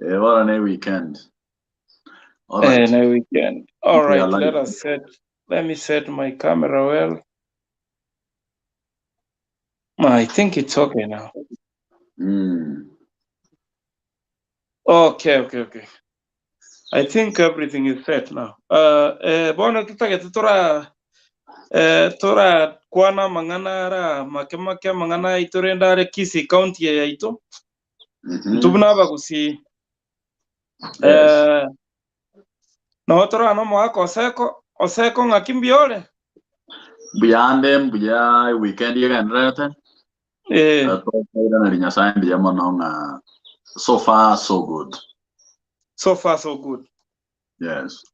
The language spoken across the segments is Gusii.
Eh, bono ne weekend. All Eh, right. na weekend. All We are right, let live. us set. Let me set my camera well. I think it's okay now. Okay. I think everything is set now. Bono tutagete tora torakwana amang'ana ara make make amang'ana aito rende are Kisii County eye yaito. Intwe buna abagusii nabo torana omogaka Oseko, Oseko ng'aki mbuya ore? Mbuya ande mbuya weekend egendererete. Tokoiraneria Nyasaye mbuya mono ng'a so far so good. So far so good. Yes.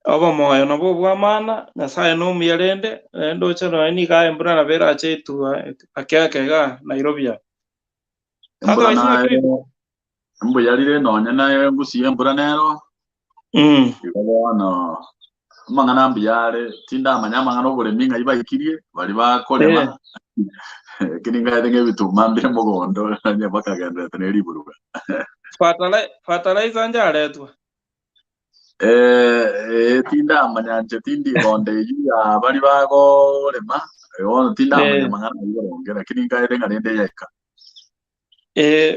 Obomoyo nabwo obw'amana, Nyasaye nomuya rende, naende oche nonya nigo aye embura nabo erache etua ake ake igaa Nairobi aa. Embura Otherwise naye ng'aki rituko? mbuya rire nonye naye ngusie embura nero. Igo bono amang'ana mbuya are, tindamanya amang'ana oboremi ng'ai baikirie, baria bakorema, lakini ngaete ng'a ebituma mbire mogondo onye bakagendererete ne riburuga. Fertilizer njaretwa. Eh, tindamanya inche tindi gonde eyio ya baria bagorema, bono tindamanya amang'ana ayio boronge, lakini nkaete ng'a rende yaika.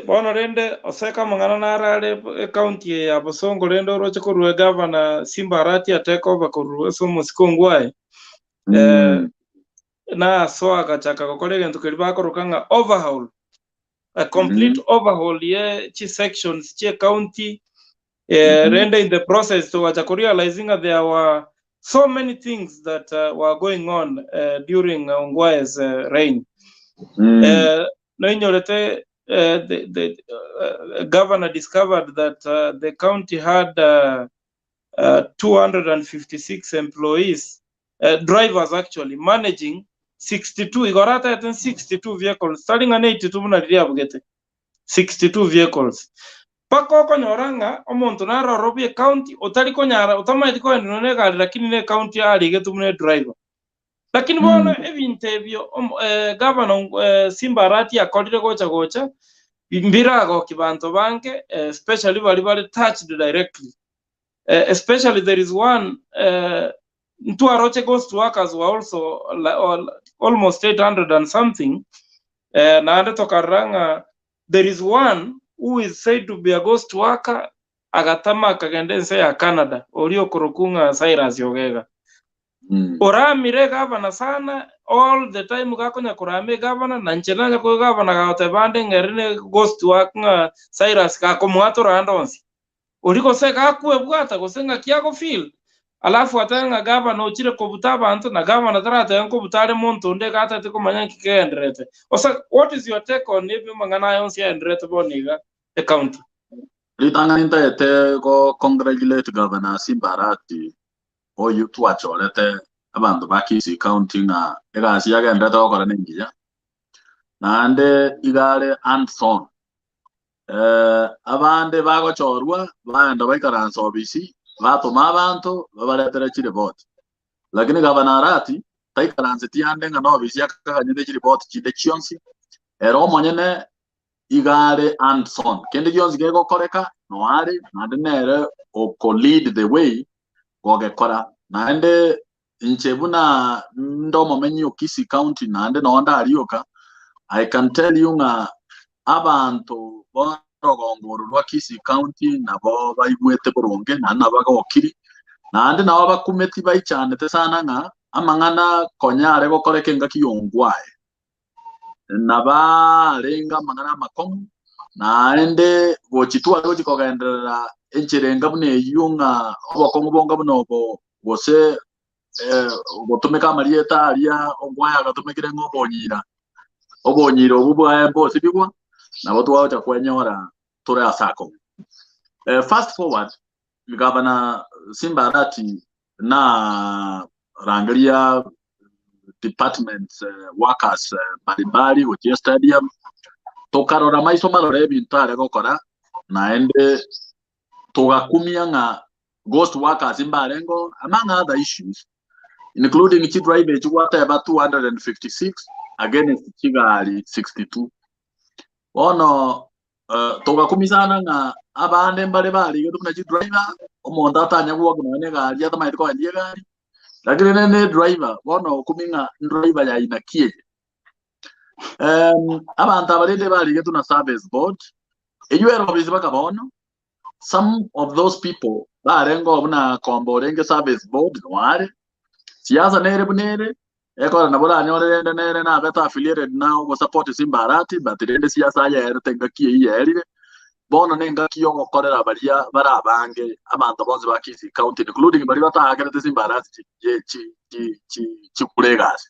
Bono rende oseke amang'ana naro are ecounty eye ya Bosongo rende oroche korwa egavana Simba Arati atake over korwa ase omosike Ongwae, nasoa agachaka gokora egento keria bakoroka ng'a overhaul, a complete overhaul ye chisections chie county. Rende in the process togacha korealize ng'a there were so many things that were going on during Ongwae's reign. Noinyorete the governor discovered that the county had 256 employees, drivers actually, managing 62, igoro atagete 62 vehicles, tari ng'a 82 buna riria abugete, 62 vehicles. Mpaka okonyora ng'a omonto nare ororo bwe county otari konyara, otamaeti kogenda nonya negari lakini ne county arigetwe buna edriver. Lakini bono ebinto ebio governor Simba Arati akorire gocha gocha, mbiragoki banto bange, especially baria bare touched directly. Especially there is one ntwaroche ghost workers were also almost 800 and something. Naende tokarora ng'a there is one who is said to be a ghost worker agatama akagenda ense ya Canada, oria okorokwa ng'a Cyrus Ogega. Oramire egavana sana all the time gakonya korama egavana na inche nanya koigwa egavana gagoteba ande ng'a ere ne ghost work ng'a Cyrus gakomoatora ande onsi. Oria gose gakwebwata gose ng'aki agofeel, alafu atebe ng'a gavana ochire kobuta abanto na gavana taratebe nkobuta are monto onde iga atagete komanya nki kegendererete. Gose what is your take on ebi amang'ana aya onsi agendererete bono iga ecounty? Ritang'ani ntagete go congratulate Governor Simba Arati oyio twachorete abanto ba Kisii County ng'a egasi yagendererete gokora nengiya, naende iga are hands on. Abande bagochorwa baenda baikaransa obisi batoma abanto babaretere chiripoti. Lakini Gavana Arati taikaranseti ande ng'a nobisi akaganyete chiripoti chinde chionsi, ere omonyene iga are hands on. Kende gionsi kegokoreka no are naende nere oko lead the way gogekora. Naende inche buna nde omomenyi o Kisii County naende noo ndarioka, I can tell you ng'a abanto b'orogongo oro rwa Kisii County nabo baigwete boronge naende nabo bagokiri, naende nabo bakumeti baichanete sana ng'a amang'ana konya are gokoreka engaki y'ongwae. Nabarenge amang'ana amakong'u, naende gochi tware gochi kogenderera enchera enga buna eyio ng'a obokong'u bonga buna obo, gose gotumeka amarieta aria ongwae agatumekire ng'a obonyira, obonyira obwo bwaye mbosibigwa, nabo twagocha kwenyora tore ase akong'u. Fast forward, Gavana Simba Arati narangeria departments workers mbalimbali gochia estadium, tokarora maiso marore ebinto are gokora naende togakumia ng'a ghost workers mbarenge oo among other issues including chidriver echi gwateba 256 against chigari 62. Bono. Togakumisana ng'a abande mbare barigetwe buna chidriver, omonto atanya gwoka nonya na egari atamanyeti koendia egari, lakini rende ne edriver, bono okumi ng'a ndriver ya aina ki eye. Abanto aba rende barigetwe na service board, eywo ere obisi baka bono, some of those people barenge oo buna komba orenge service board noare, siasa nere buna ere, ekore nabo oranyore rende nere nabete affiliated na ogosupport Simba Arati but rende siasa aye erete engaki eyio yaerire, bono na engaki yogokorera baria bare abange abanto bonsi ba Kisii county including baria bataakerete Simba Arati chi chi chi chi chikure egasi.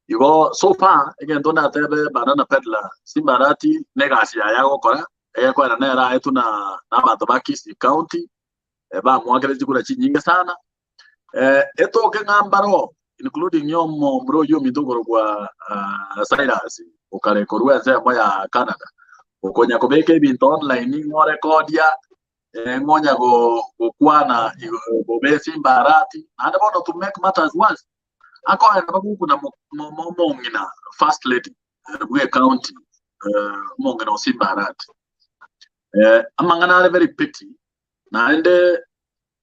Igo so far egento ndatebe Banana Peddler Simba Arati na egasi yaye agokora egekoera nere aetwe na abanto ba Kisii County, bamoakire chikura chinyinge sana. Etoke ng'a mbaro including omomura oyio ominto okorokwa Cyrus okare korwa ensemo ya Canada, okonya kobeka ebinto online ng'a orekodia, ng'a onya gokwana bobe Simba Arati, naende bono to make matters worse, akoenda bagokuna omong'ina first lady bwe ecounty omong'ina o Simba Arati. Amang'ana are very petty naende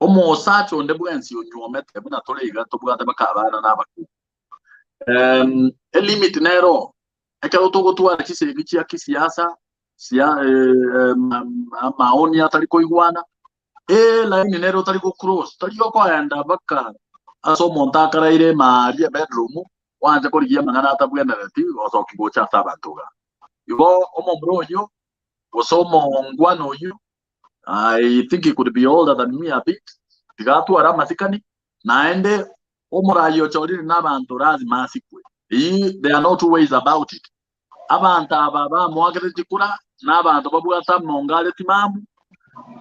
omosacha onde bwensi onyuomete buna tore iga tobwate baka abana na abakungu. Elimit nero ekero togotwara chisegi chia kisiasa sia amaoni atari koigwana elaini nere otari gocross tari okoenda baka ase omonto akaraire emaari ebedroom Oanche korigia amang'ana atabwenereti gosokia gocha ase abanto iga. Igo omomura oyio, gose omongwana oyio, I think he could be older than me a bit, tiga atware amasikani, naende omoraai ochorire nabanto lazima asikwe. Eyio there are no two ways about it. Abanto aba bamoakerete chikura nabanto babwate amonga are timamu,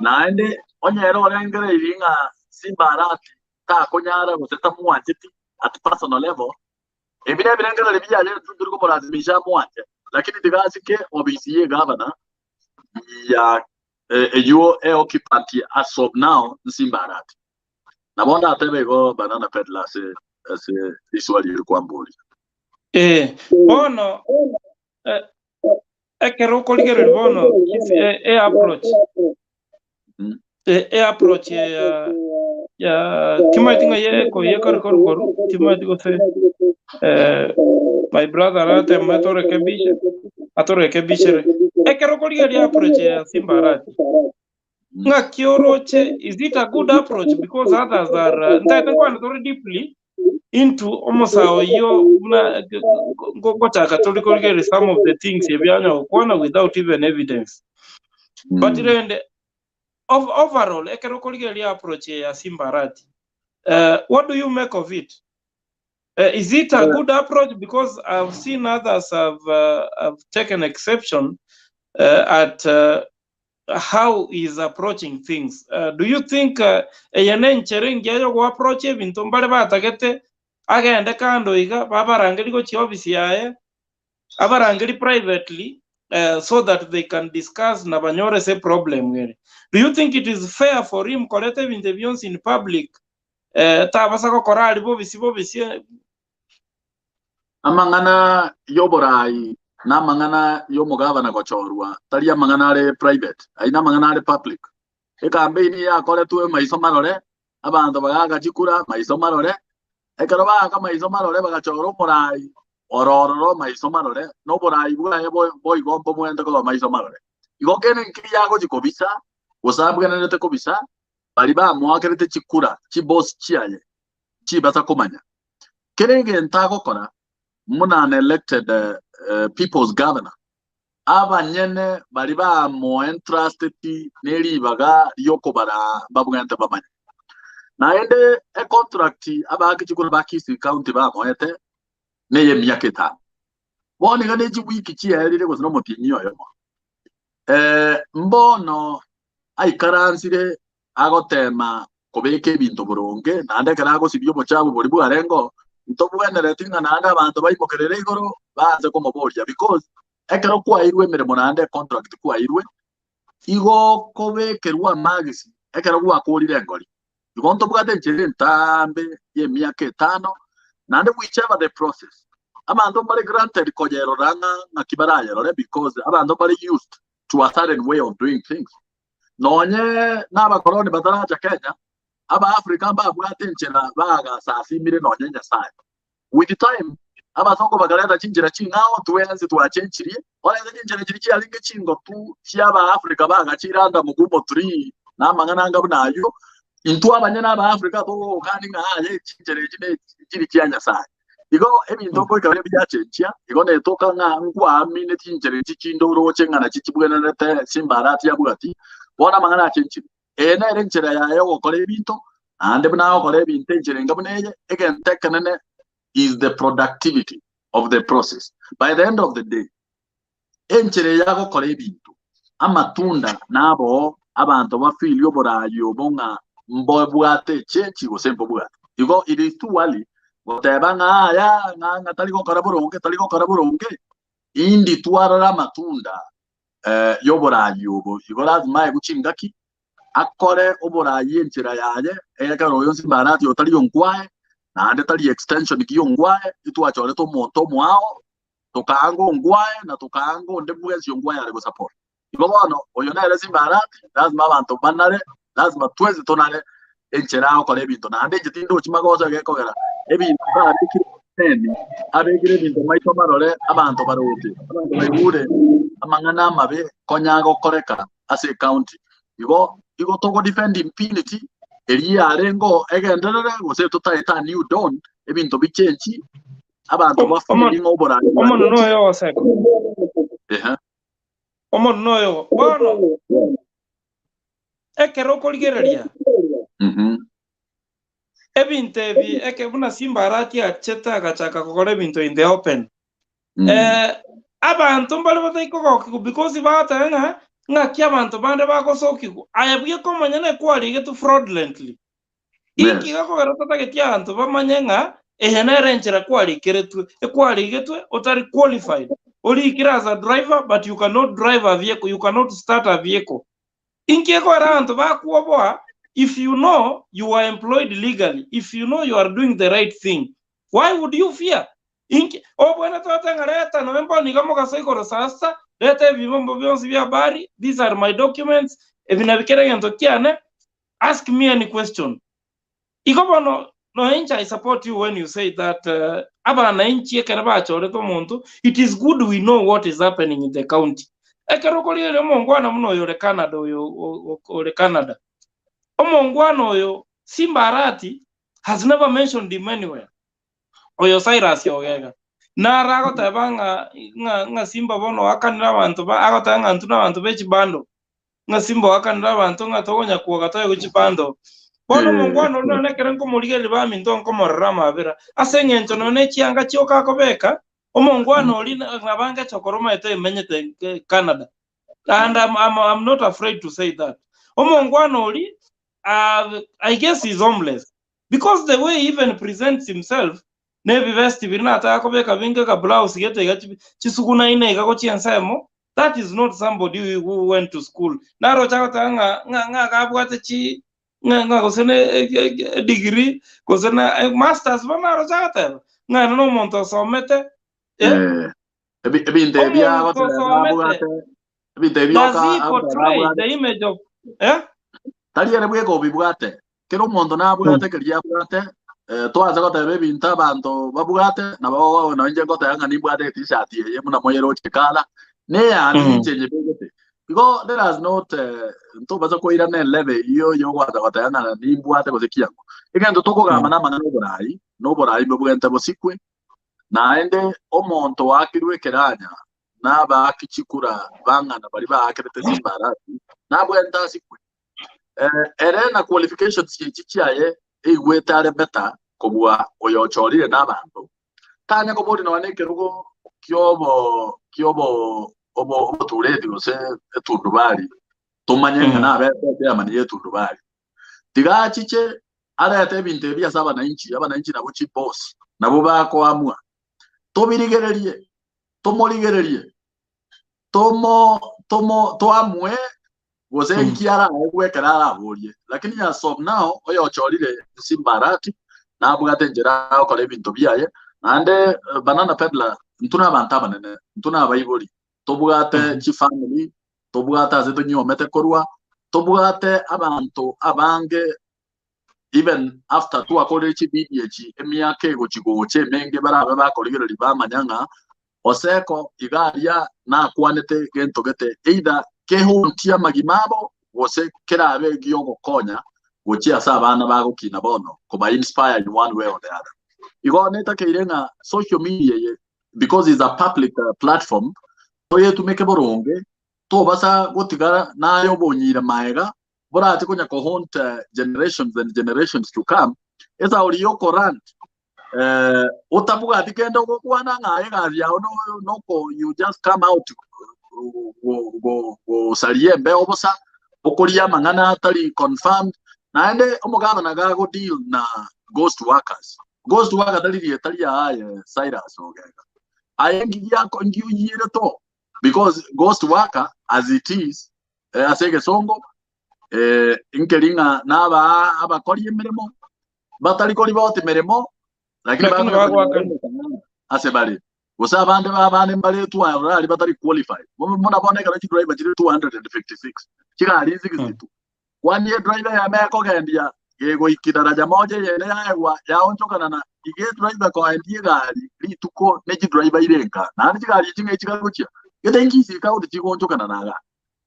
naende onye ere orengereirie ng'a Simba Arati takonyara gose tamwancheti at personal level, ebi nebirengererio biaye intwe ntori komolazimisha amwanche, lakini tiga asike obisi ye gavana ya eywo e occupant as of now Nsimba Arati. Nabo ndatebe igo Banana Peddler ase ase riswali eri kwamboria. Eh, bono eh, ekero okorigereria bono e, e approach e, e approach ya ya timaeti ng'a ye koyekore koru timaeti gose eh, my brother aratema atorekebishe atorekebishere ekero okorigereria approach ya Simba Arati ng'aki oroche is it a good approach because others are ntaete nkwane tore deeply into omosae oyio buna ngochaka tori korigereria some of the things ebianya gokwana without even evidence but rende overall ekero okorigereria approach ya Simba Arati what do you make of it? Is it a good approach because I've seen others have taken exception at how he is approaching things. Do you think eye nenchera engiya yogoapproach ebinto mbare batagete agende kando iga babarangeri gochia office yaye abarangeri privately so that they can discuss na banyore ase problem ere. Do you think it is fair for him koreta ebinto ebi bionsi in public tabasa gokora aria bobisi bobisi Amang'ana y'oboraai na amang'ana y'omogabana gochorwa tari amang'ana are private, ayio namang'ana are public. Ekampeini yakoretwe maiso marore, abanto bagaaka chikura maiso marore, ekero baaka maiso marore bagachora omoraai ore ororo maiso marore, na oboraai bwaye boigo mbobwenerete koba maiso marore. Igo kende nkeri agochia kobisa, gose abwenerete kobisa, baria bamoakerete chikura, chibosi chiaye, chibasa komanya. Kera egento agokora buna an elected people's governor, abanyene baria bamoentrusteti ne ribaga ri'okobaraa mbabwenerete bamanye. Naende econtract abaaki chikura ba Kisii County bamoete neye emiaka etano. Bono iga ne chiwiki chiaerire gose nomotienyi oyomo. Mbono aikaransire agotema kobeka ebinto boronge, naende ekero agosibia obochafu boria bwarengeo, ntobwenereti ng'a naende abanto baimokerere igoro baanse komoboria because ekero kwaeirwe emeremo naende econtract kwaeirwe, igo okobekerwa amagisi ekero gwakorire engori. Igo ntobwate enchera entambe y'emiaka etano, naende whichever the process, abanto mbare granted koyerora ng'a ng'aki barayerore because abanto mbare used. to a certain way of doing things. Nonye nabakoroni bataracha Kenya, Abaafrika mbabwate enchera bagasasimire nonye Nyasaye. With time, abasongo bakareta chinchera ching'ao twensi twachenchirie, korende chinchera chiria chiarenge chingotu chi'Abaafrika bagachiranda mugumo tree na amang'ana anga buna ayio, intwe abanyene Abaafrika togokani ng'a aye chinchera echi ne chiri chia Nyasaye. Igo ebinto ngoika biria biachenchia, igo netoka ng'a nkwaamine chinchera echi chinde oroche ng'a nachi chibwenerete chimbarati abwati, bono amang'ana achenchire. Eye nere enchera yaye y'ogokora ebinto, naende buna agokora ebinto enchera enga buna eye, egento ekenene is the productivity of the process. By the end of the day, enchera eye agokora ebinto, amatunda naboo abanto bafilie oborayi obo ng'a mbobwate echenchi gose mbobwate. Igo it is too early goteba ng'a aya ng'a ng'a tari gokora boronge, tari gokora boronge, indi twarora amatunda eh, y'oborayi obo. Igo lazima aegwe chingaki, akore oborayi enchera yaye, ekero oyo onsi mbarati otari onkwaye, naende tari extension ki onkwaye, itwachorete omonto omoao, tokaanga onkwaye na tokaanga onde bwensi onkwaye are gosupport. Igo bono, oyo nere simbarati, lazima abanto banare, lazima twensi tonare enchera agokora ebinto, naende inche tindochi magoso egekogera ebinto abekire emi, abekire ebinto maiso marore abanto baroche, abanto baigure amang'ana amabe konya agokoreka ase ecounty. Igo igo togo defend impunity eria yarengeo egenderere gose totaete a new dawn ebinto bichenchi abanto Omo- bafeel ng'a oborai Omonene bwachenchire. oyo Oseko. Ehe. Omonene oyo bono ekero okorigereria ebinto ebi eke buna Simba Arati achete agachaka gokora ebinto in the open. Eh, abanto mbare batai kogokigwa because bagoteba ng'a ng'aki abanto bande bagosokigwa aye bweka omonyene kwarigetwe fraudulently. Inki gekogera totageti abanto bamanye ng'a eye nere enchera kwarikeretwe, ekwarigetwe otari qualified. Orikire as a driver but you cannot drive a vehicle, you cannot start a vehicle. Inki ekogera abanto bakwoboa if you know you are employed legally, if you know you are doing the right thing, why would you fear? Inki obwenerete gote ng'a reta nonya mbono iga mogaso igoro sasa, reta ebibombo bionsi bia habari, these are my documents, ebi nabi kera egento kiane, ask me any question. Igo bono nonya inche I support you when you say that uh, abananchi ekero bachorete omonto, it is good we know what is happening in the county. Ekero okorigereria omongwana buna oyo ore Canada oyo ore Canada, omongwana oyo Simba Arati has never mentioned him anywhere. Oyo Cyrus Ogega. Naro agoteba ng'a ng'a ng'a Simba bono oakanire abanto ba agoteba ng'a intwe nabanto be chibando. Ng'a Simba oakanire abanto ng'a togonya kwoga toegwe chibando. Bono omongwana oria nonye ekero nkomorigereria baminto nkomorora amabera ase eng'encho nonye ne chianga chioka akobeka, omongwana oria nabo angeche okora omanyete emenyete Canada. And I'm, I'm, I'm not afraid to say that. Omongwana oria I guess he's homeless because the way he even presents himself nebibesti biria nataka kobeka binge ka blouse gete iga chisugunaine iga gochia ensemo that is not somebody who who went to school. Naroche agoteba ng'a ng'a ng'a gabwate chi ng'a ng'a gose ne degree gose na masters bono naroche agoteba ng'a ere nomonto osomete eh? Eh, ebinto ebi Omonto agoteba osomete abwate ebinto ebi does oka he agoteba portray abwate the image of eh? tari ere bweka obibwate kera omonto nabwate keria abwate eh, twanse goteba ebinto abanto babwate nabo nonye inche ngoteba ng'a nimbwate e-t-shirt eye buna moyeroche kala neyane ninche nyebegete igo let us not eh, ntobasa koirana eleve eyio yogwansa goteba ng'a nimbwate gose kiango egento tokogamba na amang'ana oborai na oborai mbobwente bosikwe naende omonto oakirwe ekeranya nabaaki chikura bang'ana baria baakerete chimbarasi nabwente asikwe Eh, ere na qualifications echi chiaye eigwete are better kobua oyo ochorire na abanto tanya kobori nonya na ekerogo kiobo kiobo obo obotureti gose etundubari tomanye ng'a nabete chairman ya etundubari tiga achiche arete ebinto ebi ase abananchi abananchi nabo chiboss nabo bakoamua tobirigererie tomorigererie tomo tomo toamue gose nki araegwe ekero araborie. Lakini as of now oyochorire Simba Arati nabwate enchera agokora ebinto biaye naende eh, banana peddler intwe na abanto abanene intwe na abaibori tobwate chifamily. tobwate ase tonyiomete korwa, tobwate abanto abange even after twakorire chibidio echi emiaka egochi gocha emenge barabe bakorigereria bamanya ng'a Oseko iga aria nakwanete gento gete either kehuntie amagima abo gose kerabe giogokonya gochia ase abana bagokina bono koba inspire in one way or the other. Igo netakeire ng'a social media eye because is a public platform toyetumeke boronge tobasa gotigara naye obonyire maega borache konya kohaunt generations and generations to come esauri yokorant eh, otabwati kende ogokwana ng'a aye egasi yao no, noko you just come out gosaria embeo bosa okoria amang'ana atari confirmed naende omogabana gago deal na ghost workers ghost worker tari rieta ria aye Cyrus Ogega aye ngigiako ngiuyire to because ghost worker as it is eh, ase egesongo eh, nkeri ng'a naba abakori emeremo batari koriboti meremo lakini Lakini bakona bagwakana. konyora ase bare gose abande babande mbaretwa aroro aria batari qualified muna bono ekero chidriver chire 256 chigari 62 kwani edriver yame ekogendia gegoiki daraja moja eyende yaegwa yaonchokana na iga edriver koendia egari rituko ne chidriver ire nka naende chigari echi ng'a echigari gochia gete nkisi county chigoonchokana na iga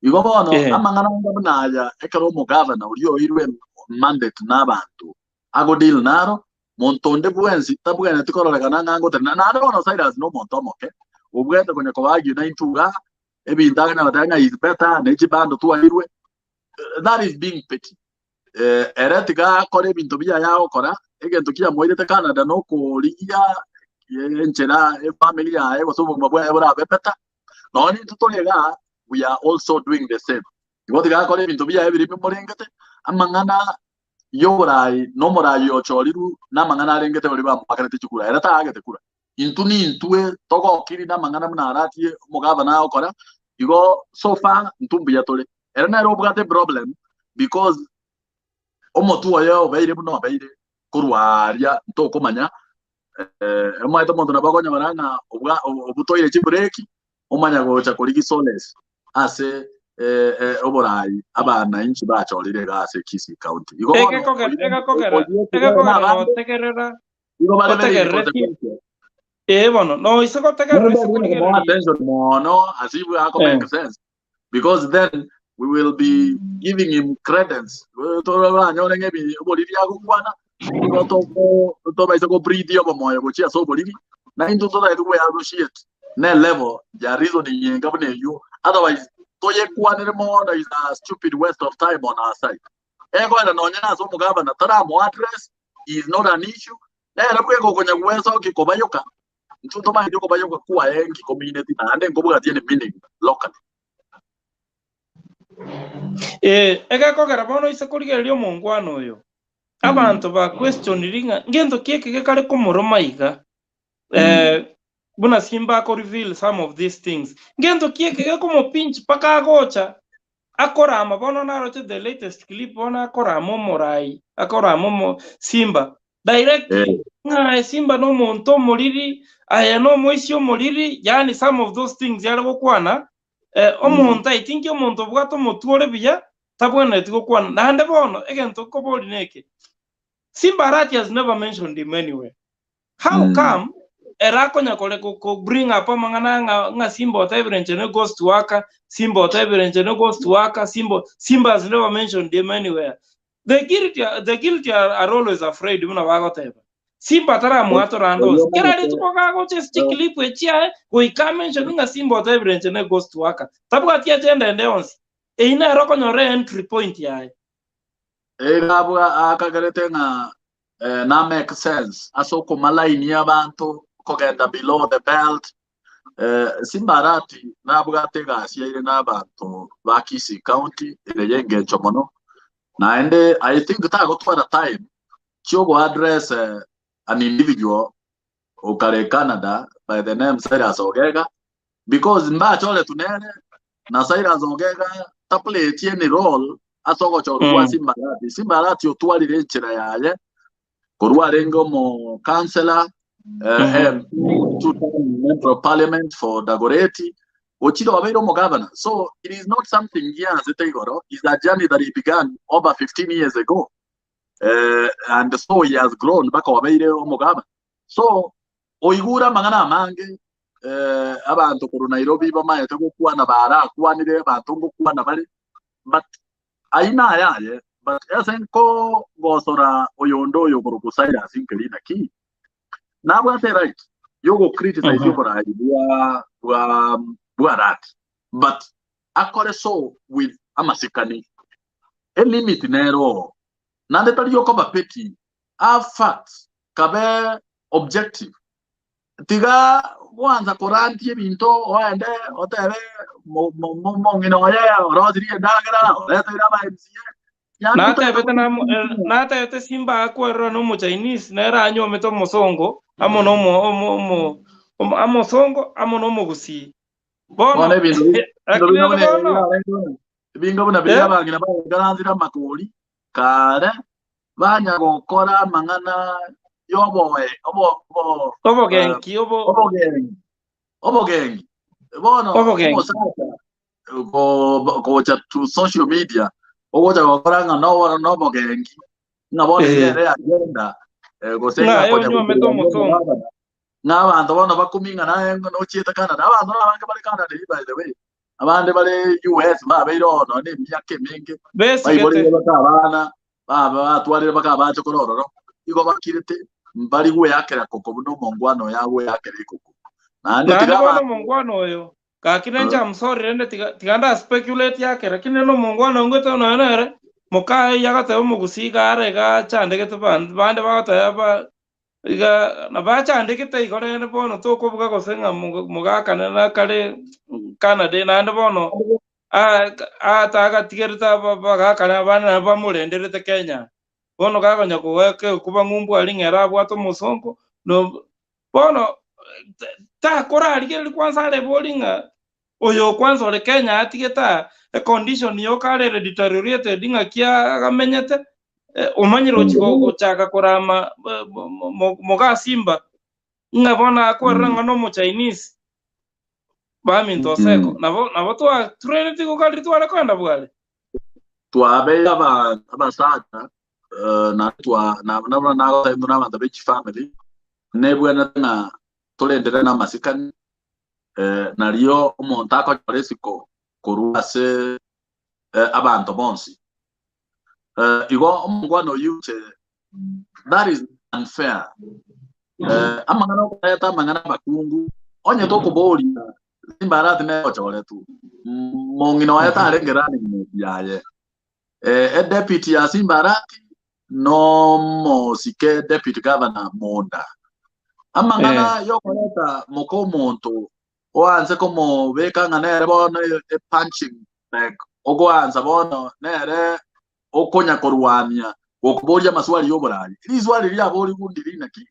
igo bono amang'ana anga buna aya ekero omogavana oria oirwe mandate na abanto agodeal naro monto onde bwensi tabwenereti kororekana ng'a ngotenena naende bono Cyrus na omonto omoke obwate konya koba argue naintwe igaa ebinto akanya goteba ng'a is better ne chibando twairwe that is being petty. Eh, ere tiga akore ebinto biaye agokora egento kiamoirete Canada nokorigia enchera efamily yaye gose obogima bwaye borabe better nonye intwe tore igaa we are also doing the same. Igo tiga akore ebinto biaye biria bimorengete amang'ana y'oborai na omorai ochorirwe na amang'ana arengete baria bamoakerete chikura ere taagete kura. Intwe nintwe togokiri namang'ana buna aratie omogavana agokora igo so far intwe mbuya tore. Ere nere obwate eproblem because omotwe oye obeire buna obeire korwa aria ntokomanya omanyete omonto nabo okonyora ng'a obwa obutoire chibreki omanya gocha korigia solace ase oborai abanainchi bachorire iga ase Kisii County. Igo bono Egekogera egekogera egekogera notegerera igo bare very otegerere ki inconsequential. ee bono noise gotegerera Nonde ase obwate komoa korigereria attention mono as if ako eh make sense because then we will be giving him credence. Toranyore ng'a ebi oboriri agokwana igo toko tobaise go breathe obomoyo gochia ase oboriri na intwe totaete gwe associate ne level ya reasoning enga buna eywo otherwise toyekwanere mono is a stupid waste of time on our side. Egoera nonye nase omogabana taramo address is not an issue nere bweka okonya gwesokia kobayoka intwe ntomaete okobayoka kwaye nki community naende nkobwatia any meaning locally. Eh, egekogera bono ise korigereria omongwana oyo abanto ba questioniri ng'a ngento ki eke gekare komoroma iga eh, buna Simba ako reveal some of these things ngento ki eke gekomopinch mpaka agocha akorama bono naroche the latest clip bono akorama omorai akorama omo Simba directly ng'a aye Simba na omonto omoriri aye na omoisia omoriri yaani some of those things are gokwana eh, omonto I think omonto obwate omotwe ore buya tabwenereti gokwana naende bono egento nkobori neke Simba Arati has never mentioned him anywhere how come ere akonya kore ko ko bring up amang'ana ng'a ng'a Simba otebire inche ne ghost worker Simba otebire inche ne ghost worker Simba Simba has never mentioned him anywhere the guilty the guilty are, are always afraid buna bagoteba Simba taramwatora ande onsi kera rituko gagocha ase chiclip echiaye goika amention ng'a Simba otebire inche ne ghost worker tabwati agenda ende yonsi eyio nere okonyora entry point yaye. Iga akagerete ng'a na make sense ase okomalainia abanto kogenda below the belt Simba Arati nabwate egasi aire na abanto ba Kisii County ere y'engencho mono naende I think tagotwara time chiogo address an individual okare Canada by the name Cyrus Ogega because mbachoretwe nere na Cyrus Ogega taplayeti any role ase ogochorwa kwa Simba Arati. Simba Arati otwarire enchera yaye korwa arenge omo councillor MP, two time member of parliament for Dagoretti. Ochire obeire omogavana. So it is not something giansete igoro, is a journey that he began over 15 years ago. Eh, and so he has grown mpaka obeire omogavana. So oigure amang'ana amange eh, abanto korwa Nairobi bamaete gokwana barakwanire abanto ngokwana bare but ayio nayaye but ase nkogosora oyonde oyo okorokwa Cyrus nkeri naki nabwate right yogo criticize Mhm. oborai bwa bwa bwa Arati but akore so with amasikani elimit nero oo naende tari okoba petty have facts kabe objective tiga gwansa korantia ebinto oende otebe mo- mo- mo- mong'ina oye orosirie endagera oreteire aba MCA Yaani Natebete gotaka namo eh, natebete Simba akwerera na omoChinese nere anyuomete omosongo amo na omo omo omo omo amosongo amo na omogusii. Bono Bono ebinto bi- ebinto lakini buna rende buna bono ebi ebinga buna biria eh abang'ina baikaranzire amakori kare banya gokora amang'ana y'oboe obo obo eh, obogenki obo obogengi obogengi bono obogenki omosacha go- gocha to social media ogocha gokora ng'a nobo nobogengi ng'a bono eh ere agenda eh, gose ng'a ng'a aye konya onyuomete gokurerania omosongo omogabana ng'a abanto bono bakumi ng'a naye nochiete Canada abanto nabange bare Canada by the way abande bare US babeire oo nonye na emiaka emenge baiboreire besigete baka abana baba batwarire baka abache korwa ororo igo bakirete mbari gweakera koko buna omongwana oyo agweakera ekoko naende naende tiga bono abanto omongwana oyo gaki nenche eh, I'm sorry rende tiga tiga nda speculate yake lakini rende omongwana oyo ngoete nonya nere mokaye agateba omogusii iga are iga achandegete bande bande bagoteba ba iga nabachandegete igo rende bono tokobuga gose ng'a moga mogakane nakare Canada naende bono atagatigerete aba bagakane abande nabo bamorenderete Kenya. Bono gakonya kogoaka ekuba ng'umbu aria ng'a ere abwate omosongo, no bono takorarigereria kwanza arebori ng'a oyo kwanza ore Kenya atigete aa econdition yoka are ere deteriorated ng'aki agamenyete, omanyire gochi gochaka korama moga Simba ng'a bono akwerora ng'a nomo Chinese baminto oseko nabo nabo twa traineti gokariri tware koenda bware. Twabeire aba abasacha eh, na twa na na na na abanto be chifamily nebwenerete ng'a torendere na amasikani eh, nario omonto akonyora esiko korwa ase eh, abanto bonsi eh, igo omongwana oyio inche that is unfair eh, amang'ana okoreta amang'ana abakungu onye tokoboria Simbarati negochoretwe mong'ina oye tarenge running mate yaye eh, e deputy ya Simbarati nomosike deputy governor Munda amang'ana Eh. yokoreta moka omonto oanse komobeka ng'a nere bono e punching bag ogoansa bono nere okonya korwania gokoboria amaswali y'oborai riswali riaborigwe ndiri naki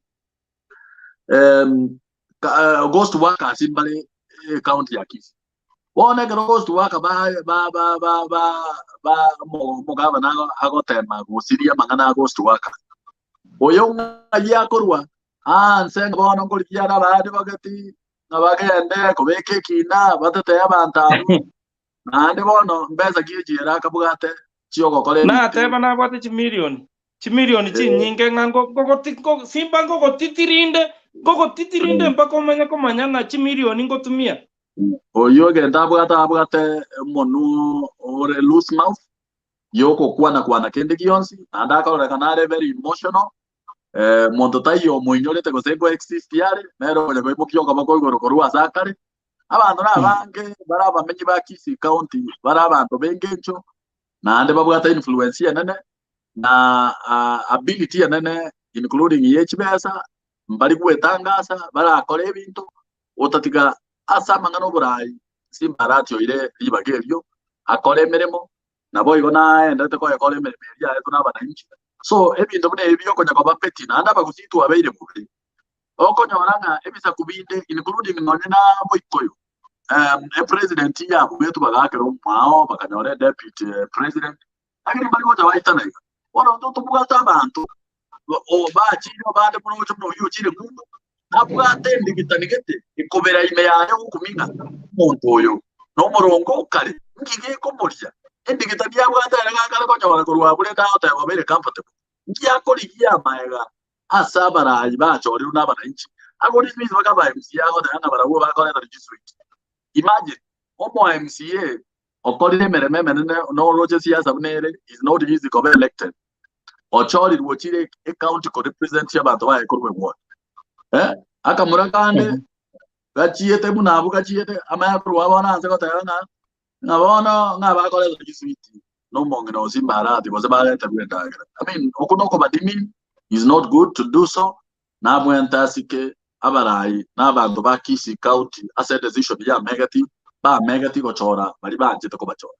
um, ka, uh, ghost workers mbare eh, county ya Kisii bono ekero ghost worker ba ba ba ba ba ba omogavana agotema gosiria amang'ana a ghost worker oyo ng'ai akorwa aanse bono nkorigia are abande bageti ng'a bagende kobeka ekina batetee abanto abwo naende bono mbesa ki echiera akabwate chiogokora ebinto Nateba nabwate chimilioni chimilioni chinyinge ng'a ngo- ngogoti- ngo- simba ngogotitirinde ngogotitirinde mpaka omanye komanya ng'a chimilioni ngotumia. Oyio egento abwate abwate omonwa ore loose mouth yogokwana kwana kende gionsi naende akororekana are very emotional eh, monto taiyo omoinyorete gose ko exist are nere okonya koimokia okoboko igoro korwa ase akare abanto na abange bare abamenyi ba Kisii County bare abanto b'engencho naende babwate influence enene na uh, ability enene including ye chibesa mbari gwetangasa barakore ebinto otatiga ase amang'ana oborai Simba Arati oire ribaga erio akore emeremo nabo igo naendete koyekora emeremo eria yaetwe na abananchi so ebinto buna ebi biokonya koba petty naende abagusii twabeire bobe okonyora ng'a ebisaku binde including nonye na Boikoyo um, epresident yabo betu bagakera omwao bakanyora deputy president lakini mbari gocha baitana iga bono intwe tobwate abanto bachire abande buna oche buna oyio ochire ng'umbu nabwate endigitani gete ekobera ime yaye ogokumia ng'a omonto oyo. Nomorongo okare, nki gekomoria? Endigita ndiabwate ere gakare konyora korwa abwo rende agoteba obeire comfortable. Nki akorigia amaega ase abarayi bachorirwe nabananchi? Agorismisi baka aba MCA agoteba ng'a barabwo bakoreta chiswiti. Imagine, omo MCA okorire emeremo emenene noroche siasa buna ere is not easy koba elected. Ochorirwe ochire ecounty ko represent abanto baye korwa eward. Eh? Akamura kande gachiete buna abwo gachiete, amaya korwa bono ase goteba ng'a ng'a bono ng'a bakoreta chiswiti na omong'ina o Simba Arati gose bareterwe endagera. I mean, okwo nokobadimini, is not good to do so. Nabwente asike abarai na abanto ba Kisii County ase edecision yamegeti, bamegeti gochora baria banchete kobachora.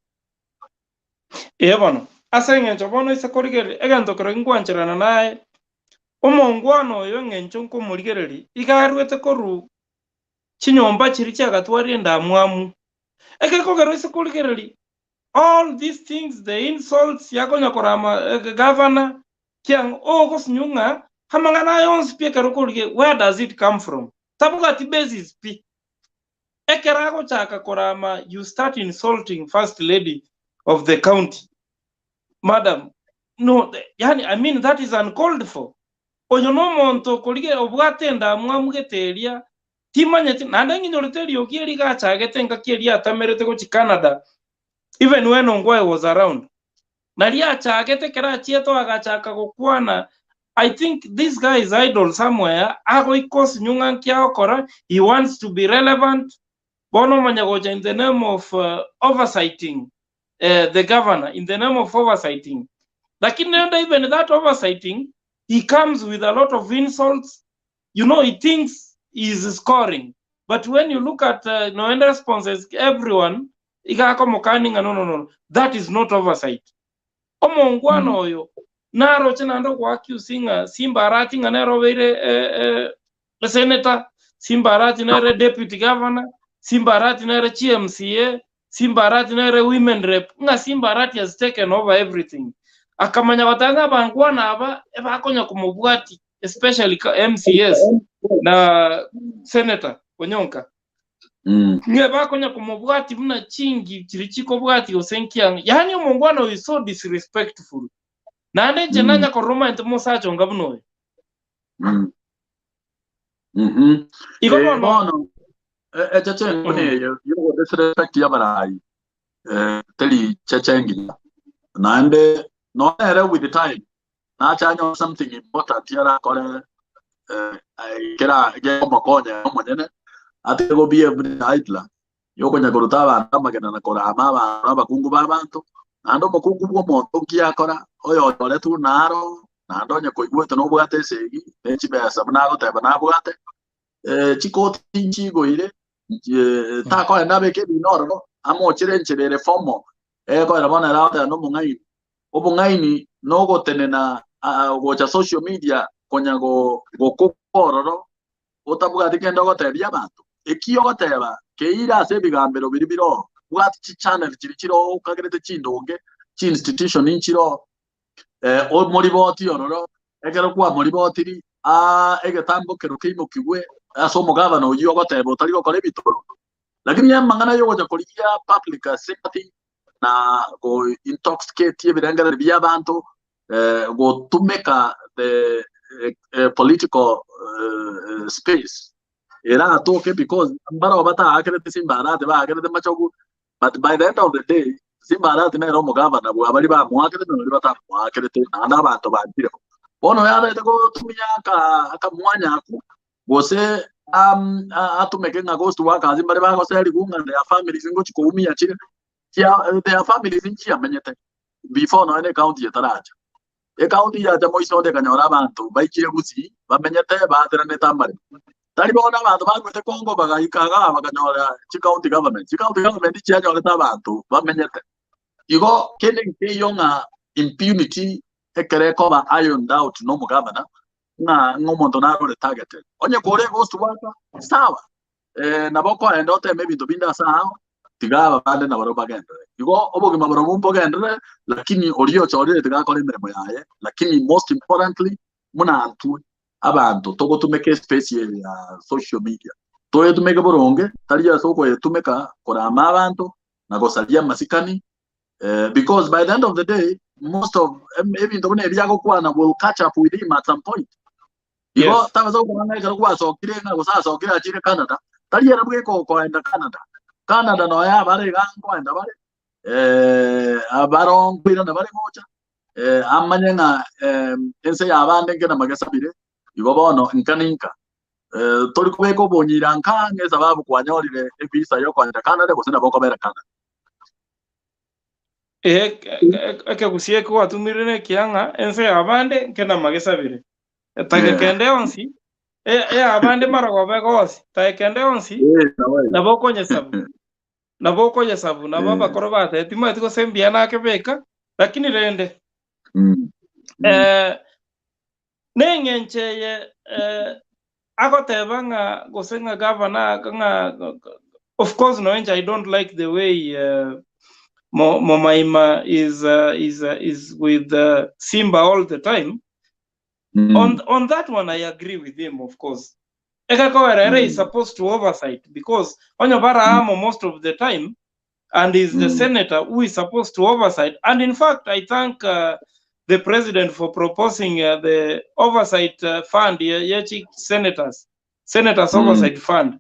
Ee bono, ase engencho bono ise korigereria egento keria ngwancherana naye, Omongwana oyo engencho nkomorigereria iga arwete korwa chinyomba chiria chiagatwarire endamwamu. Egekogerwa ase korigereria all these things the insults yakonya korama gavana kiang'o ogosinywa ng'a amang'ana aya onsi pi ekero okorigereria where does it come from? Tabwati basis pi. Ekero agochaka korama you start insulting first lady of the county. Madam, no, yani I mean that is uncalled for. Oyo nomonto okorigia obwate endamwamu gete eria, timanyeti, naende ng'inyorete eriogi eri gachagete engaki eria atamerete gochia Canada, even when Ongwae was around. Naria achagete ekero achiete oo agachaka gokwana, I think this guy is idle somewhere, agoika osinyu ng'a nki agokora, he wants to be relevant, bono omanya gocha in the name of oversighting the governor in the name of oversighting. Lakini rende even that oversighting, he comes with a lot of insults. You know, he thinks he is scoring. But when you look at noende responses, everyone, igakomokani ng'a no, no, no, that is not oversight. Omongwana oyo, naroche naende ogoaccuse ng'a Simba Arati ng'a nere obeire eh, eh, senator, Simba Arati nere deputy governor, Simba Arati nere GMCA, Simba Arati nere women rep, ng'a Simba Arati has taken over everything. Akamanya goteba ng'a abangwana aba ebakonya komobwati especially MCAs na senator Onyonka. Ng'a ebakonya komobwati buna chingi chiri chikobwati gose nkiang'o. Yaani omongwana oyo is so disrespectful. Naende inche nanya korora omanyete mosacha onga buna oyo. Igo Eh, bono bono echeche enguni eye yogodisrespect abarai teri cheche engiya naende nonye ere with the time nache anyore something important arakore kera gekomokonya ere omonyene atige go behave buna idler yokonya koruta abanto amagena na korama abanto abakungu ba abanto naende omokungu bwa omonto nki akora oyoyoretwe naro naende onye koigwete nobwate esegi ne chibesa buna agoteba nabwate chikoti nchigoire takoenda abeke ebina ororo amochere enchera ere formal ekoera bono ere agoteba nomong'aini obong'aini nogotenena gocha social media konya gokogwa ororo otabwati kende ogotebia abanto eki ogoteba keire ase ebigambero biri bire bwati chichannel chiri chire okagerete chindonge chi institution nchiro omoriboti ororo ekero kwamoribotiri egetambo kero keimokigwe ase omogabana oyio ogoteba otari gokora ebitoro lakini amang'ana yogocha korigia public sympathy na go intoxicate ebirengereri bia abanto gotumeka the political space eratoke because mbaro bataakerete Simba Arati baakerete Machogu but by the end of the day Simba Arati nere omogavana bwa bari bamoakerete na bari batamoakerete naende abanto banchireo bono yarete gotumia akamwanya aku gose atumeke ng'a ghost workers mbare bagoserigwa ng'a their families ngochi koumia chire their families nchiamenyete before nonya na ecounty etaracha. Ecounty yacha moiso onde ekanyora abanto baikire gusii bamenyete baateranete amaremo. Tari bono abanto baruete Congo bagaika igaa bakanyora chicounty government. Chicounty government chianyorete abanto bamenyete. Igo kende nkeiyo ng'a impunity ekero ekoba ironed out na omogavana ng'a ng'a omonto naro ore targeted. Onye kore ghost worker sawa, nabo okoenda oteme ebinto binde ase ao, tiga aba bande nabarabwo bagenderere. Igo obogima borobwo mbogenderere, lakini oria ochorire tiga akore emeremo yaye, lakini most importantly, buna intwe abanto togotumeka espace eye ya social media. Toyetumeke boronge, tari ase okoyetumeka korama abanto na gosaria amasikani, eh, because by the end of the day most of ebinto buna ebi agokwana will catch up with him at some point. Igo Yes. tabasa gokora ng'a ekero gwasokire ng'a gose asokire achire Canada, tari ere bweka okoenda Canada. Canada nonya abare iga nkoenda bare, eh, abarongoirana bare gocha, eh, amanye ng'a eh, ense y'abande nke namagesabire, igo bono nka ninka. Eh, tori kobeka obonyira nka ng'a esababu kwanyorire evisa yokoenda Canada gose nabo okobera Canada. Ee, ekegusia eke gwatumire nekiya ng'a ense y'abande nke namagesabire. Etageka Yeah. ende yonsi, ey'abande marogoba egosi, tageka ende yonsi, Eh, nabo igo. nabo okonyesabu. Nabo okonyesabu, nabo Eh. abakoro batebia, timanyeti gose mbuya nakebeka, lakini rende, Mm. Mm. eh, neng'encho eye eh, agoteba ng'a gose ng'a gavana ng'a of course nonya inche I don't like the way uh, Mo, Momaima is, uh, is, uh, is with uh, Simba all the time. Mm. On, on that one I agree with him of course. Ekakogera ere is Mm. supposed to oversight because onye bara amo most of the time and is the Mm. senator who is supposed to oversight. And in fact, I thank uh, the president for proposing uh, the oversight uh, fund ye ye chi senators, senators Mm. oversight fund.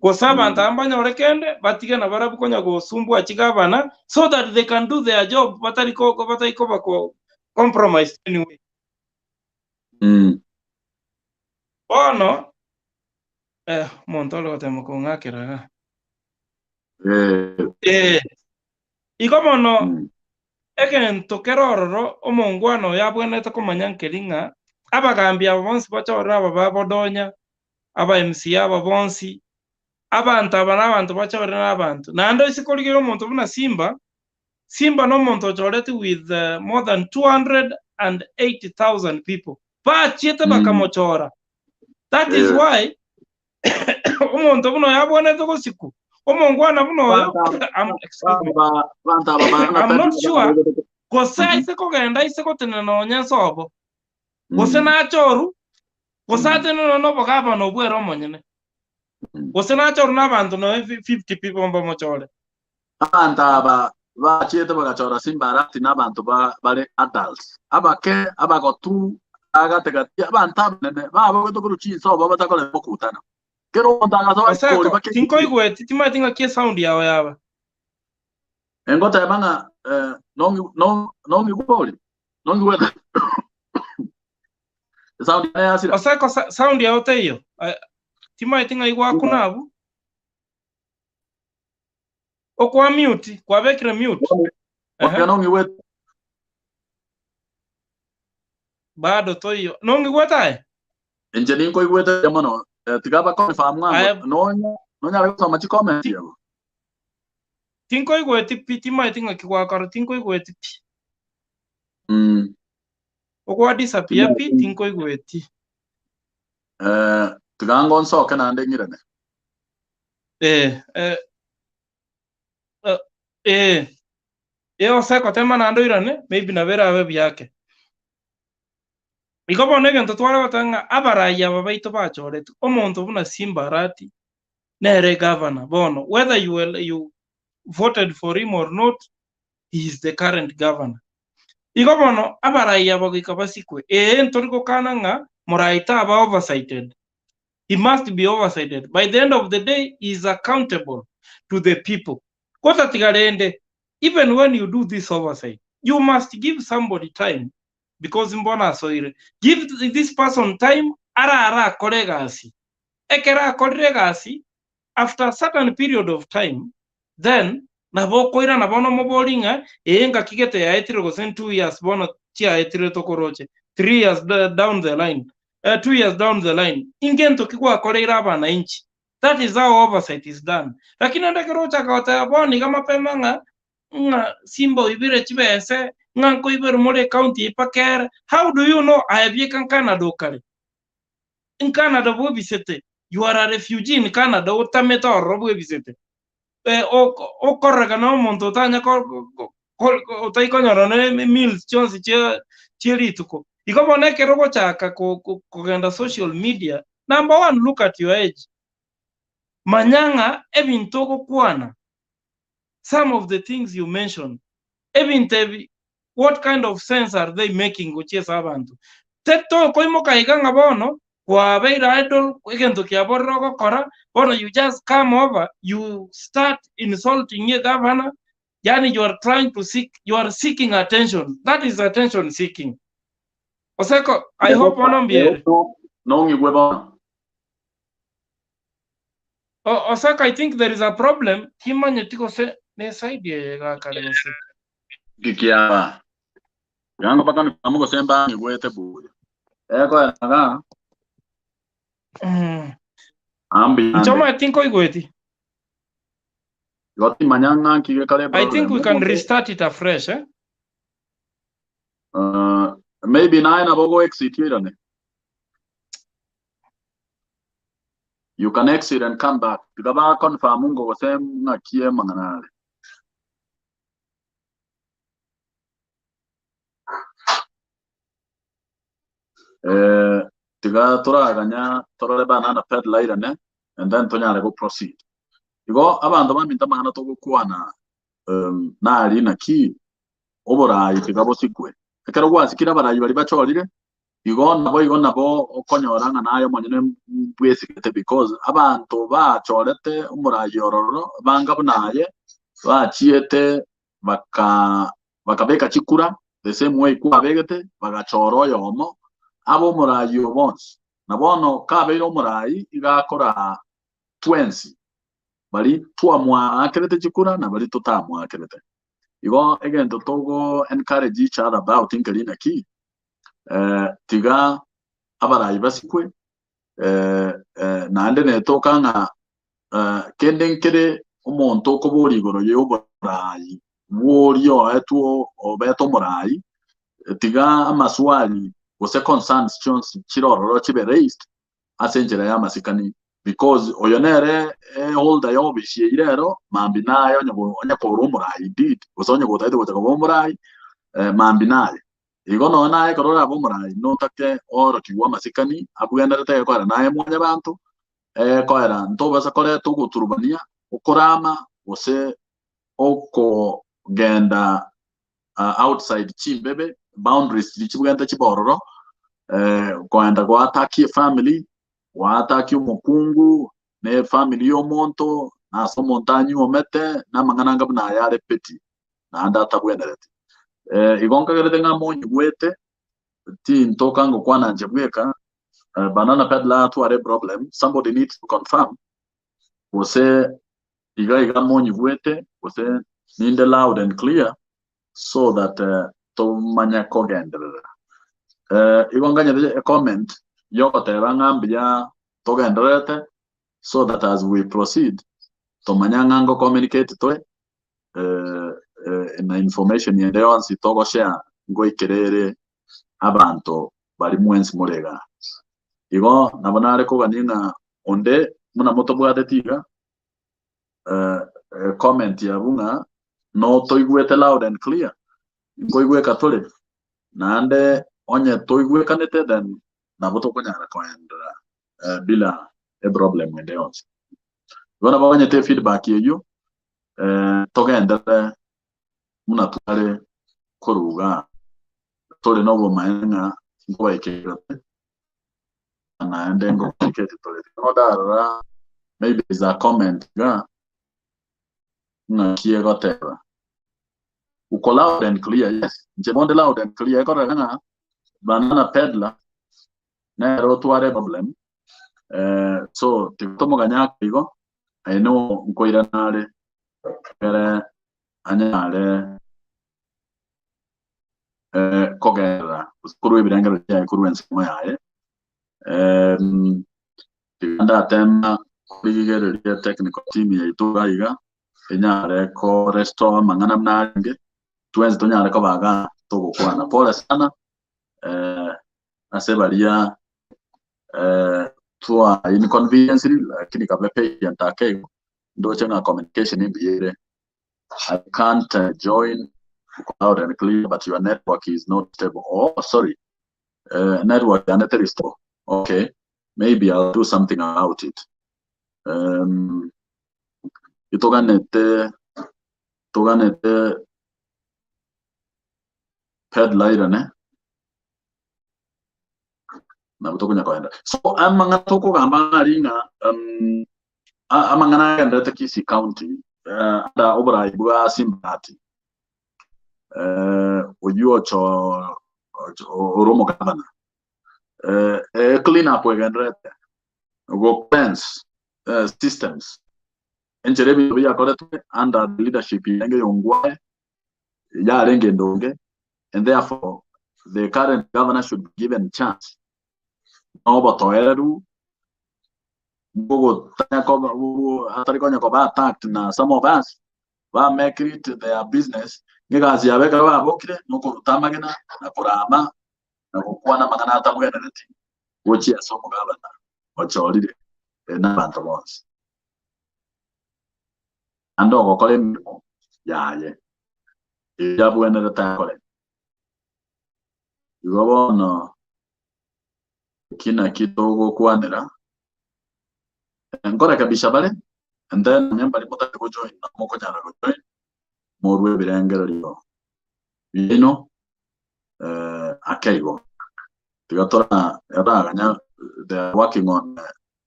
Gose abanto Mm. aba mbanyore kende batige na barabwo konya gosumbua chigavana so that they can do their job batari ko batari koba ko compromised anyway. Mm. Bono eh, omonto ore gotema kong'akera iga. Eh. Eh, igo bono Mm. egento kere ororo omongwana oyo abwenerete komanya nkeri ng'a abagambi aba bonsi bachorire aba ba Bodonya, aba MCA aba bonsi, abanto aba na abanto bachorire na abanto. Naende ase korigereria omonto buna Simba, Simba na omonto ochoreti with uh, more than 280,000 people. Bachiete Mm. bakamochora. That is Eh. why omonto buna oyo abwenerete gosikwa. Omongwana buna oyo, Banto I'm, excuse me, aba banto aba bana I'm not tari sure gose Mhm. aise kogenda aise gotenena nonya nsobo, gose Mm. nachoru, gose Mm. atenene nobogabana obwere omonyene, Mm. gose nachoru nabanto noe 50 people mbamochore. Abanto aba bachiete bagachora Simba Arati na abanto ba bare adults abake abagotu agategati abanto abanene babogete korwa chinsobo batakore mokutano kera omonto agasoa rikori Oseko, bakeitie tinkoigweti, timanyeti ng'aki esound yao yaba. engoteba ng'a eh, nongi- no- nongigwa ori nongigwete esound yane yasira Oseko, sound yao teiyo. Eh, Timanyeti ng'ai gwakuna abwo. Okwa mute, kwabekire mute. Oyo Ehe. nongigwete Bado toiyo. Nongigwete aye? inche ninkoigwete mono eh, tiga baconfirm ng'a Aye nonya nonyare gosoma chicomment ti, abo tinkoigweti pi, timanyeti ng'aki gwakora, tinkoigweti pi. mm. Okwa disappear pi, tinkoigweti. eh, tiga ngonsoke naende ng'irane Eh, eh, eh, eh, eh, oseko tema naende oirane, maybe nabo erabe biake. Igo bono egento tware goteba ng'a abarai aba baito bachoretwe, omonto buna Simba Arati nere governor bono, whether you, will, you voted for him or not, he is the current governor. Igo bono abarai aba goika basikwe. Ee, ntori gokana ng'a morai taba oversighted. He must be oversighted. By the end of the day, he is accountable to the people. Gotatiga rende, even when you do this oversight, you must give somebody time because mbona asoire. Give this person time arara akore egasi. Ekero akorire egasi, after a certain period of time, then nabo okoirana bono omobori ng'a ee ngaki gete yaetire gose in 2 years bono chiaetire tokoroche 3 years down the line 2 years down the line ingento ki gwakoreire abananchi. That is how oversight is done. Lakini ende ekero ochaka goteba bono iga mapema ng'a ng'a Simba oibire chibese ng'a nkoibere more county ipakere, how do you know aye bieka nkanada okare nkanada bwebisete? You are a refugee in Canada, otamete ororo bwebisete. Eh, okorekana omonto otanya otaikonyora ne meals chionsi chia chie rituko. Igo bono ekero ogochaka kogenda social media, number one, look at your age. Manya ng'a ebinto ogokwana, some of the things you mention, ebinto ebi what kind of sense are they making gochia ase abanto? Tetokoimoka iga ng'a bono kwabeire idle, egento kiaborire ogokora, bono you just come over, you start insulting a governor, yaani you are trying to seek, you are seeking attention, that is attention seeking. Oseko, I hope bono mbiere. Nong'igwe bono. Oseko, I think there is a problem, timanyeti gose ne side eye gakare gose. Gikiaba. Yango bakani gose mbang'igwete buya. Ekoeraga ambi ande. Nchoma tinkoigweti. Igo timanya ng'a nki gekare I think we problem. can restart it afresh, eh? Maybe naye nabo go exit irane. You can exit and come back. Tiga ba confirm ngo gose ng'aki emang'ana are. Eh, tiga toraganya torore banana peddler irane and then tonyare go proceed. Igo abanto baminto amang'ana togokwana nari naki oborai tiga bosikwe. Ekero gwasikire abarai baria bachorire, igo nabo igo nabo okonyora ng'a naye omonyene mbwesigete because abanto bachorete omorai ororo banga buna aye bachiete baka bakabeka chikura the same way kwabegete bagachora oyomo abe omorai o bonsi. Na bono kabeire omorai iga akora twensi bari twamwakerete chikura na bari totamwakerete. Igo egento togo encourage each other about nkeri naki tiga abarai basikwe naende netoka ng'a kende nkere omonto okoboria igoro ya oborai bworia oetwe obete omorai tiga amaswali gose concerns chionsi chire ororo chibe raised ase enchera ya amasikani because oyo nere holder ya obisi eyio rero mambi naye onye onye korwa omorai indeed gose onye gotaete gocha koba omorai mambi naye. Igo nonya naye ekero orabe omorai notake oorokigwe amasikani abwenerete gekoera naye mwanyabanto ekoera ntobasa koreta ogoturubania okorama gose okogenda outside chimbebe boundaries chiria chibwenerete chibe ororo koenda goatakia efamily goatakia omokungu na efamily ya omonto na ase omonto anyuomete na amang'ana anga buna aya are petty naende atabwenereti. Igo nkagerete ng'a monyigwete tintoka ngokwana inche bweka banana peddler atware eproblem somebody needs to confirm gose iga iga monyigwete gose ninde loud and clear so that tomanye kogenderera. Igo nganyete ecomment yogoteba ng'a mbuya togendererete so that as we proceed tomanya ng'a ngo communicate toe na information ende yonsi togoshare ngoikerere abanto bari mwensi more igaa. Igo nabo nare kogania ng'a onde buna motobwateti iga comment yabu ng'a no toigwete loud and clear nkoigweka tore naende onye toigwekanete then nabo tokonyara koenderera bila eproblem ende yonsi. Igo nabo ganyete efeedback eywo togenderere buna tware koruga tore na obomaene ng'a nkobaikera naende ngocommunicate tore. Nigo ndarora maybe is a comment iga ng'aki egoteba uko loud and clear yes inche bonde loud and clear ekorora ng'a banana peddler nere otware problem so tigotomoganya igo I know nkoiranare ere anyare kogerera korwa ebirengero biaye korwa ensemo yaye tiga ndatema korigereria technical team yaito iga iga enyare ko restore amang'ana buna arenge twensi tonyare kobaga togokwana pole sana ase baria twa inconvenience lakini kabe patient ake igo ndoche ng'a communication mbuya ere. I can't join loud and clear but your network is not stable. Oh sorry, network yane teri stable. Okay, maybe I'll do something about it. Itoganete toganete pedla irane nabo tokonya koenda. So amang'ana tokogamba ng'a ng'a amang'ana agenderete Kisii County under oborai bwa Simba Arati oyio ocho ore omogavana clean up egenderete go cleanse systems enchera ebinto biakoretwe under the leadership yarenge ya Ongwae yarenge endonge and therefore the current governor should be given chance na obotoereru bwogotanya koba atari konya koba attacked na some of us ba make it their business ng'egasi yabo ekero babokire nokoruta amagena na korama na gokwana amang'ana atabwenereti gochia ase omogabana ochorire na abanto bonsi naende ogokora emeremo yaye eria abwenerete akore. Igo bono eki naki togokwanera, nkorekebisha bare and then onye mbari motari gojoin nabo mokonyara gojoin morwe ebirengererio biaino ake igo. Tiga tora eraganya they are working on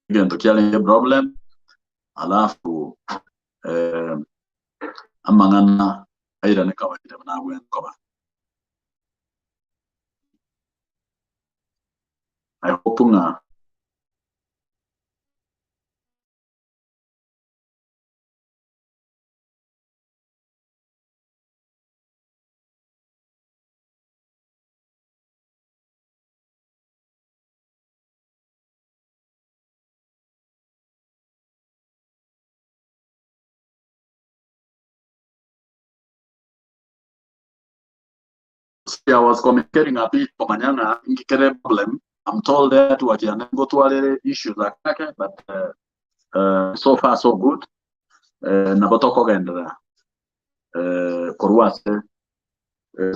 egento kiarenge problem alafu amang'ana airane kawaida buna abwenerete koba. I hope ng'a I was communicating a bit komanya ng'a inki kere problem. I'm told that wakiane ngotwarere issues akake but so far so good. Nabo tokogenderera korwa ase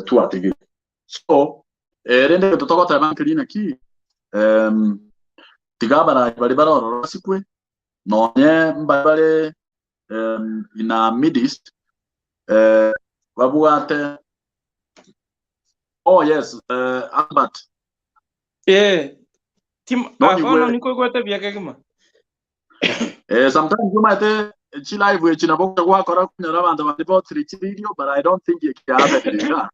twatigire. So rende egento togoteba nkeri naki tiga abarai baria bare ororo basikwe nonye mbari bare in our midst babwate oh yes Albert Tim bono nikoigwete buya kegima. Sometimes omanyete chi live echi nabo gwakora konyora abanto bari botiri chi video but I don't think it can happen iga.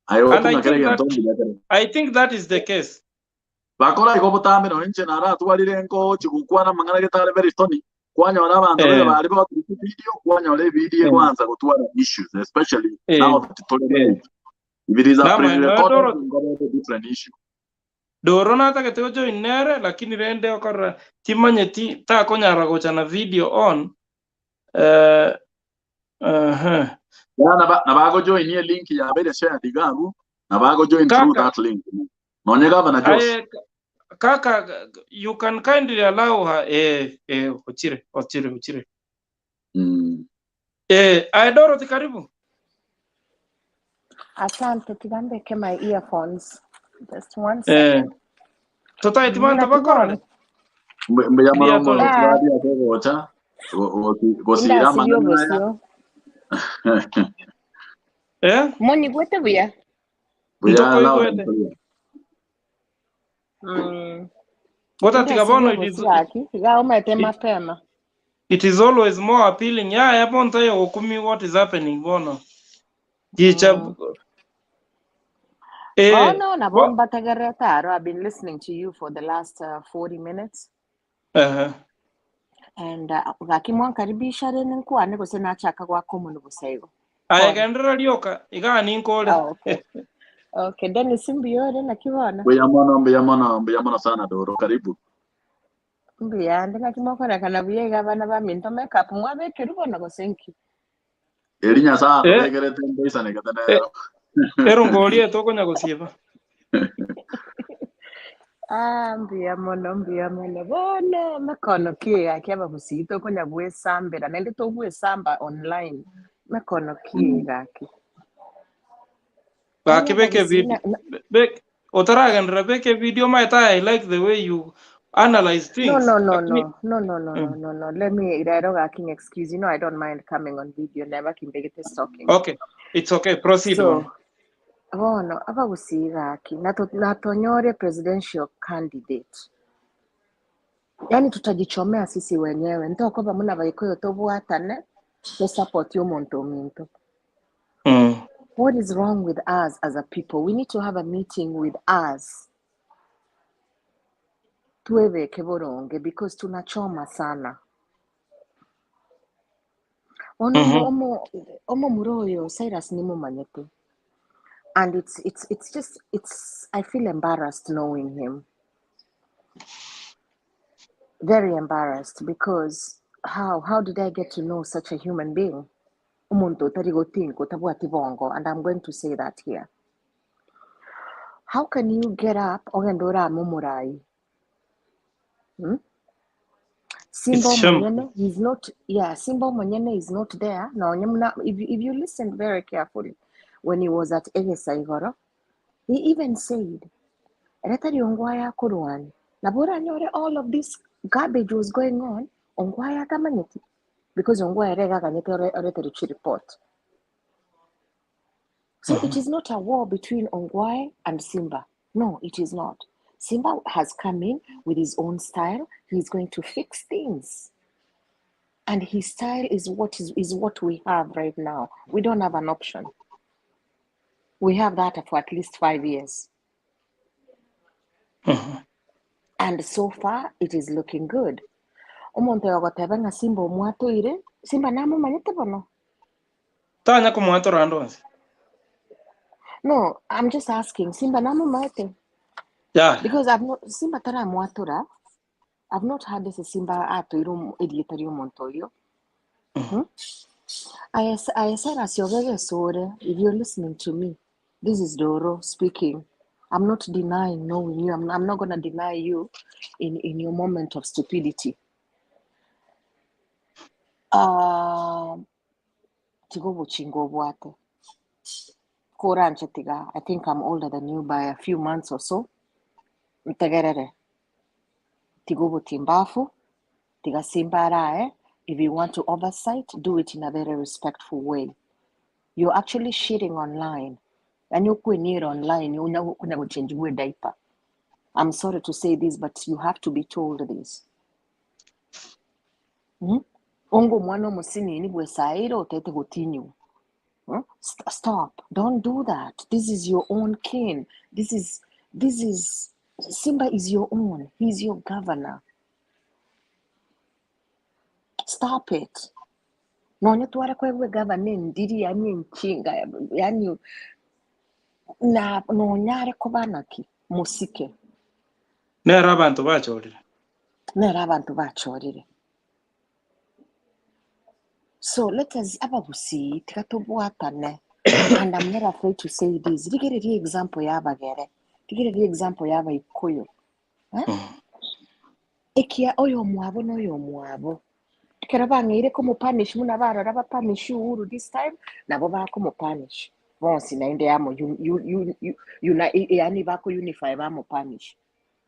I hope And I ng'a kere think that egento mbuya kere. I think that is the case. Bakora igo botambe nonye inche naratwarire ngochi gokwana amang'ana getare very funny kwanyora abanto bere bari botiri chi video kwanyora evideo egwansa gotwara issues especially now that tore live. If it is a Namaene pre-recorded Doro ngoba a different issue. Doro natagete gojoin nere lakini rende okorora timanyeti takonyara gocha na video on Yeah, na bagojoin e link yabeire shared iga abwo, na bagojoin through Kaka that link. Nonye Governor Josh. aye kaka you can kindly allow her ochire ochire ochire. Aye Dorothy karibu. Asante, tiga mbeke my earphones. Just one second. Totaeti banto Naki bakorore. bono? Mbuya mono Mbuya tore. omorwari ase ogocha gosira Indasirie amang'ana aya. obosio. Monyigwete buya? Buya loud and Ntokoigwete. clear. Gotatiga Indasirie bono it is obosio gaki, iga omete it, mapema. it is always more appealing. Yaya bonto yogokumi what is happening bono. Gicha Bono nabo bo mbategerete aro. I've been listening to you for the last 40 minutes. And gaki mwankaribisha rende nkwane gose nachaka gwaka omonwe bosa igo. Aye Bono. genderera rioka iga ninkore. Oh, okay. Okay, Dennis mbuyore naki bono? Mbuya mono mbuya mono mbuya mono sana Doro karibu. Mbuyande naki mokorekana buya iga abana baminto makeup mwabekerwa bono gose nki? Eri Nyasaye atobekerete ntoisanegete nero. Erongori etokonya gosieba. Ah, mbuya mono mbuya mono bono mekono ki gaki abagusii tokonya gwesambera naende togwesamba online mekono ki gaki Gaki Bono beke abagusii video bek otaragenderera beke video maete I like the way you analyze No, things no, no, lakini no, no, no, no, no, no, no. Let me, Rairo King, excuse you. No, I don't mind coming on video. Never can get this talking. Okay, it's okay, proceed So, on. bono abagusii gaki natonyore presidential candidate yani tutajichomea sisi wenyewe ntokoba muna baikoyo tobwatane to support yomonto ominto. What is wrong with us as a people? We need to have a meeting with us tuweke boronge because tunachoma sana. Ono omo omo muroyo Cyrus nimumanyete and it's just it's I feel embarrassed knowing him. Very embarrassed because how did I get to know such a human being? Umuntu utari gotinka utabwati bongo, and I'm going to say that here. How can you get up ogenda oramumurai? Simba It's shameful. Omonyene, he's not, yeah, Simba Omonyene is not there. No, if you listen very carefully, when he was at Egesa Igoro, he even said, Retari Ongwaya Kurwan, Nabora Nyore, all of this garbage was going on, Ongwaya Tamanyeti, because Ongwaya Rega Ganyete Retari report. So it is not a war between Ongwae and Simba. No, it is not. Simba has come in with his own style. He's going to fix things. And his style is what we have right now. We don't have an option. We have that for at least 5 years. And so far, it is looking good. Omonto yogoteba ng'a Simba omwatoire, Simba namomanyete bono. Tanya kumwatora andonzi. No, I'm just asking. Simba namomanyete. Yeah. Because I've not Simba taramwatora. I've not heard this Simba atoire erieta omonto oyo. I said as your sorry, if you're listening to me, this is Doro speaking. I'm not denying knowing you. I'm not going to deny you in your moment of stupidity. Tigo buchingo bwate. Koranche tiga. I think I'm older than you by a few months or so. Ntegerere. Tigo butimbafu. Tiga Simba arae. If you want to oversight, do it in a very respectful way. You're actually shitting online. And you near online, you know, change your diaper. I'm sorry to say this, but you have to be told this. Ongo mwana musini ni bwesairo tete gotinyu. Stop. Don't do that. This is your own kin. This is Simba is your own. He's your governor. Stop it. Nonye tuware kwewe governor ndiri yani nchinga yani na nonyare kobanaki musike. Nera abantu bachorire. Nera abantu bachorire. So let us abagusi tikatobwatane. And I'm not afraid to say this. Rigere ri example yabagere. Rigere ri example yaba ikuyo. Eh? Ekia oyo mwabo no yo mwabo. Kera bangire ko mupanish muna barora bapanish Uhuru this time nabo bako mupanish. Bonsi na inde yamo you you na yani bako unify ba mupanish.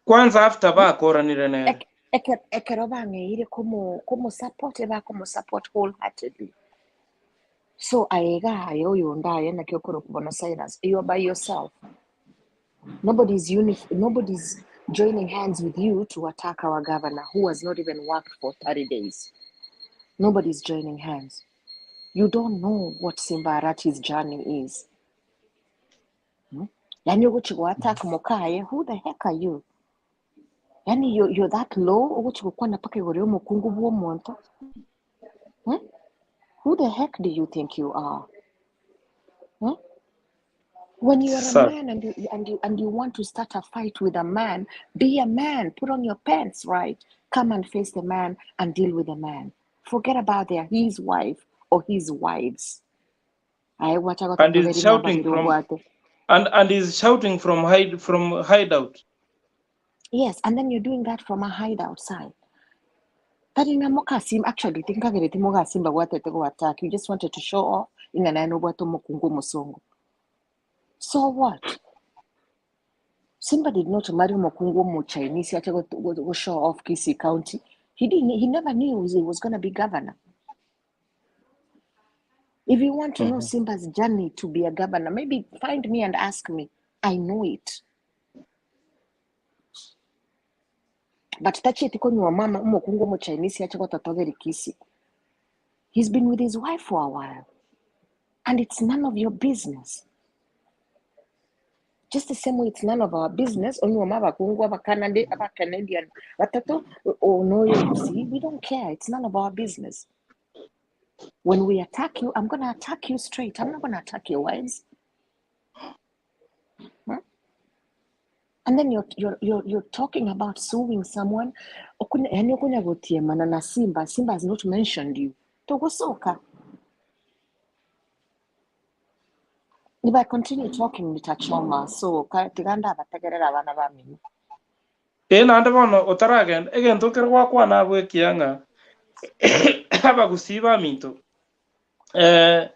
Kwanza after bakoranire ne. Ekero bangire ko mo support bako mo support wholeheartedly. So aega ayo yonda na kyokoro kubona Cyrus, you are by yourself. Nobody's joining hands with you to attack our governor who has not even worked for 30 days. Nobody's joining hands. You don't know what Simba Arati's journey is. Yani uguchi attack Mokaye, who the heck are you? Yani you're that low, uguchi kukwana paka igoro y'omukungu bw'omuntu. Who the heck do you think you are? When you are a man and you want to start a fight with a man, be a man. Put on your pants, right? Come and face the man and deal with the man. Forget about his wife or his wives. And he's shouting from and he's shouting from hideout. Yes, and then you're doing that from a hideout side. Actually, you just wanted to show off. So what? Simba did not marry omokungu omo Chinese ache go, go, go show off Kisii County. He didn't he never knew he was going to be governor. If you want to know Simba's journey to be a governor, maybe find me and ask me. I know it. But tachieti konywa mama omokungu omo Chinese ache gototogeri Kisii. He's been with his wife for a while. And it's none of your business. Just the same way it's none of our business. Onywa abakungu abakanade abacanadian batato oh no you see we don't care. It's none of our business. When we attack you, I'm gonna attack you straight. I'm not gonna attack your wives. Hmm? And then you're talking about suing someone. Okunya yani okunya gotiemana na Simba. Simba has not mentioned you. Togosoka. If I continue talking nitachoma. So tiganda abategerera abana ba mimi. Eh naende bono otaragenda egento kere gwakwana abwo ekiang'a abagusii baminto eh,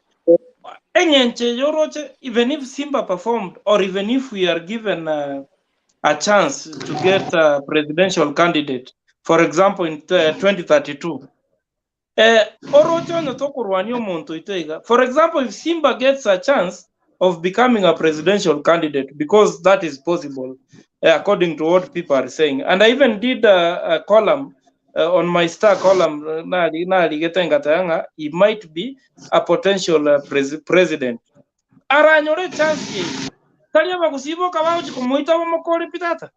eng'encho yoroche even if Simba performed or even if we are given a chance to get a presidential candidate for example in 2032 eh, oroche onye tokorwania omonto oito iga for example if Simba gets a chance of becoming a presidential candidate because that is possible according to what people are saying and I even did a column on my star column narigete ngatanga he might be a potential president aranyore chance ye tari abagusiboka bagochi kumuita bamokore pitata.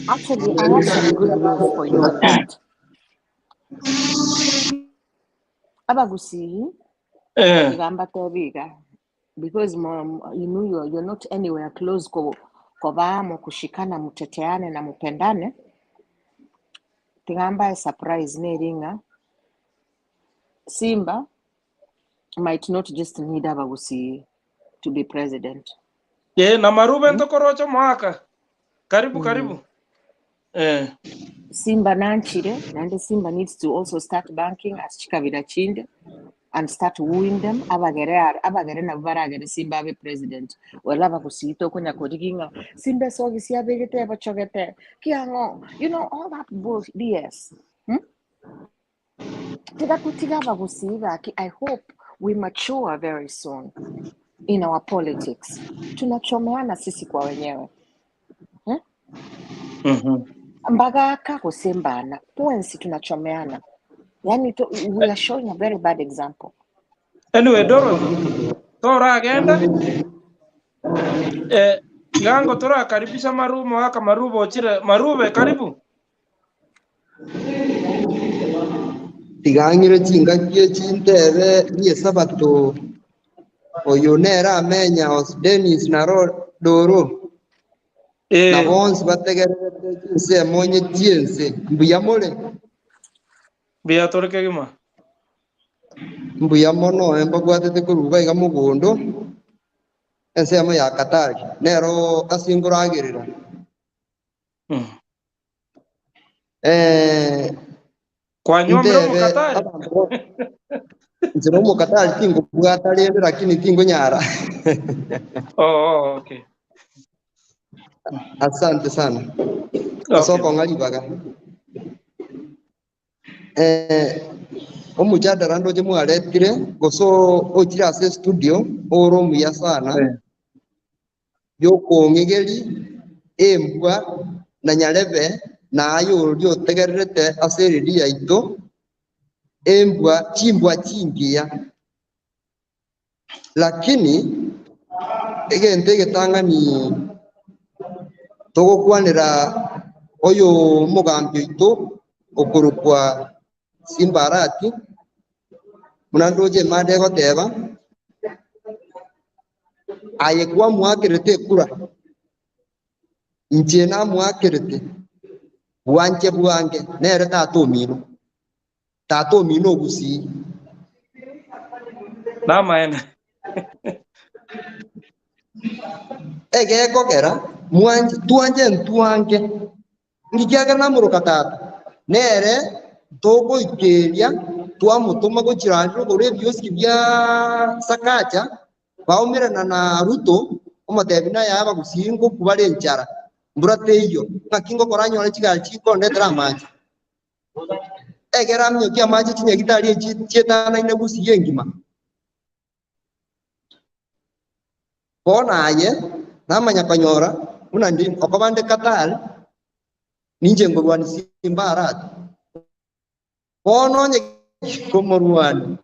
Actually, I have some good news for you on that. Abagusii igamba tebiga because mom, you know you're not anywhere close ko koba kushikana muteteane na mupendane tigamba surprise neringa Simba might not just need Abagusii to be president. Na Marube ntokorocho mwaka karibu karibu Simba nanchire nande Simba needs to also start banking as chikabira chinde and start wooing them. Abagere abagere nabo baragere Simba abe president. Wala abagusii tokonya koriginga Simba sogisi abegete bachogete kiango you know all that bull BS. Tiga kutiga abagusii baki. I hope we mature very soon in our politics. Tunachomeana sisi kwa wenyewe. Mbagaka kusembana pwensi tunachomeana. Yani to, we are showing a very bad example. Anyway, Dorothy, tora agenda gango tora karibisha Marumo haka Marubo ochire Marube karibu. Tigang'ire chingakie chintebe rie sabato oyo nera amenya os Dennis naro Doro na bonsi bategererete chinsemo nye chiense mbuya more mbuya tore kegima mbuya mono embabwatete koruga iga mogondo ensemo ya Katari nero asingoragirira kwanywa mire omukatari nzira omukatari tingobwata rende lakini tingonyara. Oh, okay. Asante sana. Asoko ng'aribaga. Omuchadara ndoche mwaretire goso ochire ase studio oro omuya sana yokong'egeri embwa na nyarebe naye oria otegererete ase eredi yaito embwa chimbwa chingiya lakini egento egetang'ani togokwanera oyo omogambi oito okorokwa Simba Arati muna ndoche emanda egoteba aye kwamwakerete ekura inche namwakerete bwanche bwange nere tata omino tata omino ogusii namaene egekogera mwanje twanje ntwange ngikiagera namoroka tata nere togoikeria twamutuma gochirandira okora ebioski bia Sakaja baumirana na Ruto Omotebi naye abagusii ngokwa bare enchara, mbura teiyo, ng'aki ngokora nyore chigari chikondetera amache? Ekero aminyokia amache chinyagitari echi chietanaine Gusii engima. Bono aye namanya konyora buna ndi okoba nde Qatar, ninche nkorwania Simba Arati. Bono onye komorwania.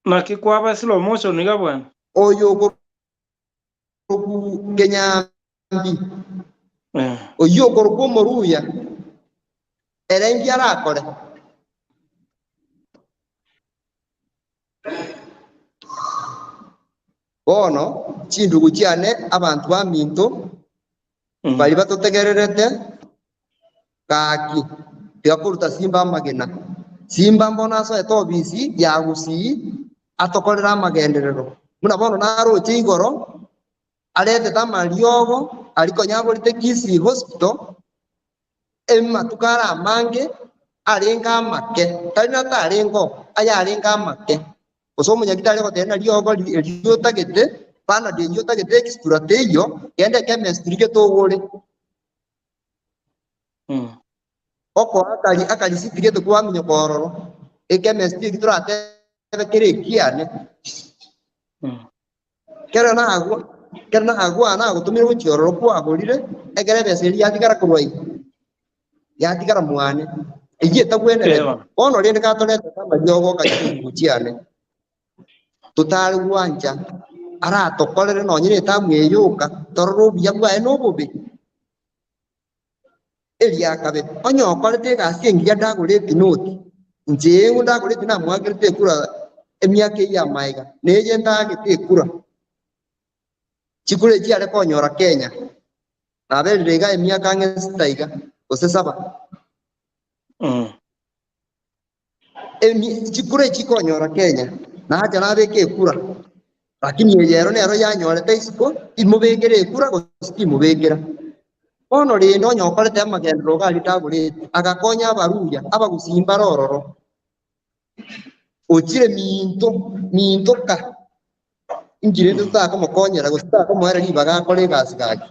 Naki kwaba slow motion iga bwana? Oyo okorokwa Kenyambi, Eh. oyio okorokwa Omoruya, ere inki arakore? Bono chindugu chiane, abanto baminto, baria batotegererete, gaki, tiga koruta Simba amagena. Simba mbono asoete obisi ya Gusii atokorere amagenderero. Buna bono naroche igoro aretete amariogo aria konya aborete Kisii Hospital, Amatuko are amange arenge amake, tari natarengeo, ayarenge amake. Gose omonyagitari agotebia ng'a riogo erio otagete, Panadol eyio otagete extra teiyo, genda echemistry gete ogore. Okoa akari akarisiti gete kwaminyoka ororo, echemistry eki toratebe kere ekiane. Kero nagwa, kero nagwa nagotomire gochia ororo kwagorire, ekero ebesa eria yatigara korwa iga, yatigara mwane, eyio etagwenereti. Ewa. Bono rende gatoretete amariogo okanyora chingubo chiane, totare gwancha aratokorere nonye na etamu eye yoka, torore obuya bwaye na obobe. Eria kabere, onye okorete egasi engiya ndagoreti noti, inche eng'u ndagoreti namoakerete ekura emiaka eyio y'amaega, na eye ntagete ekura. Chikura echi are konyora Kenya, naberire iga emiaka ang'e sita iga, gose saba. Emi chikura echi konyora Kenya, nacha nabeka ekura, lakini eye ero nero yanyorete isiko, imobekere ekura gose timobekera. Bono rende onye okorete amagenderero iga aria tagoreti, agakonya abaruya, abagusii mbare ororo. Ochire minto, minto ka, inki rende totakomokonyera gose totakomoera ribaga akore egasi gaki?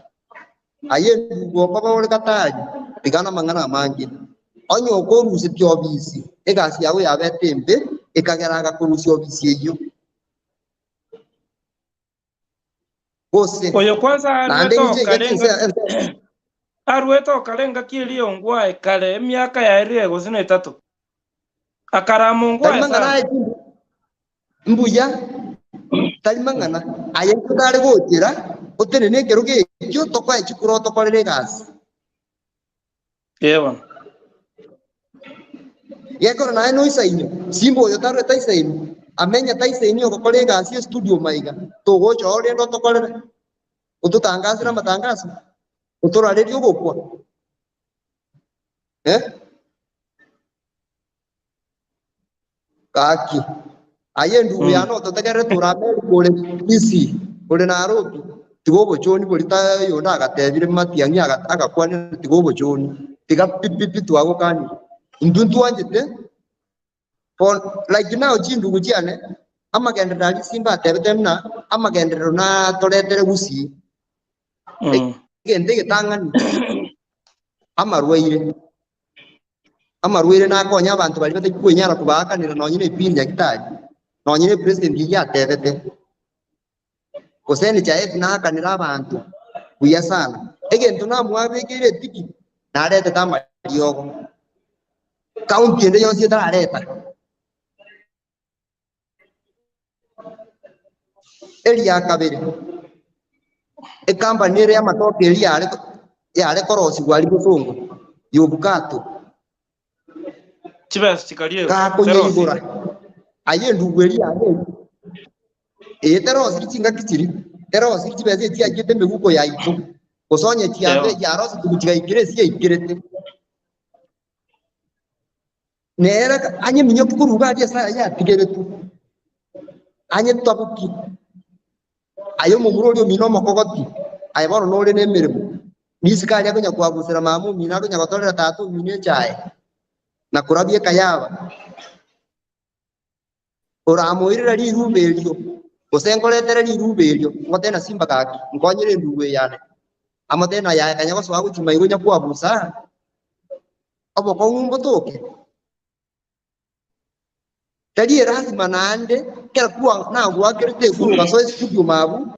Aye endugu okoba ore gatari, tiga namang'ana amange. Onye okorusetie obisi, egasi yago yabete embe, ekagera agakorusia obisi eyio. Gose, Oyo kwanza naende aruete inche iga okare chinse engaki ense aruete okare engaki eria ongwae kare emiaka yaerire gose na etato. Akarama tari ongwae mang'ana sana. aye chimbu mbuya, tari mang'ana aye totare gochera otenene ekerogo ekio tokoe chikura otokorere egasi. Ee bono. Gekoro naye noisaine, Simba oyo tarwe taisaini, amenya taisaini ogokora egasi estudio maiga, togocha oo rende otokorere, ototangasere amatangaso, otorarerie ogokwa eh? Gaki, aye endugu yane ototegerere tore Amerika ore Kisii, ore Nairobi, tiga obochoni boria ta oyonde agatebire Matiang'i agakwanera tiga obochoni, tiga pi pi pi twagokanire. Intwe ntwanchete for like now chindugu chiane, amagenderero aria Simba atebete buna amagenderero natoretere Gusii, egento egetang'ani, amarwaire. Amarwaire nakonye abanto baria batari kwenyara kobaakanera nonye ne epini nyagetari, nonye ne president eyio atebete. Gose NHIF naakanere abanto buya sana. Egento namwabekeire etiki, naretete amariogo. County ende yonsi etarareta. Eria kabere, ecompany ere y'amatoke eria yare yare korosigwa aria bosongo, y'obukato, Chibesa chikariegwa, gakonyeigora, terosiri. aye endugu eria yane eria, ee terosiri chingaki chiria, terosiri chibesa echi chiachete emeguko yaito, gose onye chiabe Ewa. chiarosetigwe chigaikera ase chiaikerete. Nere anye minyoki korwa iga aria ase ayatigeretwe, anye tabuki. Aye omomura oria omino omokogoti, aye bono nore nemeremo, nisiko aria akonya koabusera mama omino akonya gotorera tata omino echae. Na korabia ekayaba, Oramoirere riruba erio, gose nkoretere riruba erio, ngotee na simba gaki, nkonyere endugu eye yane. Amotebie na yaya kanya gosoa gochia maigo onya kwabusa obokong'u mbotoke. Tari erasima naende kera kwa nagwakerete ekuru ogasoa estudio mabu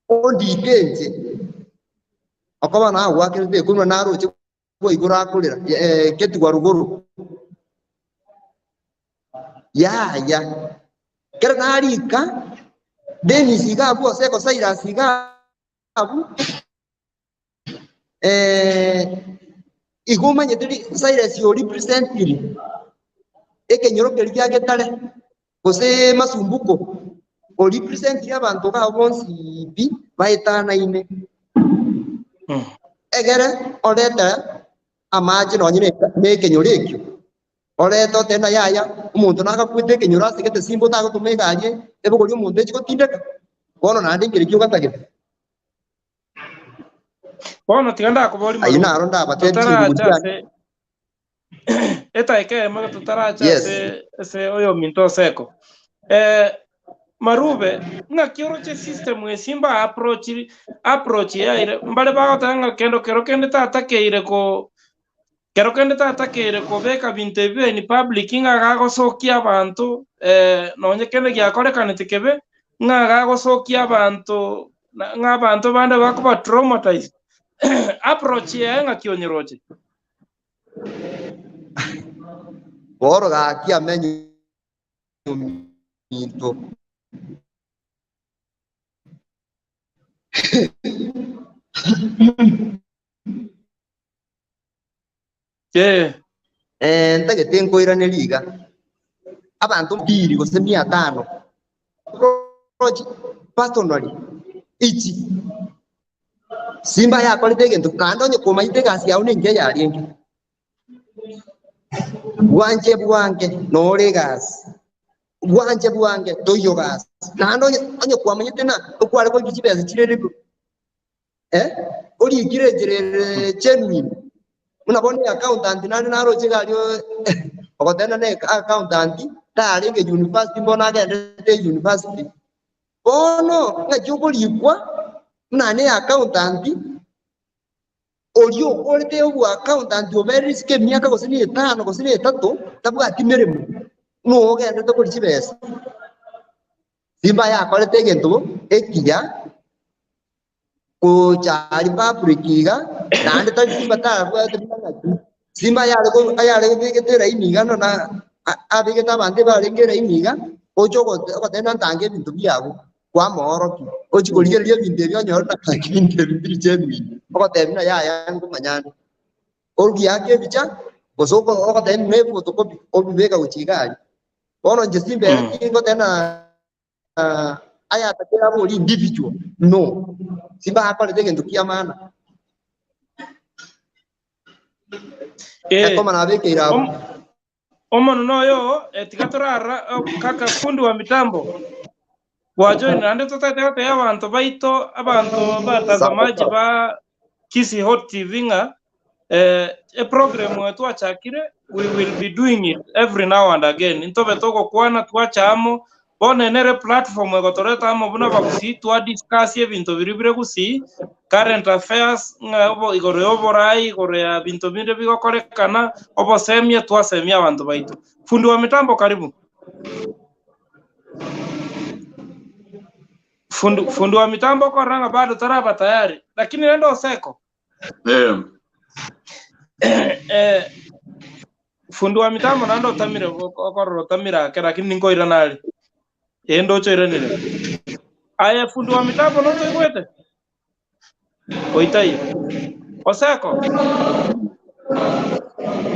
ondite inche okoba nagwakerete ekuru buna naroche bwa igoro akorera ketigwa rogoro. Yaya, kero narika Dennis iga abwo Oseko Cyrus iga abwo igo omanyete Cyrus o representiri ekenyoro keria kia Getare gose Masumbuko o representiri abanto iga abwo bonsi pi baetanaine. Egere orete amache nonye nekenyoro ekio, orete otebe ng'a yaya, omonto nagakwete ekenyoro ase gete simba otagotoma egari ebogorie omonto echi gotindeka, bono naende nkereki ogatagete. Bono tiga ndakoborie Ayio Marube, naro ndabatebie chinguru totaracha chiane. ase etaika eyemo iga totaracha Yes. ase ase oyominto Oseko. Eh, Marube, ng'aki oroche system eye mba approach approach yaire mbare bagoteba ng'a kendo kero kende tatakeire ko kero kende tatakeire kobeka binto ebi in public ng'a gagosokia abanto eh, nonye kende giakorekanete kebe ng'a gagosokia abanto ng'a abanto bande bakoba traumatized approach yaye ng'aki onyeroche? Bono gaki amenye ominto. Ee. Eh, ntagete nkoiranerie iga, abanto mbiri gose mia tano, rochi personally, ichi simba yakorete egento naende onye komanyete egasi yao nengiya yarenge. Bwanche bwange nore egasi, bwanche bwange toiyo gasi. Naende onye onye kwamanyete ng'a okware korigia chibesa chire riko eh, orikire enchera ere genuine, buna bono eaccountant nare naroche iga aria ogoteba ne accountant tarenge university mbono agenderete university. Bono ng'aki okorikwa buna ne accountant, oria okorete oboaccountant oberire isiko emiaka gose na etano gose na etato, tabwati meremo, ng'o ogenderete koria chibesa. Simba yakorete egento ekiya gocha aria public iga, naende tari Simba tabwate buna ng'aki, Simba yare ko ayare kobegete eraini iga nonye na abegete abanto ebarenge eraini iga, oche ogoteba ntange ebinto biago. Kwamoorokia, ochie korigereria ebinto ebi onyore na gaki ebinto ebi mbiri genuine, ogotebia ng'a yaya ngomanya ande. Obiake ebicha, gose ogotebia ng'a ephotocopy, obibeka gochia iga aria. Bono inche simbere tingoteba ng'a ayatakire abe oria individual, no. Simbakorete egento kia maana. Ekoma nabekeire abwo. Omonene oyo eh, tiga torara oh, kaka fundi wa mitambo gwajoin naende totaete gotebia abanto baito abanto batazamaji ba Kisii Hot TV ng'a eh, eprogram eye twachakire we will be doing it every now and again ntobe togokwana twacha amo Bono ere nere platform egotoreta amo buna abagusii twa discuss ebinto biria bire gusii, current affairs, ng'a obo igoro ya oborai, igoro ya binto binde bigokorekana, obosemia twasemia abanto baito. Fundi wa mitambo karibu. Fundi, fundi wa mitambo okorora ng'a bado taraba tayari, lakini rende oseko. Eh, Eh, fundi wa mitambo naende otamire okorora otamire ake lakini ninkoirana are. Ee ndoche oiranire. Aye fundi wa mitambo notoigwete? Oitaiyo. Oseko.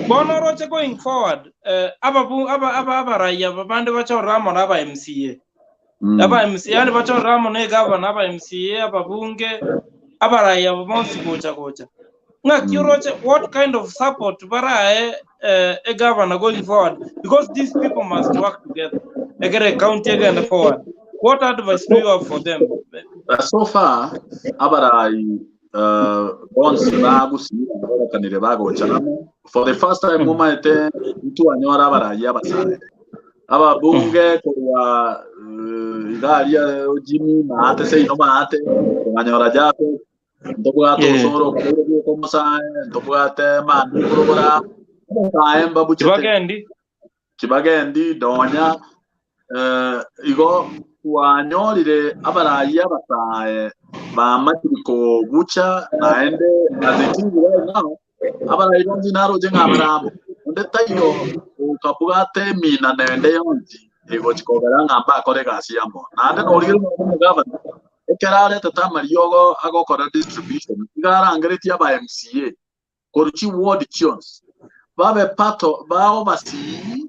Bono oroche going forward, eh, ababu aba aba abaraiya aba bande bachorere amo na aba MCA. Aba MCA yani bachorere amo na egavana, aba MCA, ababunge, abarai abo bonsi gocha gocha. Ng'aki oroche what kind of support barae eh, egavana going forward because these people must work together. Egere county egende forward. What advice do you have for them? So far abarai Bonsi bagusii barorekanire bagocha amo for the first time momaete ntwanyora abarayi abasae ababunge korwa iga aria Jimmy maate seino maate tokanyora Japhet ntobwate osoro okabeire bweka omosae ntobwate mani korobora abasae mbabuchete Kibagendi. Kibagendi donya igo twanyorire abarayi abasae bamachire kobucha naende as it is right now abarayi bonsi naroche ng'a bare amo onde taiyo okabwate emina nende yonsi egochi kogera ng'a mbakore egasi amo naende norigereria nonye omogavana ekero aretete amariogo agokora distribution iga arangeretie aba MCA korwa chiward chionsi babe part of baobasii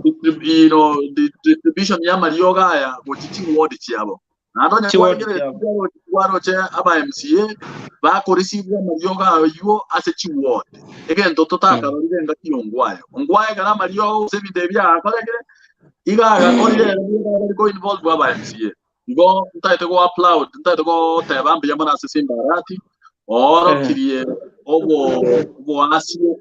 you know, distribution ya amariogo aya gochi chiward chiabo. Naende onye Chiward kwarigereria chiabo. kwaroche aba MCA bakoreceive amariogo aywo ase chiward. Egento totakarorire engaki ya Ongwae. Ongwae ekero amariogo gose ebinto ebi biagakorekire, iga agakorire ere nigo bari ko involve aba MCA. Igo ntaete go applaud, ntaete goteba mbuya mono ase Simba Arati, oorokirie obo oboasie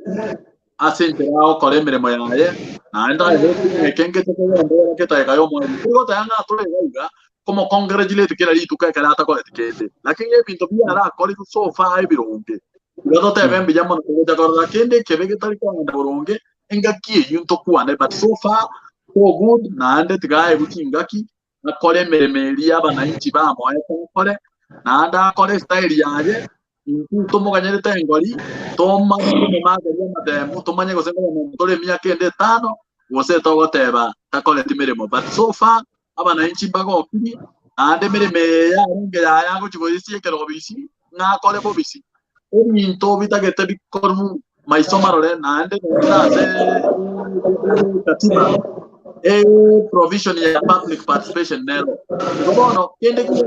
ase enchera agokora emeremo yaye, naende I hope ng'a eke ngeche kegende ketageka y'omoerio. Tiri goteba ng'a tore iga iga, komocongratulate kera rituko ekero atakoreti kende, lakini ebinto biarakorirwe so far ebironge, iga totebe mbuya mono togocha korora kende ekebe getari kogenda boronge, engaki eyio ntokwane but so far so good, naende tiga aegwe chingaki akore emeremo eria abanainchi bamoete akore, naende akore estyle yaye, intwe tomoganyerete engori, tomanye komomakeria amatemo, tomanye gose nkomomonto tore emiaka ende etano, gose togoteba takoreti meremo. But so far, abanainchi mbagokirie, naende emeremo eye yarenge yaye agochi goesia ekero obisi, ng'a akore bobisi. Ebinto bitagete bikorwu maiso marore naende nonye ase katiba e provision ya public participation nero. Igo bono kende gionsi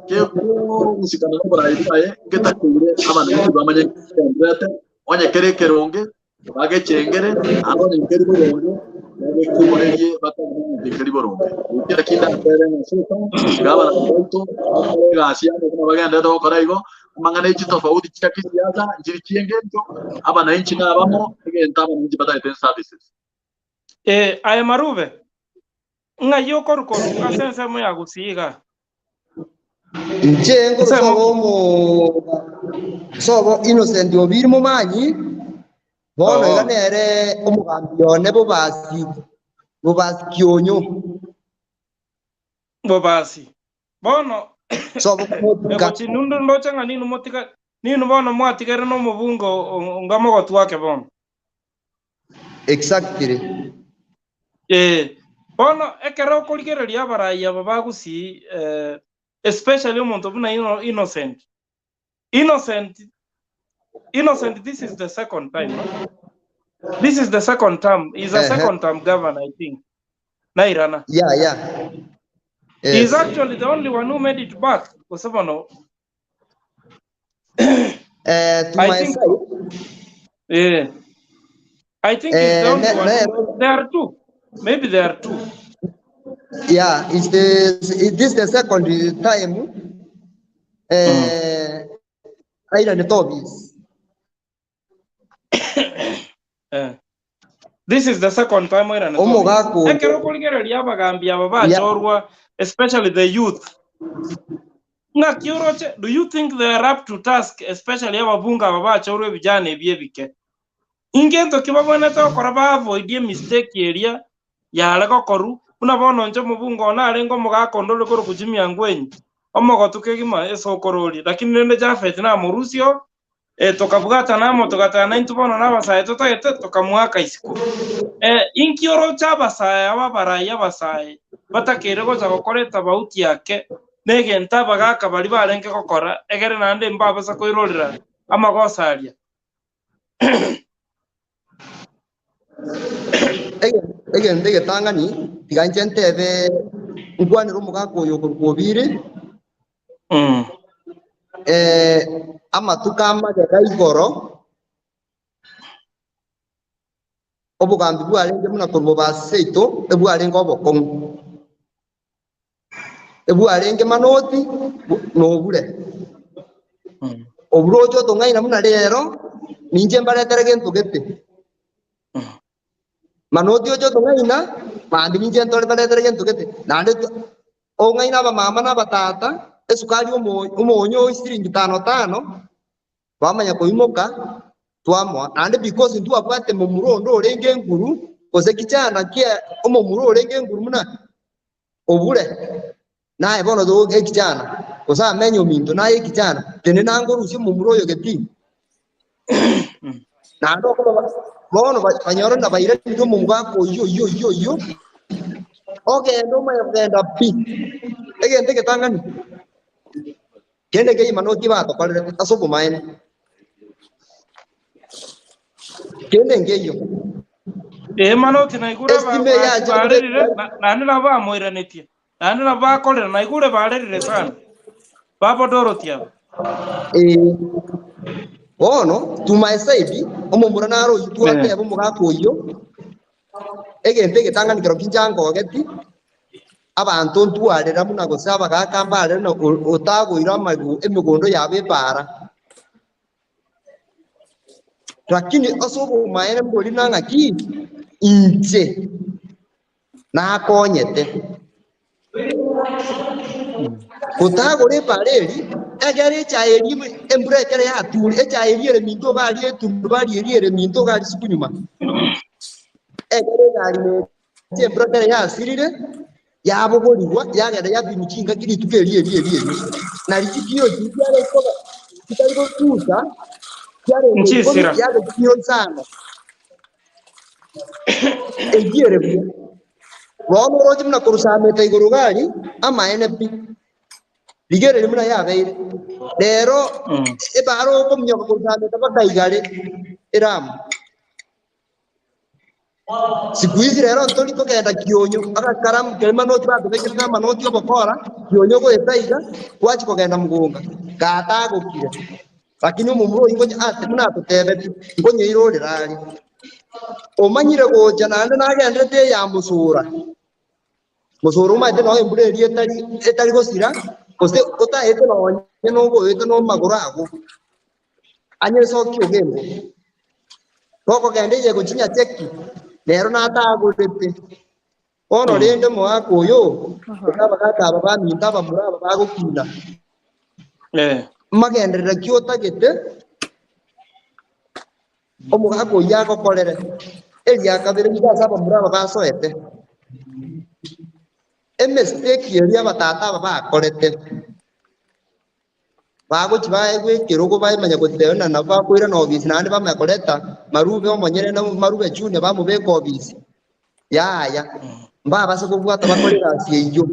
kegohusikana na oborai bwaye ngetakeire abananchi bamanye ngendererete onye kere ekeronge bagechengere naende onye nkeri boronge bagekurerie bakore ng'a nkeri boronge. Goikera kinde atere ng'a so far iga abanto baito bakore egasi yabo buna bagenderete gokora igo, amang'ana e chitofauti chia kisiasa nchiri chi'engencho, abananchi nabamo, egento abananchi batagete services. Eh, aye Marube, ng'ai okorwa korwa ase ensemo ya Gusii igaa? Inche nkorwa Ensemo sobo omo sobo Innocent Obiri Momanyi, bono iga Oo. nere omogambi one Bobasi, Bobasi Kionyo. Bobasi. Bono Sobo motuka. egochi nundu ndoche ng'a ninu motiga ninu bono mwatigere nomobunge onga mogotu ake bono. Exactly. Ee, bono ekero okorigereria abarai aba ba Gusii eh, especially omonto buna Inno- Innocent. Innocent, Innocent, this is the second time. No? This is the second term. He's a Ehe. second term governor, I think. Nairana. Yeah, yeah. He's Yes. actually the only one who made it back. Gose bono, Eh, to I my think side, eh, I think he's the eh, only ne, one ne, who, there are two. Maybe there are two. yeah, it's the it is the second time eh Island Tobies. Eh. This is the second time Island Tobies. Omogaka oyo. Ekero okorigereria abagambi aba Yeah. bachorwa, especially the youth. Ng'aki oroche, do you think they are up to task, especially ababunge aba bachorwa ebijana ebi ebike? Ingento ki babwenerete gokora ba avoid emistake eria yare gokoru, buna bono inche omobunge one arenge omogaka onde ore korokwa Jimmy Angwenyi, omogotu kegima esokororia, lakini rende Japhet namorusia oo, eh, tokabwatana amo togateba naintwe bono nabasae totagete, tokamoaka isiko. Eh, inki oroche abasae aba abarai abasae batakeire gocha gokora etabauti ake negento abagaka baria barenge gokora, egere naende mbabasa koirorera amagoso aria? Egento egetang'ani, tiga inche ntebe nkwanere omogaka oyo okorokwa Obiri, amatuko amagega igoro, obogambi bwarenge buna korwa bobasi seito, ebwarenge obokong'u. Ebwarenge manoti, na obure. Oburoche otong'aina buna rero, ninche mbaretere gento gete. Manoti oche otong'aina, mambia ninche ntore mbaretere gento gete. Naende ong'aine abamama na abatata, esukari omonyo o siringi tano tano, twamanya koimoka twamoa. Naende because ntwabwate momura onde orenge enguru, gose kichana kia omomura orenge enguru buna obure, naye bono togoka ekichana, gose amenye ominto naye ekichana, tenena ngorusie omomura oyo getii. Naende okoba bono banyore na bairanire omogaka oyio oyio oyio oyio, ogende omanye kogenda pi, egento egetang'ani, kende kegima noki batokorerete ase obomaene, kende nkeiyo. Ee, manoti naigure Estima eye ababwati yachire barerire, kobekwa naende nabo bamoiranetie, naende nabo bakorera, naigure barerire sana. Babo Dorothy aba. Ee. Bono, to my side, omomura naro oyio twateba omogaka oyio, egento egetang'ani kero kinche angogeti, abanto ntwarera buna gose abagaka mbarere na otagoira amagu emegondo yabo epaara. Lakini ase obomaene mbori na ng'aki inche nakonyete. Gotagora epaara eri, ekero echae eria embura ekero yature, echae eria ere minto iga aria etundubari eria ere minto iga aria suku nyuma. Ekero egari necha embura ekero yasirire, yabogorigwa yagenda yapimwa chingaki rituko erio erio erio erio. Nari chikiro chiria chiare koba chitari gotusa, chiarenge ikomi, Nchisira. chiabe chikiro isano. Eyio ere buya. Bono oroche buna korusamete igoro iga aria, amaene pi. Rigereria buna yabeire. Rero ebara okominyoka korusamete mpaka igare eramu. Siku hizi rero ntori kogenda kionyo, agakaramu keria manoti batobekerete amanoti obokora, kionyo goeta iga, gwachia kogenda mogonga, gatagokire. Lakini omomura oyio ngonye ase buna atotebetie, nkonyeirorera are. Omanyire gocha naende nagenderete eya mosura. Mosura omanyete nonya embura eria etari etari gosira, gose otaete nonye noboete nomagoro ago, anyesokie ogembo. Gokogenda eye gochia Nyacheki, nero natagorete. Bono rende omogaka oyo, gose abagaka aba baminto abamura aba bagokina, magenderera ki otagete omogaka oyio agokorere? Eria kabere nigo ase abamura aba basoete. Emistake eria abatata aba bakorete. Bagochia baegwe ekerogo bamanya goteba ng'a nabo bakoirana obisi naende bamanya koreta Marube omonyene na Marube Junior bamobeka obisi. Yaya, mbabase kobwata bakore egasi eyio.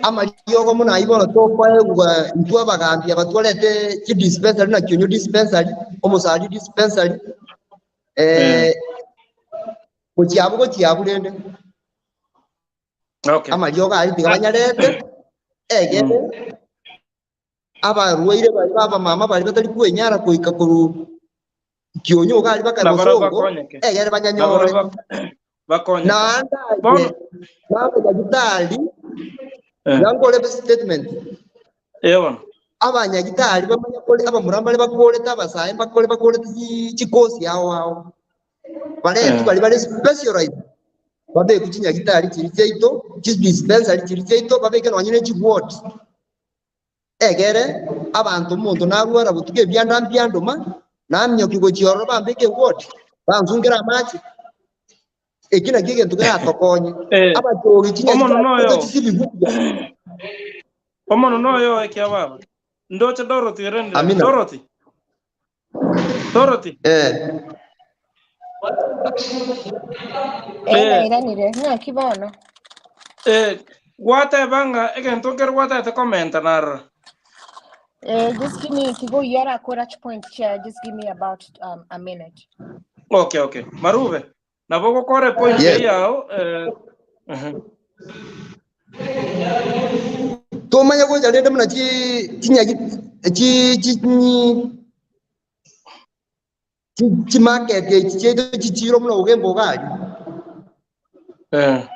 Amariogo buna ayio bono tokoegwa intwe abagambi aba twarete chidispensary na Kionyo dispensary, Omosari dispensary, gochia abwo gochia abwo rende. Okay. Amariogo aria tiga banyarete, egere abarwaire baria b'abamama baria batari kwenyara goika korwa kionyo iga aria baka Nabarabwo bosongo, bakonyeke. egere banyanyore. Nabarabwo bakonyeke. Naende aye Bono nabanyagitari, eh, iga nkore statement, eh bono. abanyagitari bamanye kore abamura mbare bakorete abasae mbakore bakorete chikosi ao ao. Baretwe Eh. baria bare specialized babekwe chinyagitari chiria chiaito, chidispensary chiria chiaito, babeke nonye ne chiward. Egere abanto omonto narwara botuko ebianda mbiandoma, naminyokia gochia ororo bambeke eward, bansungere amache. Eki nakio egento keratokonye. Eh, Abachogi omono chinyagitari noyo. chiaito chisibigwe buya. Omono noyo ekiababa. Ndoche Dorothy erendire. Amina. Dorothy. Dorothy. Eh. Eh, Eh, nairanire. Ng'aki bono? eh, gwateba ng'a egento nkere gwatete komenta narora. Eh, just give me tigo yara kora point chair. Just give me about a minute. Okay, okay. Marube, nabo gokora point Yes. yao eh, Tomanye gocha rende buna chi chinyagi chi chi chi chimarket echi chiaito chichiro buna ogemba iga aria. Eh.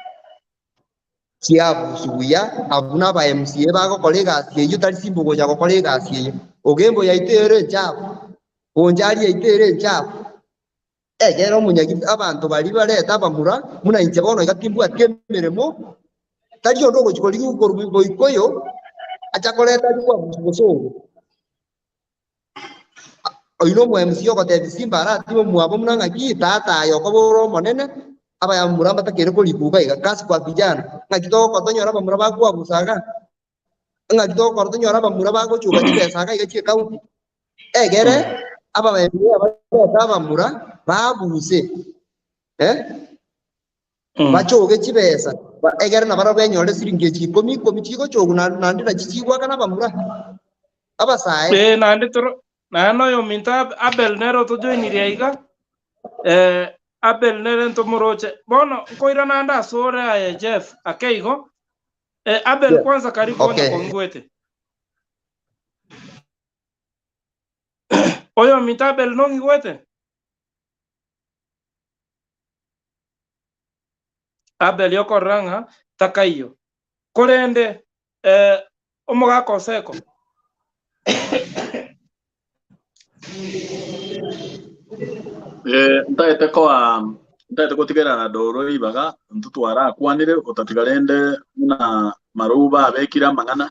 Chiabusu buya, abwo na aba MCA bagokora egasi eyio tari simba ogocha gokora egasi eye. Ogembo yaito ere enchafu, Bonchari yaito ere enchafu. Ekero omonyagi abanto baria barete abamura, buna inche bono iga timbwati emeremo, tari onde ogochia korigia korwa boikoyo, acha koreta ache kwabusu bosongo. Oyio nomo MC ogotebia Simba aratime omwabo buna ng'aki tata aye okoba ore omonene, abayamura mbatakeire korikuga iga, kazi kwa vijana, ng'aki togokora tonyore abamura bakwabusa iga, ng'aki togokora tonyore abamura bagochoka chibesa iga iga chi'ecounty, egere aba MCA abarete abamura babuse eh, bachoge chibesa egere nabarabwo benyore siringi echi ikomi ikomi chigochogwa naende nachi chigoakana abamura abasae. Eh, naende toro naende oyominto Abel nere otojoinirie aiga, eh, Abel nere ntomoroche. Bono nkoirana ande asore aye Jeff ake igo, eh, Abel Yeah. kwanza karibu onye Okay. kongwete. Oyominto Abel nong'igwete? Abel okorora ng'a takaiyo. Korende eh, omogaka Oseko Eh, ntaete koa ntaete gotigerana doro ribaga intwe twarakwanire otatiga rende buna maruba abekire amang'ana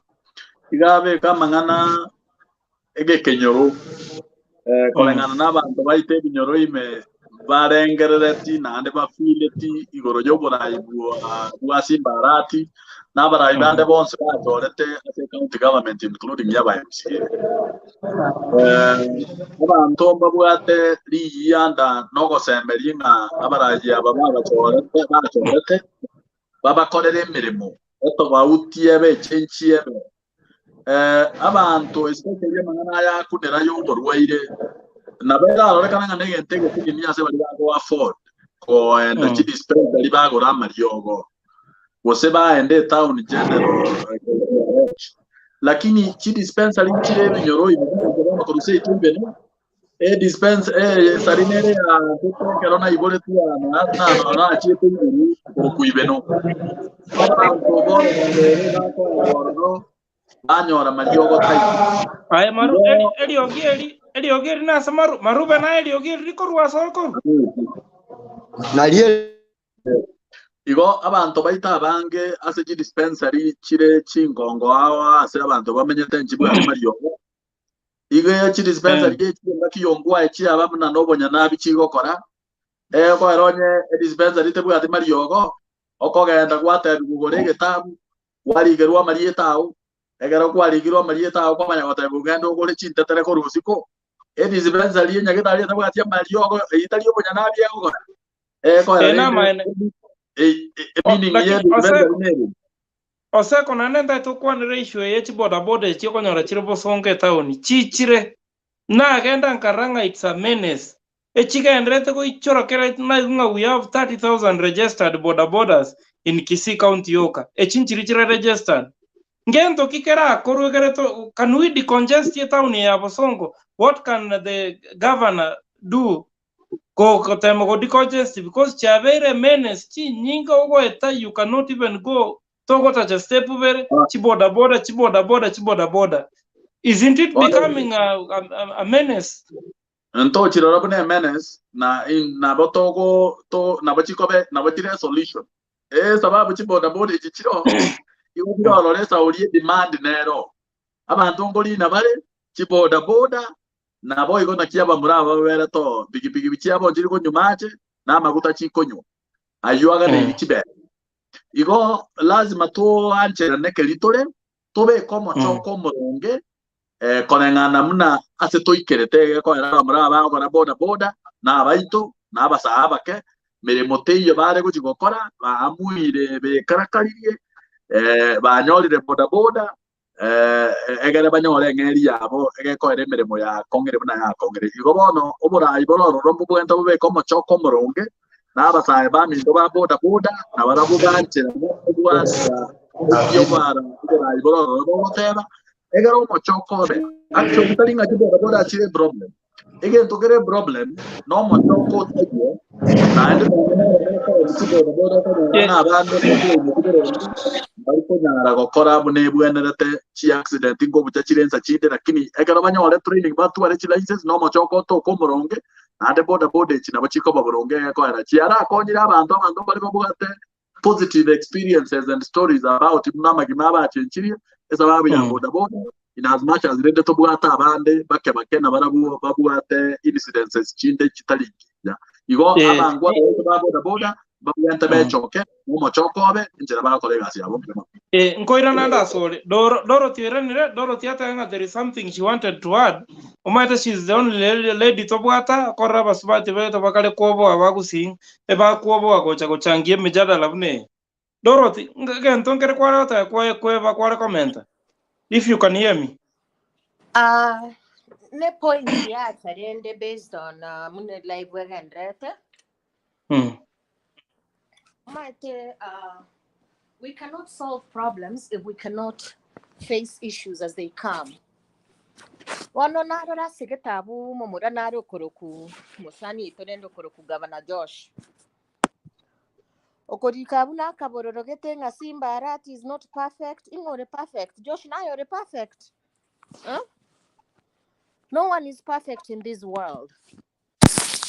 iga abeka amang'ana egekenyoro eh, koreng'ana na abanto baito ebinyoro ime barengerereti naende bafileti igoro y'oborai bwa bwa Simba Arati na abarai bande bonsi bachorete ase county government including y'aba MCA. Eh, abanto mbabwate riyianda nogosemeria ng'a abarai aba babachorete bachorete babakorere emeremo etobauti ebe echenchi ebe Eh, abanto especially amang'ana aya akunera y'oborwaire nabo erarorekana ng'a negento egetigini ase baria bago afford koenda Mm. chidispensary bagora amariogo gose baende etown general eh, lakini chidispensary nchire ebinyoro ibi bono korwa seito ibere edispense esari nere yaantete ekero naiboretwe aa na na nachiete igoro korokwa ibeno. Abanto bono barere bakoega ororo banyora mariogo taiyo. Aye maru Igo eri eriogi eri eriogi eri nase maru marube naye eriogi eri rikorwa ase okorwa. Nario Igo abanto baito abange ase chidispensary chire chingongo ao ase abanto bamenyete nchibwate mariogo. Igo chidispensary echi engaki y'ongwae chiaba buna nobonyanabi chigokora, egokoera onye edispensary tebwati mariogo, okogenda gwatebigwa gora egetabu, kwarigerwa amarieta ao, ekero kwarigirwe amarieta ao kwamanya gotebigwa ogende ogore chintetere korwa isiko. Edispensary enyagetari etabwati amariogo, eyio tari obonyanabi egokora. Egokoera Eh, rende namaene. meaning Lakini ye dispensary Oseko, nere. Oseko naende ntaete gokwanera issue eye chibodaboda echi okonyora chire bosongo etaoni, chichire, nagenda nkarora ng'a it's a menace, echigenderete goichora kera naigwe ng'a we have 30,000 registered bodabodas in Kisii county yoka, echi nchiria chire registered. Ngento ki kerakorwe ekere to can we decongest etown eye ya Bosongo? What can the governor do gotema go decongest because chiabeire menace chinyinge ogoeta you cannot even go togotacha step bere chibodaboda chibodaboda chibodaboda isn't it becoming a, a, a menace? Ntochirora buna emenace na nabo togo to nabo chikobe nabo chire solution eh sababu chibodaboda echi chiro igo chirorora esauri edemand nero abanto nkorina bare chibodaboda Naboigo naki abamura aba babere too, pigipigi chiabo nchiri konywa mache, na amaguta chikonywa, ayio aganeiri chibesa. Igo lazima toancherane keria tore, tobeke omochoko omoronge eh, koreng'ana buna ase toikerete egekoera abamura aba bagokora boda boda, na abaito, na abasae abake, meremo teiyo bare gochia gokora, baamuire bekarakaririe, eh, banyorire boda boda, egere banyore eng'eria yabo egekoera emeremo yakong'ire buna yakong'ire. Igo bono oborai bore ororo mbobwenerete bobeke omochoko omoronge, na abasae baminto ba boda boda nabarabwo bancherane kobwatia ekio obara oborai bore ororo bogoteba, egere omochoko obe. Actually tari ng'a chiboda boda chire eproblem, egento kere eproblem na omochoko otaiyo, naende nonye nere ekero chiboda boda okonyora ng'a abande mbakoimokia boronge. Mbari konyara gokora buna ebwenerete chiaccident nkobucha chire ensa chinde lakini ekero banyore training batware chilicense na omochoko otoke omoronge naende boda boda echi nabo chikoba boronge egekoera chiarakonyire abanto abanto mbare babwate positive experiences and stories about buna amagima abachenchirie esababu ya boda boda in as much as rende tobwate abande bake bake nabarabwo babwate incidences chinde chitari ngiya. Igo abango abaito ba boda boda mbabwate bechoke nomochoko obe enchera bagokora egasi yabo mbuya mono. Nkoirana ande asore. Doro, Dorothy oiranire, Dorothy atebe ng'a there is something she wanted to add. Omanyete she is the only lady tobwate akorera abasubati baito bakare kwoboa bagusii, ebakwoboa gocha gochangia emejadala buna eye. Dorothy, ngento nkere kware goteba kwaye kweba kware komenta. If you can hear me. Ah, ne point yacha rende based on muna live wegenderete. Omanyete we cannot solve problems if we cannot face issues as they come. Bono narora ase egetabu momura nare okoroku mosani oito rende okoroku Governor Josh. Okorika abwo nakabororo gete ng'a Simba Arati is not perfect, ing'o ore perfect? Josh naye ore perfect? Huh? No one is perfect in this world.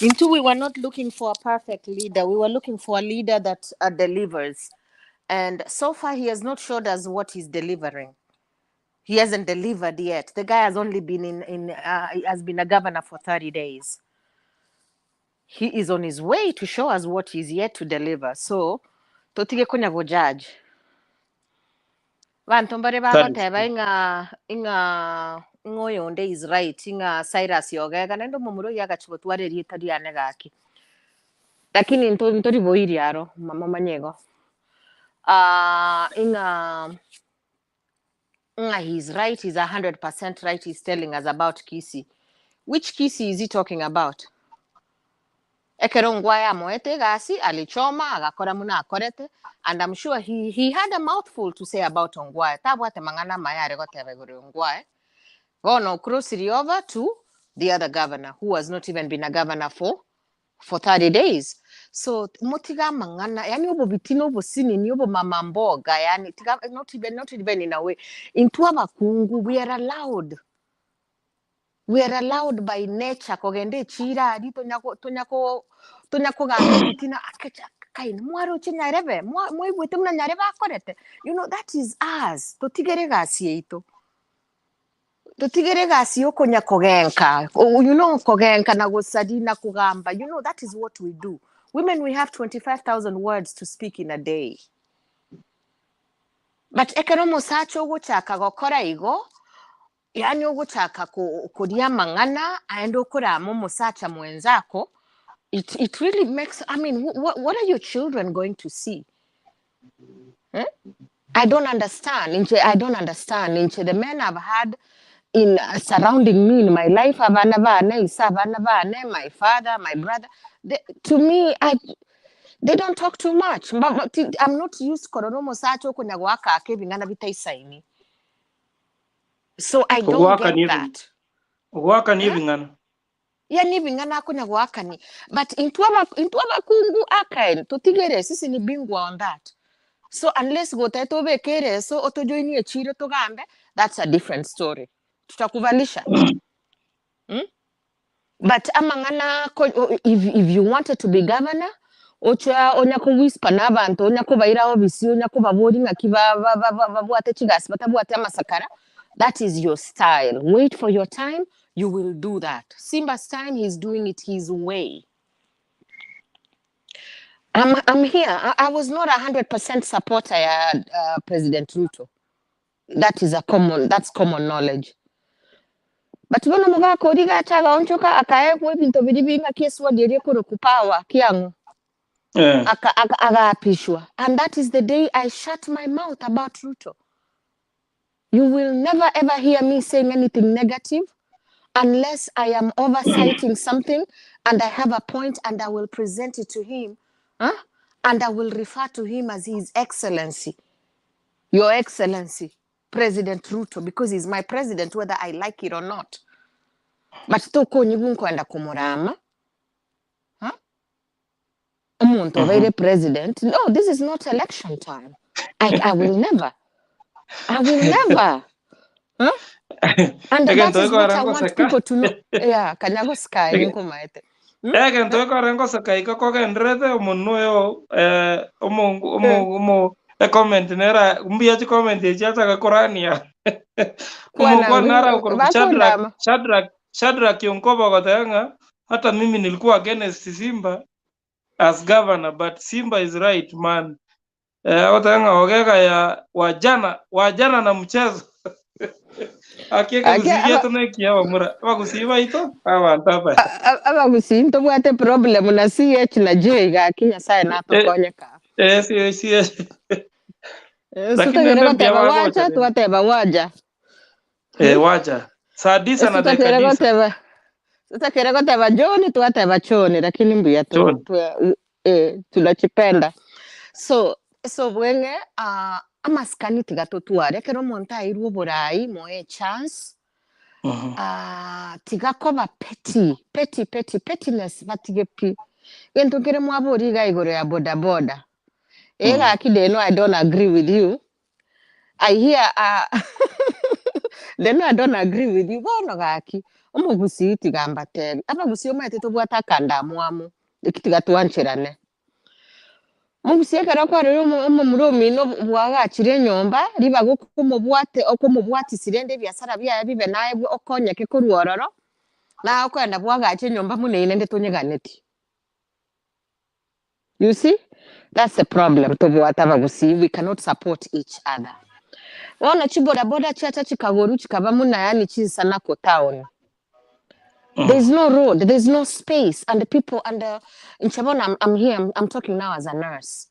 Into we were not looking for a perfect leader. We were looking for a leader that delivers. And so far, he has not showed us what he's delivering. He hasn't delivered yet. The guy has only been in he has been a governor for 30 days. He is on his way to show us what he's yet to deliver. So, totige konya go judge. Banto mbare That is bagoteba true. ing'a ing'a ing'a oyonde is right ing'a Cyrus Ogega naende omomura oyio agachia gotwara erieta riane gaki. Lakini nto ntoriboiri aro momanye igo. Ing'a ng'a he's right, he's 100% right, he's telling us about Kisii. Which Kisii is he talking about? Ekero Ongwae amoete egasi, alichoma, agakora buna akorete, and I'm sure he had a mouthful to say about Ongwae. Tabwate mang'ana amaya are goteba igoro ya Ongwae. Bono okrosiri over to the other governor who has not even been a governor for 30 days. So motige amang'ana, yani obobiti na obosinini, obomama mboga, yani tiga not even in a way. Intwe abakungu, we are allowed. We are allowed by nature kogenda echira aria tonya ko tonya ko tonya kogamba ebitina akecha kaini mwaroche nyarebe mwaigwete buna nyarebe akorete. You know that is us. Totigere egasi yaito. Totigere egasi yokonya kogenka. You know kogenka na gosari na kogamba. You know that is what we do. Women we have 25,000 words to speak in a day. But ekero omosacha ogochaka gokora igo, yani ogochaka koria amang'ana aende okorama omosacha mwenzako, it really makes, I mean, what are your children going to see? Eh? I don't understand. Inche, I don't understand. Inche, the men I've had in surrounding me in my life, abana bane, isa abana bane, my father, my brother, they, to me, I they don't talk too much. I'm not used korora omosacha okonya goaka aka ebing'ana bitaisaini. So I don't Ogwaka get ni that. Ogwaka ni Eh? ebing'ana. Yani ebing'ana akonya goakani. But intwe abakungu akaen totigere sisi ni bingwa on that. So unless gotaete obekere so otojoinie echiro togambe, that's a different story. Tutakuvalisha. But amang'ana if you wanted to be governor, ocha onya ko whisper n'abantu onya kobaira obisi onya kobabori ng'aki babwate chigasi batabwate amasakara. That is your style. Wait for your time, you will do that. Simba's time, he's doing it his way. I'm here. I was not 100% supporter ya President Ruto. That is a common, that's common knowledge. But bono mugaka origa achaga onchoka akaegwa ebinto biri bing'aki eswadi eria ekoroku power kiang'o. Akaapishwa. And that is the day I shut my mouth about Ruto. You will never ever hear me saying anything negative unless I am oversighting something and I have a point and I will present it to him. Huh? And I will refer to him as His Excellency, Your Excellency, President Ruto, because he's my president, whether I like it or not. But tokonyigu nkwenda kumurama. Huh? Omuntu obeire president. No, this is not election time. I, I will never. I will never. Huh? And that Egento is what gekogera I want ngoseka. people to know. Yeah, kanyagosika ninkomaete. Hmm? Egento gekogera ngoseka igo kogenderete omonwe oyo eh, omo omo Eh, omo ecomment nera mbuya chicomment echi achaka korania Kwana omokwana nara okoroku Shadrack bakundama. Shadrack Shadrack Yonkoba goteba ng'a hata mimi nilikuwa against Simba as governor but Simba is right man eh, agoteba ng'a ogega ya wajana wajana na mchezo akieke Ake gusii aba gieto na ekiya bamura abagusii baito abanto abaya abagusi ntobwate problem na CH na J gaki Nyasaye eh, natokonyeka. eh, si, si, lakini Sutagere nende mbuya goteba bagocha wacha rende twateba waja. eh, Hmm? wacha saa tisa na dakika Sutagere tisa goteba sutagere goteba John twateba choni lakini mbuya tu, choni tu eh, tunachipenda. So so bwenge amasikani tiga totware ekero omonto airwe oborai moe chance Mhm. tiga koba petty petty petty pettiness batige pi gento kere mwabori iga igoro ya boda boda Mhm. egaki deno I don't agree with you I hear deno I don't agree with you bono gaki omogusii tiga mbatebi abagusii omanyete tobwate akanda mwamu eki tiga twancherane Mogusie ekero okwarire omomura omino bwagachire enyomba, ribaga okomobwate okomobwatisire ende ebiasara biaye bibe naye okonyeke korwa ororo, naye okoenda bwagacha enyomba buna eye naende tonyeganeti. You see? That's the problem tobwate abagusii, we cannot support each other. Bono chibodaboda chiacha chikagoru chikaba muna yaani chinsanako town. There's no road, there's no space, and the people and the in Chabona, I'm here, I'm talking now as a nurse.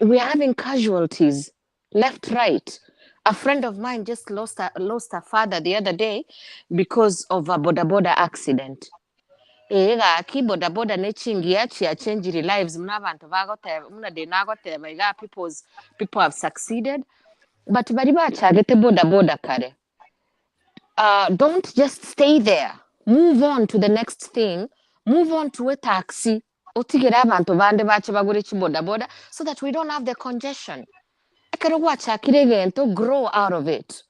We are having casualties left, right. A friend of mine just lost her father the other day because of a boda boda accident. Eh, gaki boda boda nechingia chia change lives muna abantu bagoteba muna de nagoteba iga people's people have succeeded but bari bachagete boda boda kare don't just stay there. Move on to the next thing. Move on to a taxi. Otigere abantu bande bache bagure chiboda boda so that we don't have the congestion. Ekero gwachakire egento, grow out of it.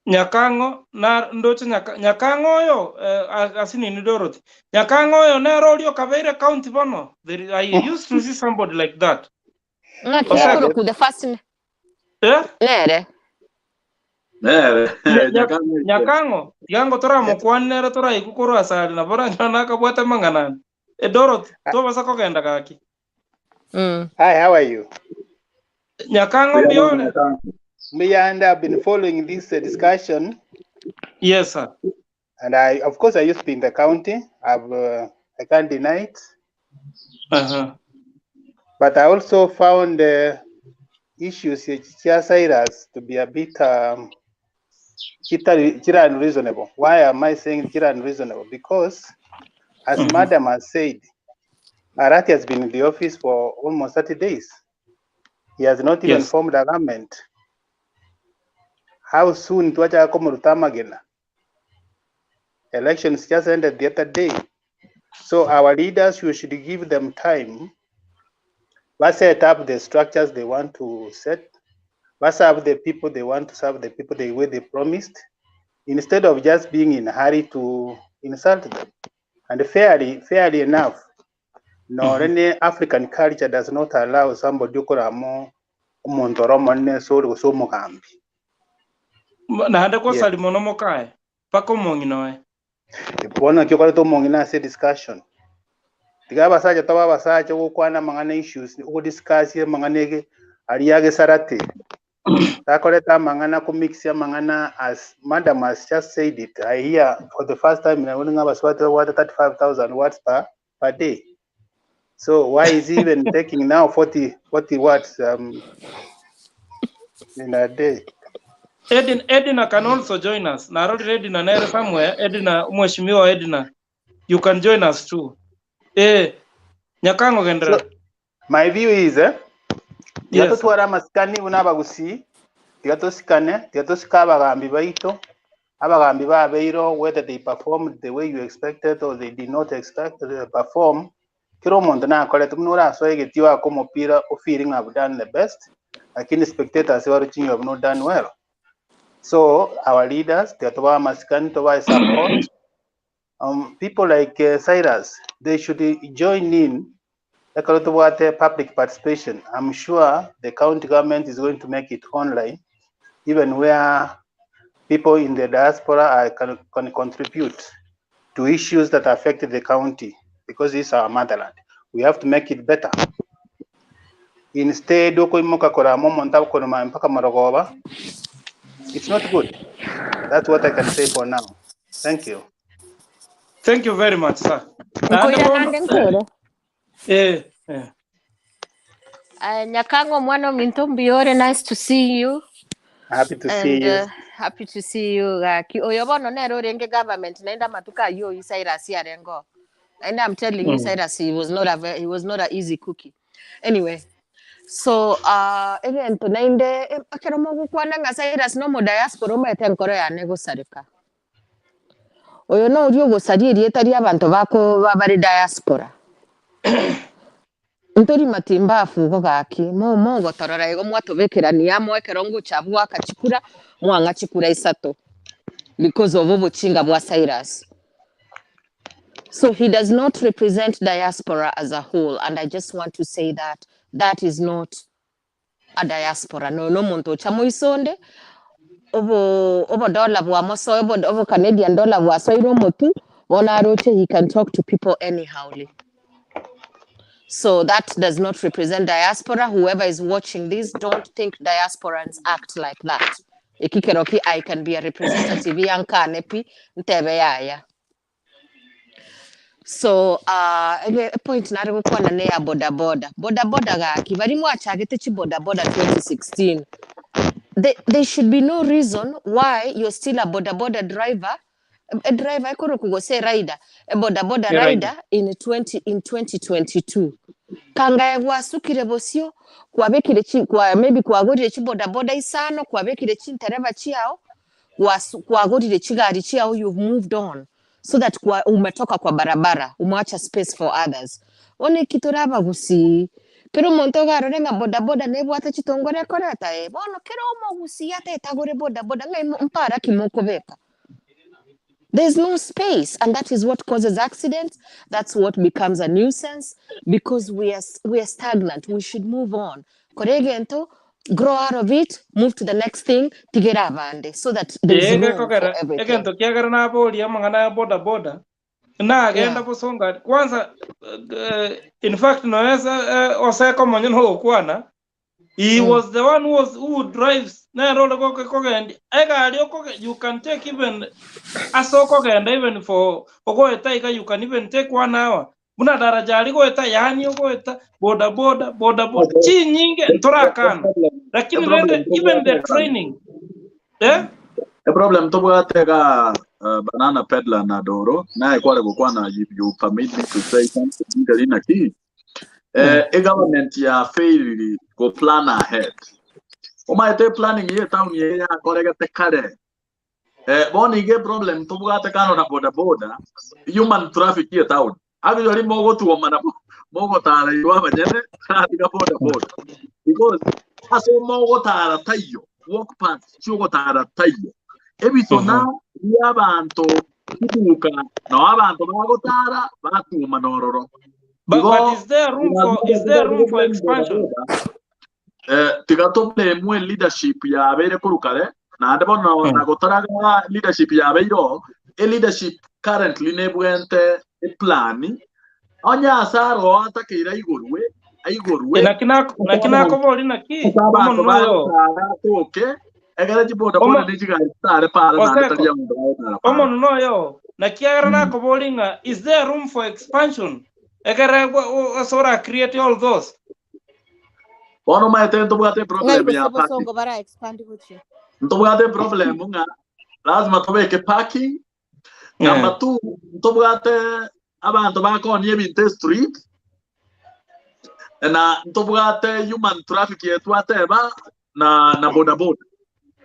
Nyakang'o na ndoche nyakang'o oyo eh, asinini Dorothy nyakang'o oyo nero orio kabeire county bono There, I used to see somebody like that Ng'aki Osek Yeah, ekoroku the first eh nere. Nere, Nya- nya- Nyakang'o ite. nyakang'o tigango toramokwanere toraiku korwa asari nabo oranyora nakabwate mang'anani e Dorothy tobasa kogenda gaki Hi, how are you? Nyakang'o Mbuya mono mbiore Nyakang'o. Me and I've been following this discussion, yes sir and I, of course, I used to be in the county. I can't deny it. But I also found issues here Cyrus to be a bit chira unreasonable. Why am I saying chira unreasonable? Because, as Madam has said, Arati has been in the office for almost 30 days. He has not even Yes. formed a government. How soon tuacha komrutamagena? Elections just ended the other day. So our leaders, we should give them time. Let's set up the structures they want to set. Let's serve the people they want to serve, the people the way they promised, instead of just being in a hurry to insult them. And fairly enough, no any African culture does not allow somebody to koramo omontoro monene sori gose omogambi. Naende Yeah. kwasari mono mokae mpaka omong'ina oye Bono ekio okoreta omong'ina ase discussion. Tiga abasacha tobe abasacha ogokwana amang'ana issues, ogodiscuss amang'ana ege aria agesarate. Takoreta amang'ana komix amang'ana as madam has just said it. I hear for the first time in ng'a abasubati babwate 35,000 words per day. So why is he even taking now 40 words in a day? Edina can also join us. Narori Edina nere somewhere. Edina, Mheshimiwa Edina, you can join us too. Nyakango gendera. So, my view is tiga Yes. totware amasikani buna abagusii, tiga tosikane, tiga tosika abagambi baito, abagambi babeiro whether they performed the way you expected or they did not expect to perform. Kera omonto nakorete buna orasoe egetio oake omopira o feel ng'a I've done the best, lakini spectators baroche you have not done well. So our leaders tiga tobae amasikani tobae support. People like Cyrus they should join in ekero tobwate public participation. I'm sure the county government is going to make it online even where people in the diaspora are, can contribute to issues that affect the county because it's our motherland. We have to make it better. Instead, okoimoka korama omonto akoroma mpaka marogoba, it's not good. That's what I can say for now. Thank you. Thank you very much, sir. Naende Nkoira bono nande nkore. eh, eh. Nyakang'o omwana ominto mbuyore, nice to see you. Happy to see And you. happy to see you gaki. Oyo bono nere orenge government naende amatuko ayio oyio Cyrus arengo. And I'm telling you Cyrus he was not a he was not a easy cookie. Anyway, so egento naende ekero mogokwana ng'a Cyrus no omo diaspora omanyete enkoro yane egosareka. Oyo noria ogosaria erieta ria abanto bako bare diaspora. Ntori matimbafu igo gaki, mo mogotorora igo mwatobekerania amo ekero ngocha goaka chikura, mwang'a chikura isato because of obochinga bwa Cyrus. So he does not represent diaspora as a whole, and I just want to say that that is not a diaspora. No no omonto ocha moisonde, obo obodola bwamosoe, obo obo Canadian dollar bwasoire omotu, bono aroche he can talk to people anyhowly. So that does not represent diaspora. Whoever is watching this, don't think diasporans act like that. Eki kero ki I can be a representative yankane pi ntebe yaya. So ege point nare gokwana ne ya boda boda. Boda boda gaki bari mwachagete chi boda boda 2016. There should be no reason why you're still a boda boda driver. A driver ekoro kugose rider, a boda boda A rider. rider in 20 in 2022. Kanga gwasukire bosio kwabekire chi kwa maybe kwagorire chi boda boda isano kwabekire chi ntereba chiao kwagorire chigari chiao you've moved on so that kwa umetoka kwa barabara umeacha space for others. One kitoraba gusi kero omonto ogarore ng'a boda boda nebwate chitongore ekoreta bono kero omogusi atetagore boda boda ng'a mpara kimokobeka. There's no space, and that is what causes accidents. That's what becomes a nuisance because we are stagnant. We should move on. Koregento, grow out of it, move to the next thing, tigera abande, so that there's room for everything. Egento kiagera naboria amang'ana ya boda boda. Na agenda bosonga kwanza in fact noesa oseko monyo no gokwana. He was the one who was who drives nero kogendi egari okoge you can take even asoko genda even for ogoeta iga you can even take 1 hour buna daraja ari goeta yani ogoeta boda boda boda boda chi nyinge ntorakana lakini rende even the training A problem tobwatega banana peddler na doro naye kware gokwana if you permit me to say something galina ki e government ya fail go plan ahead. Omaete planning ye town ye ya koregete kare. Boni ige problem tobwate kano na boda boda human traffic ye town. Actually mogotuoma na mogotara iwa banyene atiga boda boda. Because aso mogotara tayo walk path chugotara tayo. Ebisona y'abantu kubuka no abantu bagotara batuma nororo. But is there room for expansion? Tigato blame leadership ya abere kurukare na ande bono na gotaraga leadership ya abeiro e leadership currently nebwente e plan onya asaro atakeira igorwe aigorwe nakina kobori naki omono noyo toke egere jiboda boda ni tare para na taria mundu omono noyo nakiagera nakobori nga is there room for expansion egere osora create all those bono maete ntobwate problem ya parking bara expand guchi ntobwate problem nga lazima tobeke parking number 2 ntobwate abantu bakonie ebintu street na ntobwate human traffic yetu ateba na boda boda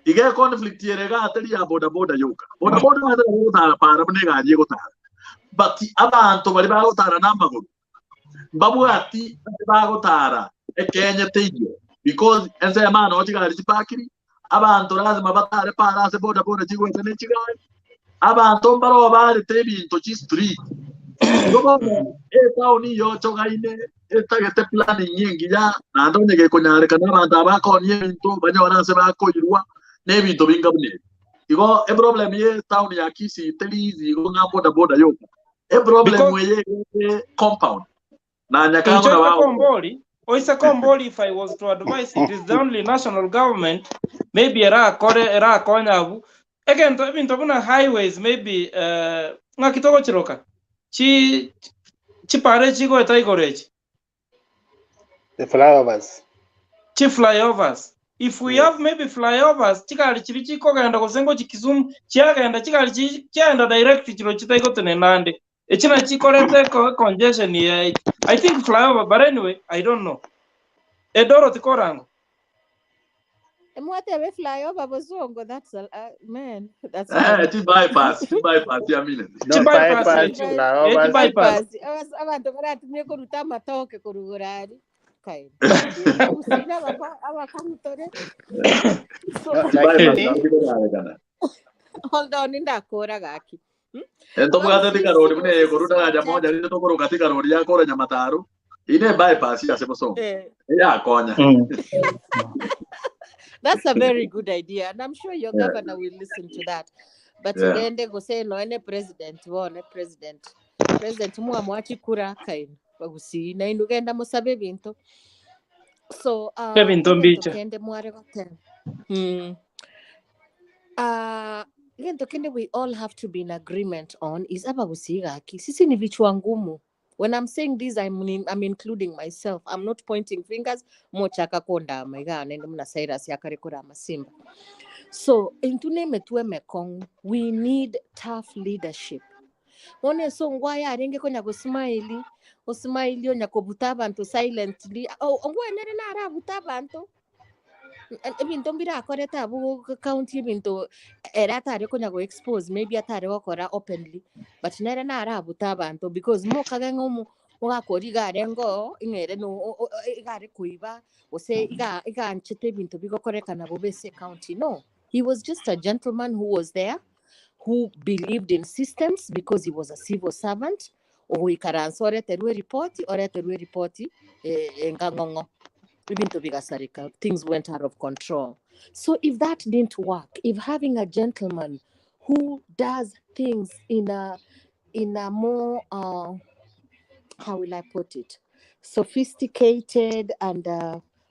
ige conflict yerega ateri ya boda boda yoka boda boda ateri gotara para bune gari gotara but abantu bari bagotara n'amaguru Mbabwati ase bagotara ekenye teiyo because ensemo aa noo chigari chipakiri, abanto lazima batare para ase boda boda chigoeta ne chigari, abanto mbaroo barete ebinto chistreet. Igo bono etown iyochogaine etagete planning engiya naende onye gekonyarekana abanto aba bakonia ebinto banyore ase bakoirwa na ebinto binga buna ebi. Igo eproblem ye etown ya Kisii teri easy igo ng'a boda boda yoka. Eproblem Because eye egete compound na Nyakango inche nabo oise agokora. kombori, oise kombori if I was to advise it is the only national government maybe erakore erakonya abwo egento ebinto buna highways maybe eh, ng'aki togochiroka chi chipara echi chigoeta igoro echi The flyovers. chi flyovers if we Yes. have maybe flyovers chigari chiri chikogenda gose ngochi Kisumu chiagenda chigari chi chiaenda direct chiro chitaigotenena ande echi nachi chikoreta eko congestion ya I think flyover but anyway I don't know Edoro tikorango Mwatebe flyover bosongo that's a man that's Eh, funny. chi bypass, chi bypass ya mine. No, chi bypass bypass, echi echi flyovers. bypass Bypass. Abanto baratumie koruta amatoke korugora ari. Kai. Abagusii abakamutore. So No, Chi bypass lakini nabo chikonyarekana. hold on ndakora gaki. Entobwate Abagusii tikarori buna sisi ekoru daraja moja rire tokoroka tikarori yakora Nyamataro. Ine bypass ase bosongo. Eyakonya. That's a very good idea, and I'm sure your Yeah. governor will listen to that. But Yeah. rende gose noene president bone president president muamwachi kura kain bagusii na inugenda musabe ebinto so ebinto egento mbiche kende mware goteba gento kende we all have to be in agreement on is abagusii gaki sisi ni vichwa ngumu when I'm saying this I'm including myself I'm not pointing fingers mochaka kondama iga nende muna Cyrus yakare kurama simba so intuneme tueme kong we need tough leadership one so ngwaya arenge konya gosmile osmile onya kobuta abantu silently oh ongwenere narabuta abantu ebinto mbirakorete abu county ebinto era atare konya go expose maybe atare gokora openly but nere narabuta abantu because mokage ng'omo ogakora igare ngo ing'ere no igare kuiba gose iga iganchete ebinto bigokorekana bobe ase county no he was just a gentleman who was there who believed in systems because he was a civil servant ogoikaransa oreterwe ripoti oreterwe ripoti engang'ong'o ebinto bigasareka things went out of control so if that didn't work if having a gentleman who does things in a more how will I put it sophisticated and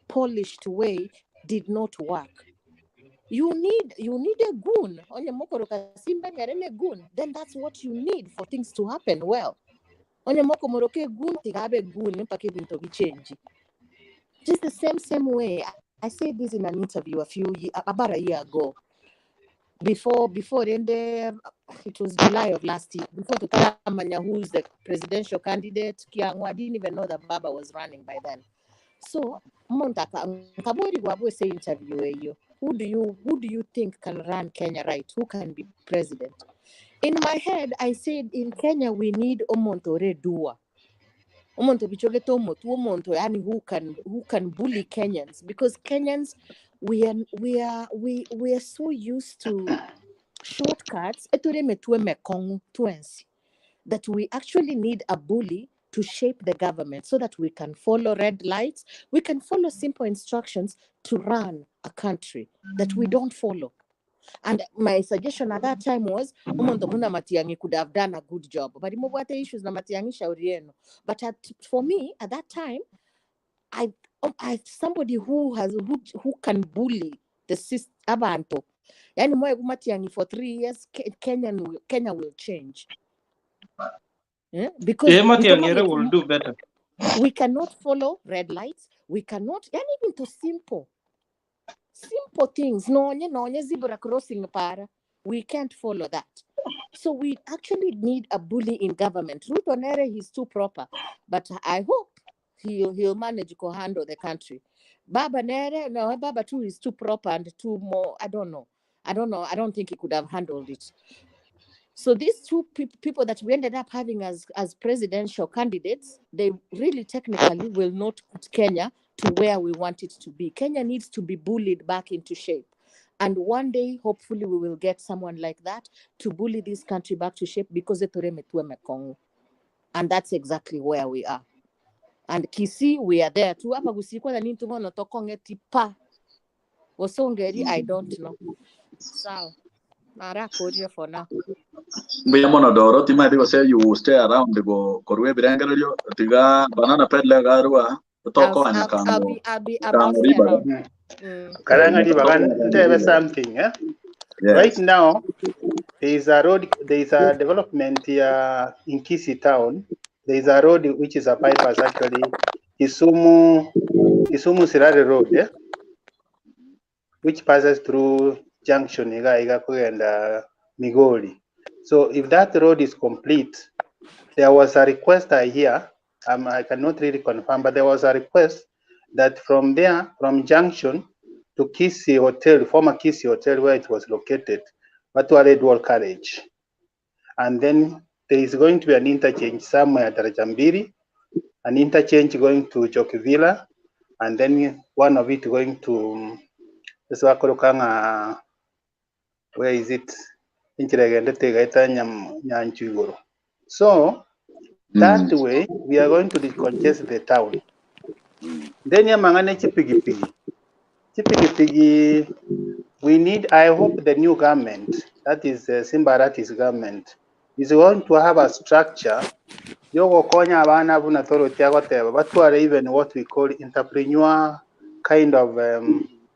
polished way did not work you need a goon onye mokoroka simba nyarene goon then that's what you need for things to happen well onye moko moroke goon tigabe goon mpaka ebinto bichange just the same way I said this in an interview a few about a year ago before in the it was July of last year before Tutaramanya who's the presidential candidate Kiangwa, I didn't even know that Baba was running by then so Montaka Nkabori Wabwe say interview you who do you think can run Kenya right who can be president in my head I said in Kenya we need Omontore Dua Omonto bichogeto omotu omonto yani who can bully Kenyans because Kenyans we are so used to shortcuts etureme tueme kongu tuensi that we actually need a bully to shape the government so that we can follow red lights, we can follow simple instructions to run a country that we don't follow. And my suggestion at that time was Omonto Muna Matiang'i could have done a good job. But imobwate issues na Matiang'i shauri yenu. But for me at that time, I somebody who has who can bully the system abantu. Yani moyo Matiang'i for 3 years Kenya will change. Yeah? Because Matiang'i will do better. We cannot follow red lights. We cannot, and even to simple things. No, zebra crossing para. We can't follow that. So we actually need a bully in government. Ruto Nere, he's too proper, but I hope he'll manage to handle the country. Baba Nere, no, Baba too is too proper and too more. I don't know. I don't think he could have handled it. So these two people that we ended up having as presidential candidates, they really technically will not put Kenya to where we want it to be. Kenya needs to be bullied back into shape. And one day, hopefully, we will get someone like that to bully this country back to shape because etore metue mekong'u. And that's exactly where we are. And Kisii, we are there too. Hapa Gusii kwanza nini tumono tokong'eti pa. Gosongeri, I don't know. Sawa. Narakuria for now. Mbuya mono Doro, timaeti gose you stay around go korwa ebirengererio tiga banana pedle garwa I'll, tokoanya I'll, I'll kango be, I'll be, I'll kango stay ribaga. around. Karanga ribaga ntebe something, eh? Right Yes. now there is a road, there is a development here in Kisii town. There is a road which is a bypass actually, Kisumu Sirari Road, eh? Which passes through Junction Iga Iga and Migori. So if that road is complete, there was a request I hear, I cannot really confirm, but there was a request that from there, from Junction to Kisii Hotel, former Kisii Hotel where it was located, Batware dual carriage. And then there is going to be an interchange somewhere at Rajambiri, an interchange going to Joki Villa, and then one of it going to where is it? So that way we are going to decongest the town. Then yamangane chipigipigi. Chipigipigi, we need, I hope the new government, that is Simba Arati's government, is going to have a structure yogokonya abana buna authority agoteba batware even what we call entrepreneur kind of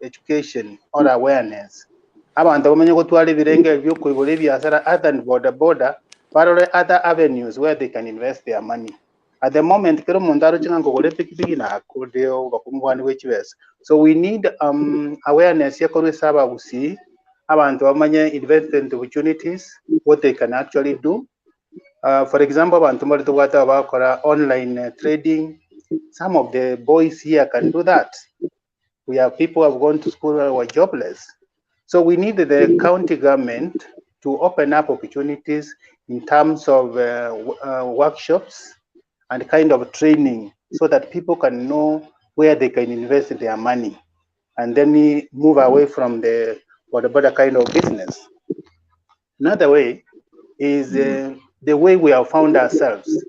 education or awareness. Abantu bamenye gotwara ebirenge byokoigora ebiasara other than border border, barore other avenues where they can invest their money. At the moment, kero omonto aroche ng'a nkogora epikipiki nakore obokungu bwa chibesa. So we need awareness yekorwa ase abagusii, abantu bamanye investment opportunities, what they can actually do. For example, abantu mbare tobwate abakora online trading. Some of the boys here can do that. We have people who have gone to school who are jobless. So we need the county government to open up opportunities in terms of workshops and kind of training so that people can know where they can invest their money and then move away from the border kind of business. Another way is the way we have found ourselves.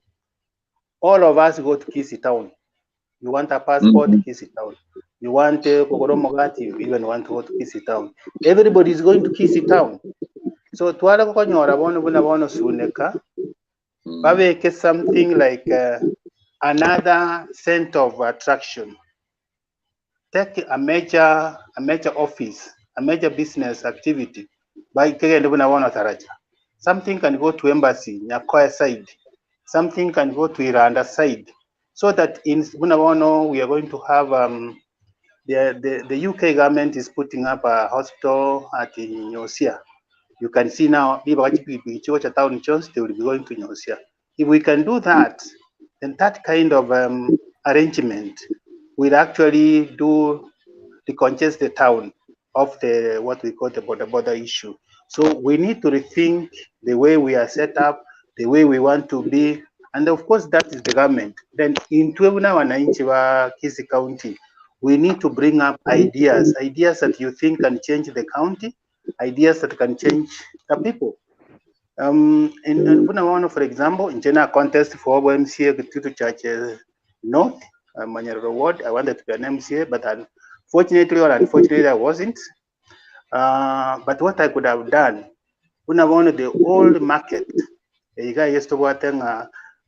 All of us go to Kisii town. You want a passport, Kisii town. You want Kokoromogati, you even want to go to Kisii town. Everybody is going to Kisii town. So twara kokonyora bono buna bono suneka, babeke something like another center of attraction. Take a major office, a major business activity. By kegende buna bono taraja. Something can go to embassy, Nyakoya side. Something can go to Iranda side. So that in Bunabono, we are going to have the UK government is putting up a hospital at Nyosia. You can see now, they will be going to Nyosia. If we can do that, then that kind of arrangement will actually do decongest the town of the what we call the border issue. So we need to rethink the way we are set up, the way we want to be, and of course that is the government. Then in Tuebuna wananchi wa Kisii County, we need to bring up ideas, ideas that you think can change the county, ideas that can change the people. In Bunawono, for example, in general contest for MCA Kitutu Church North, Manyerere Ward, I wanted to be an MCA, but unfortunately or unfortunately I wasn't. But what I could have done, Bunawono, the old market,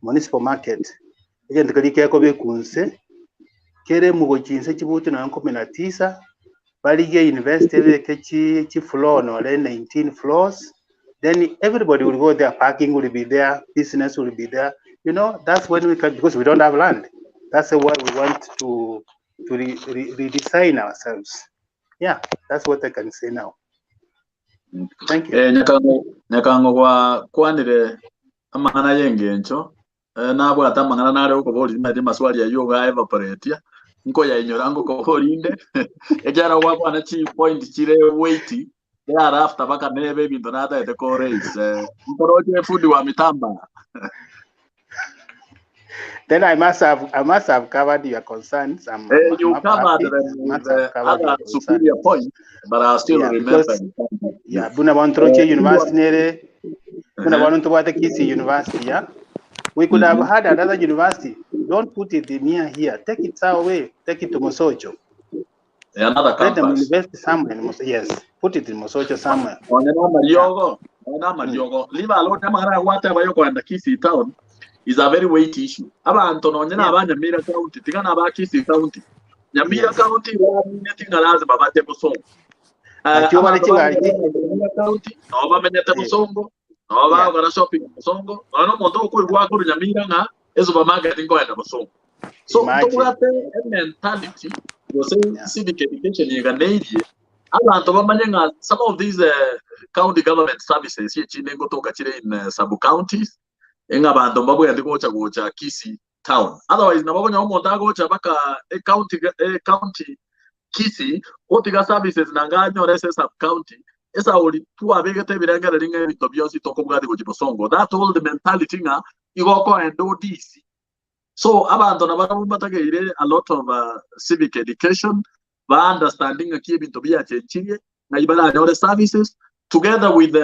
municipal market, again, the Kalike Kunse, Kere Mugochinse Chibuti na 19, Balige University, Kechi floor, no, 19 floors. Then everybody will go there, parking will be there, business will be there. You know, that's when we can, because we don't have land. That's why we want to redesign ourselves. Yeah, that's what I can say now. Thank you. Nyakango kwa kwanire amang'ana y'engencho nabwate amang'ana nare okobori maete maswali ayo ga evaporate nkoyainyora ngokoborinde ekiara gwakwana chi point chire weighty. Thereafter baka nebe ebinto nataete ko raise. Nkoroche fundi wa mitamba. Then I must have covered your concerns. I'm, You I'm covered happy. them I with must have covered your other concerns. superior points, but I still Yeah, remember. because yeah, buna Bontroche University nere, buna Bontobwate Kisii University, yeah. We could have had another university. Don't put it near here. Take it away. Take it to Mosocho. Another Let them campus. invest somewhere in Mosocho. Yes, put it in Mosocho somewhere. Onye na mariogo, onye na mariogo. Leave alone amagana gwate bayo kwenda Kisii town is a very weighty issue. Abantu nonye na aba Nyamira County, tigana aba Kisii County. Nyamira County bamenyete ng'a lazima bache Bosongo. Nakio bare Abanto chigari bamenyete Nyamira County, nabo bamenyete Bosongo, nabo bagokora shopping Bosongo, nonya na omonto okoigwa akorwa Nyamira ng'a esupermarket nkoenda Bosongo. So Imagine. ntobwate ementality gose civic education eganeirie abanto bamanye ng'a some of these county government services echinde ngotoka chire in sub counties ng'a abanto mbabwenereti gocha gocha Kisii town. Otherwise nabo okonyora omonto agocha mpaka ecounty ecounty Kisii otiga services nanga anyore ase sub county esauri twabegete ebirengererio ng'a ebinto bionsi tokobwati gochia bosongo. That old mentality ng'a igo okoenda odisi. So abanto nabarabwo mbatageire a lot of civic education ba understanding ng'aki ebinto biachenchirie ng'ai baranyore services together with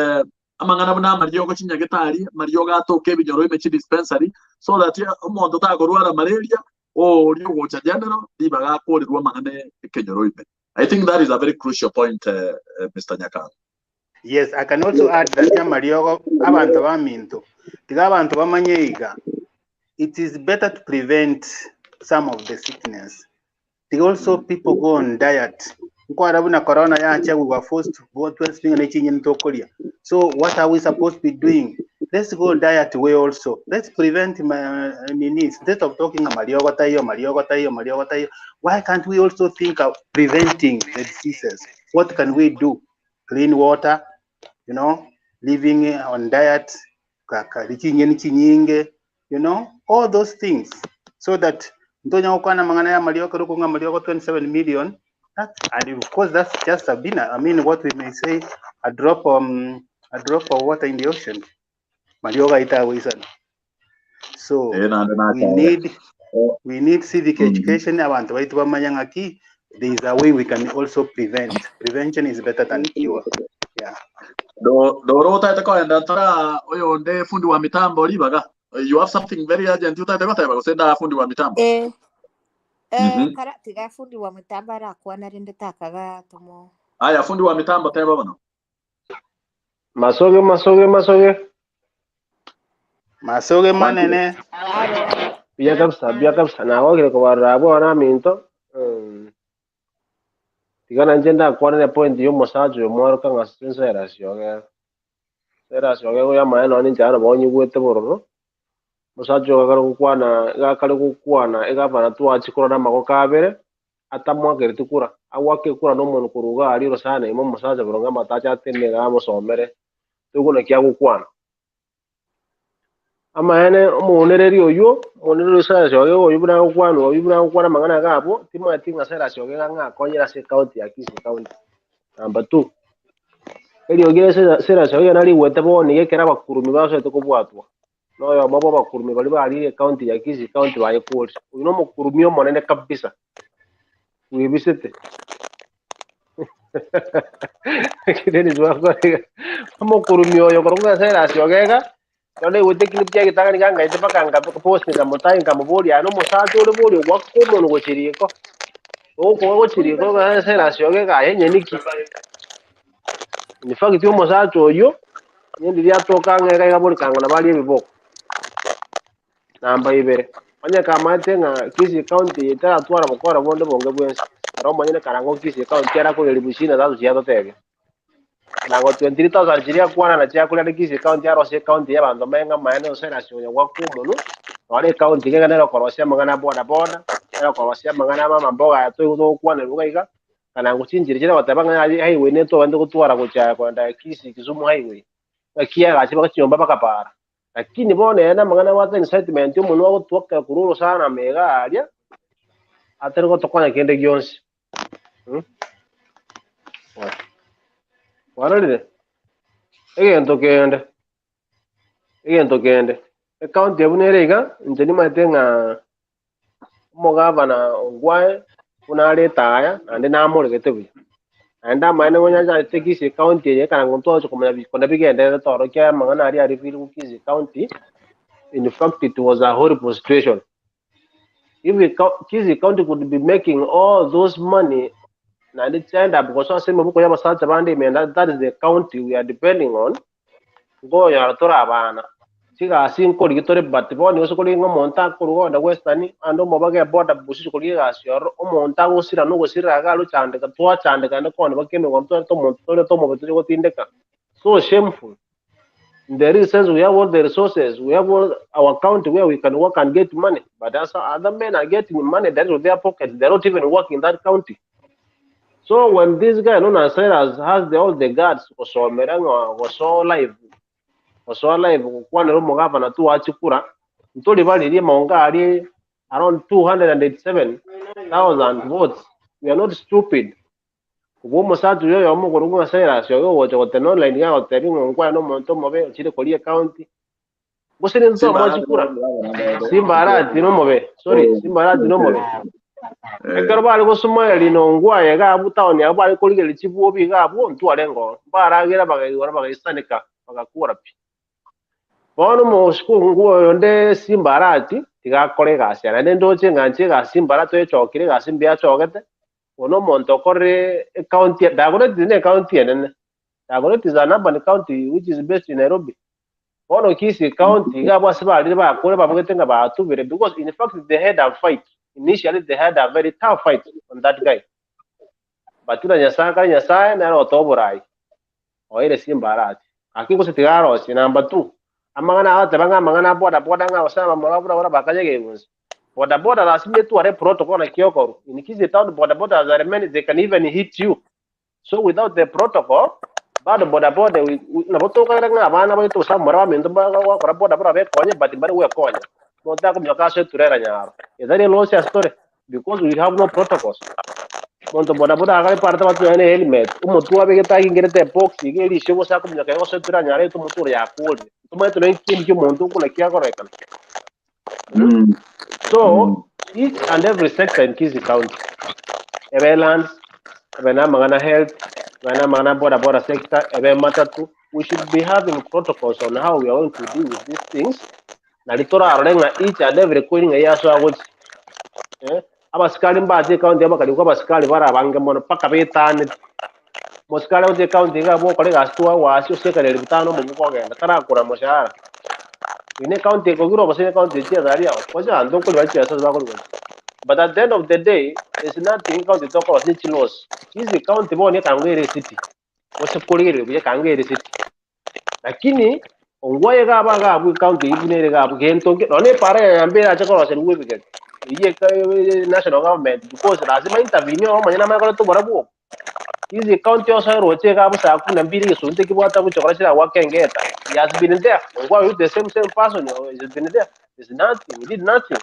amang'ana buna amariogo chinyagetari amariogo atoke ebinyoro ime chidispensary so that omonto takorwara malaria oria ogocha general ribaga akorerwe amang'ana ekenyoro ime. I think that is a very crucial point Mister Nyakanga. Yes, I can also add that amariogo abanto baminto tiga abanto bamanye iga it is better to prevent some of the sickness. Tiga also people go on diet. Nkwara buna corona yacha we were forced to go to spinga ne chinyeni tokoria. So what are we supposed to be doing? Let's go on diet way also. Let's prevent nini instead of talking amariogo tayo mariogo tayo mariogo tayo. Why can't we also think of preventing the diseases? What can we do? Clean water, you know, living on diet, chinyeni chinyinge, you know, all those things. So that ntonya gokwana mang'ana ya mariogo rukunga mariogo 27 million. That, and of course that's just a bina. I mean what we may say a drop of water in the ocean. Mariogo itawisana. So we need civic education. Abantu baitu bamanya ng'aki there is a way we can also prevent. Prevention is better than cure. Yeah. Doro utaete koenda tora oyo nde fundi wa mitambo ribaga. You have something very urgent utaete goteba gose nda fundi wa mitambo. Kara tiga fundi wa mitambo arakwana rinde takaga tomo. Aya fundi wa mitambo teba bano. Masoge masoge masoge. Masoge manene. Bia kabisa bia kabisa na wagire ko barabo na minto. Tigana nje ndakwana ne point yo musajo yo mwaruka nga senso era sioge. Era sioge go ya maana ni njana bonyi gwete bororo. Musajo gakare gukwana gakare gukwana igabana twachikora na mago kabere atamwakere tikura awake kura no muntu kuruga ari rosana imo musaja boronga matacha atenega amusomere tuguna kya gukwana amaene omuonereri oyo omuonereri sera sioge oyo buna gukwana oyo buna gukwana mang'ana gabo timwati ng'a sera sioge ng'akonyera ase county ya Kisii county. Number 2 eriogire sera sioge narigwete boni gekera abakurumi basoete kobwatwa noyo mabo abakurumi bari barire county ya Kisii county bayekori oyo no omokurumi omonene kabisa wibisete Dennis wakore omokurumi oyo korunga sera siogega none gwete clip kia gitangani gangaite paka nga post nga mutai nga mubori ano musacha ore bori gwako omonto gochiriko ogokoga gochiriko sera siogega aye nyeniki in fact omosacha oyo nyendi riatoka ng'ega iga bori kang'ana bari ebiboko namba ibere onye kamate ng'a Kisii county etaratwara bokora bonde bonge bwensi ero omonyene karango Kisii county arakoreri bushina tatu chiatotebia Karango 23,000 chiria kwana na chiakoria ni Kisii county arosie county ya banto maenga maene osera sionya gwaku omonu nore county gega nero korosia mang'ana boda boda nero korosia mang'ana mama mboga ya togokwana ibuga iga kana ngochinchiri chira goteba ng'a highway netobande gotwara gochaya kwenda Kisii Kisumu highway gakia gachi bagachinyomba bakapara lakini bono ena mang'ana gwate incitement omonwe agotwakera korwa orosana mega aria atari gotokonya kende gionsi. Kwarorire? Egento kende, egento kende, ecounty eye buna ere iga, inche nimanyete ng'a omogavana Ongwae buna are etaya, naende namoregete buya. Naende amaene onye achagete Kisii county eye ekero ntwagocha komanya bi- kona bigendererete orokia amang'ana aria are revealed Kisii county, in fact it was a horrible situation. If the Kisii county could be making all those money naende chiaenda gosoa ase emeboko y'abasacha bande ime and that is the county we are depending on, nkonyora tore abana. Chigasi nkorigia tore but bono gose korigia ng'a omonto akorwa kogenda Western, ande omobage eboda busia korigia egasi ororo, omonto agosira na ogosirera iga aria ochandeka, twachandeka naende kogenda mpaka emegondo twarete omonto torete omobe toche gotindeka. So shameful. In the real sense we have all the resources, we have all our county where we can work and get money, but as other men are getting money directly to their pockets, they're not even working in that county. So when this guy known as Cyrus has the, all the guts gosomera ng'a gosoa live gosoa live gokwanera omogavana tu achikura ntori baririe maonga aria around 287,000 votes. We are not stupid. Kobua omosacha oyo oyomo okorokwa ng'a Cyrus, oyo ogocha gotena online iga agotebia ng'a Ongwae nomonto omobe ochire koria ecounty. Gose nintwe Simba twamoa Arati chikura? nomobe. Simba Arati nomobe, sorry, Simba Arati nomobe. Ekero bare gosumaeria na Ongwae iga abwo town abwo bare korigereria chibuobi iga abwo ntwarenge oo. Mbaragera bagaigora bagaisaneka bagakora pi. Bono omosike oyonde Simba Arati tiga akore egasi yaye. Naende ndoche ng'a inche egasi Simba Arati oyechokire egasi mbuya achogete, Oyo nomonto okorire ecounty ya Dagoretti ne ecounty enene. Dagoretti is an urban county which is based in Nairobi. Bono Kisii county iga abwo ase barire bakure babugete ng'a batubire because in fact they had a fight. Initially they had a very tough fight on that guy. But buna Nyasaye kare Nyasaye nere otoa oborai. Oeire Simba Arati. Gaki gose tiga arosie. Number two, amang'ana agoteba ng'a amang'ana a boda boda ng'a gose abamura buna baria bakanyega ebunse. Boda boda lasima etware protocol naki okorwa. In Kisii town boda bodas are many they can even hit you. So without the protocol bado boda boda we, we, nabo tokagera ng'a abana baito gose abamura baminto bagokora boda boda bekonye but mbari gwekonya. Omonto akominyoka ase eturera nyaro. Etari elosi ase tore because we have no protocols. Omonto boda boda agare parete abatu nonya ne helmet, omotwe abegete agingerete ebox iga erisio gose akominyoka iga gose eturera nyaro aete omotwe ore yakorire. Tomanyete nonya kende ki omonto okona ki agorekana. Mm. So Mm. each and every sector in Kisii County, ebe lands, ebe namang'ana health, ebe namang'ana boda boda sector, ebe matatu, we should be having protocols on how we are going to deal with these things nari torarore ng'a each and every coin ng'a yasoa gochi. Eh, abasikari mbache ecounty amo bakarikwa abasikari bare abange mono mpaka betanete. Mosikari agocha ecounty iga abwo okore egasi twagwasi osiekane elfu tano omobuko ogenda tarakora moshahara. Eye ne ecounty ekogirwa gose ne ecounty echiesa aria gose abanto nkori bare chiesa ase bakori gocha. But at the end of the day there's nothing ecounty tokorosia chilaws. Hizi county bono ekango ere ecity gose korigereria buya ekango ere ecity. Lakini ongwae iga aba iga abwo ecounty eyio buna ere iga abwo gento nke nonya na epara ya Nyambera erache koroserigwa ebigeni eyio eka national government because lazima intervene oro omonyene amanye koreta oborabu obo. Hizi county osoe roche iga abwo saa kumi na mbili egesunte kebwate agochia kora chiragwake engeta he has been there ongwae oyio the same same person has been there there's nothing he did nothing.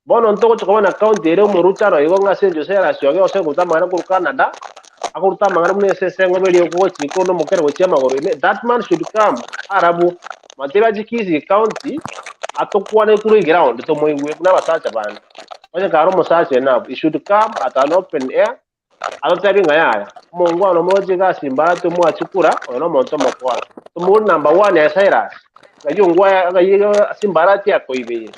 Bono ntogochia koba na county ere omoruchano igo ng'a ase enchera Cyrus oge ose goruta amang'ana korwa Canada, akoruta amang'ana buna esese eng'obe eria ogochika onde omokere gochia amagoro ime, that man should come arabwo matebe ache Kisii county atokwane korwa eground tomoigwe buna abasacha bande. Onye kare omosacha enough, he should come at an open air atotebie ng'a yaya, omongwana omoroche iga ase imbarati omwachi kura, oyo nomonto omokora. Tomobori number one ya Cyrus, ng'ai ongwae ng'ai iga ase imbarati akoibeire.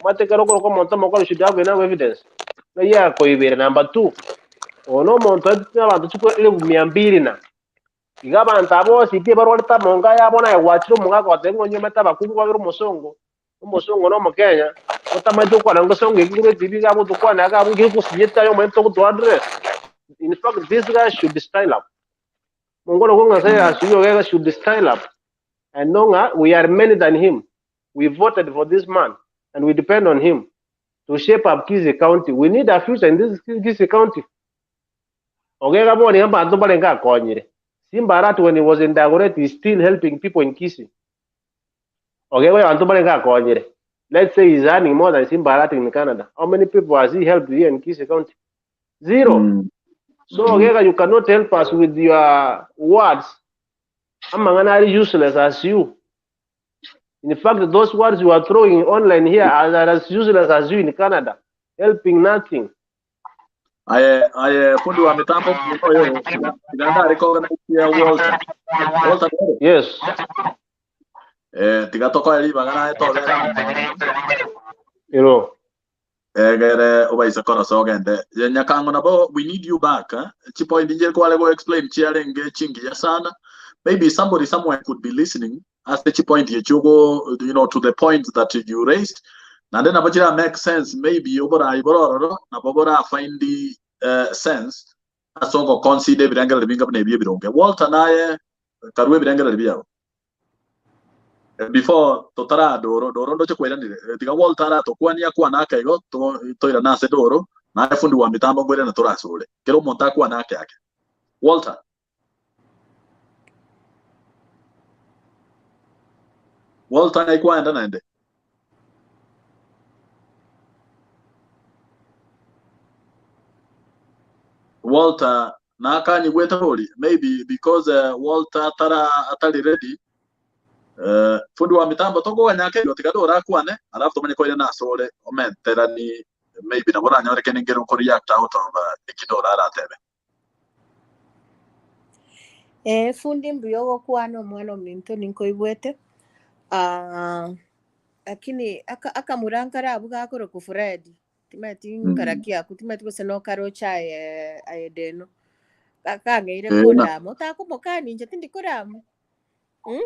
Omanyete ekero okoroka omonto omokora you should have enough evidence. Ng'ai akoibeire number two, oyo nomonto oetete abanto chikura elfu mia mbili na. Iga abanto aba bonsi pi barwarete amonga aya bono aye gwachire omogaka ogoteba ng'a onyuomete abakungu babere omosongo, omosongo na omokenya, otamanyeti gokwana ngosongo eki korwa etibi iga abwo tokwane iga abwo gekosinyete aye omanyete togoto address. In fact this guy should style up. Mongwana okwo ng'a Cyrus oyio ogega should style up and know ng'a we are many than him. We voted for this man and we depend on him to shape up Kisii County. We need a future in this Kisii County. Ogega bono iga mbanto mbarenge akonyire. Simba Arati when he was in Dagoretti he still helping people in Kisii. Ogega oyo abanto mbarenge akonyire. Let's say he's earning more than Simba Arati in Canada. How many people has he helped here in Kisii County? Zero. So Ogega you cannot help us with your words amang'ana are useless as you. In fact those words you are throwing online here are as useless as you in Canada, helping nothing. Aye aye fundi wa mitambo oyo tiga ndarecognitie Walter. Walter nere? Yes. Eh, tiga tokoe ribaga naye tobera Ero. egere obaise korosa ogende Ye nyakango nabo we need you back eh? Chipoint nje kware go explain chiarenge chingiya sana maybe somebody somewhere could be listening ase chipoint echiugo you know to the point that you raised naende nabo chira make sense maybe oborai borororo nabo bora find sense ase ogoconsider ebirengererio binga buna ebi ebironge Walter naye karue ebirengererio biao Before totara doro, doro ndoche kwairanire. Tiga Walter aratokwanie akwane ake igo, toirane ase doro, naye fundi wa mitambo nkoirane torasore. Kera omonto akwane ake ake. Walter. Walter ng'ai kwaenda naende? Walter nakanyigwete bori maybe because Walter atara atari ready Fundi wa mitambo tokoganya ake igo tiga torakwane alafu tomanye koirana ase ore omenterani maybe nabo oranyore kende nkere oko react out of eki Dora aratebe. Eh, fundi mbuya ogokwana omwana ominto ninkoigwete. Ah, lakini aka akamura nkare abwo gakorokwa Fred, timanyeti nkaraki akwo, timanyeti gose nokaroche aye aye deno. Kang'eire Eh, na kondama, otakomokania inche tindi korama. Mm?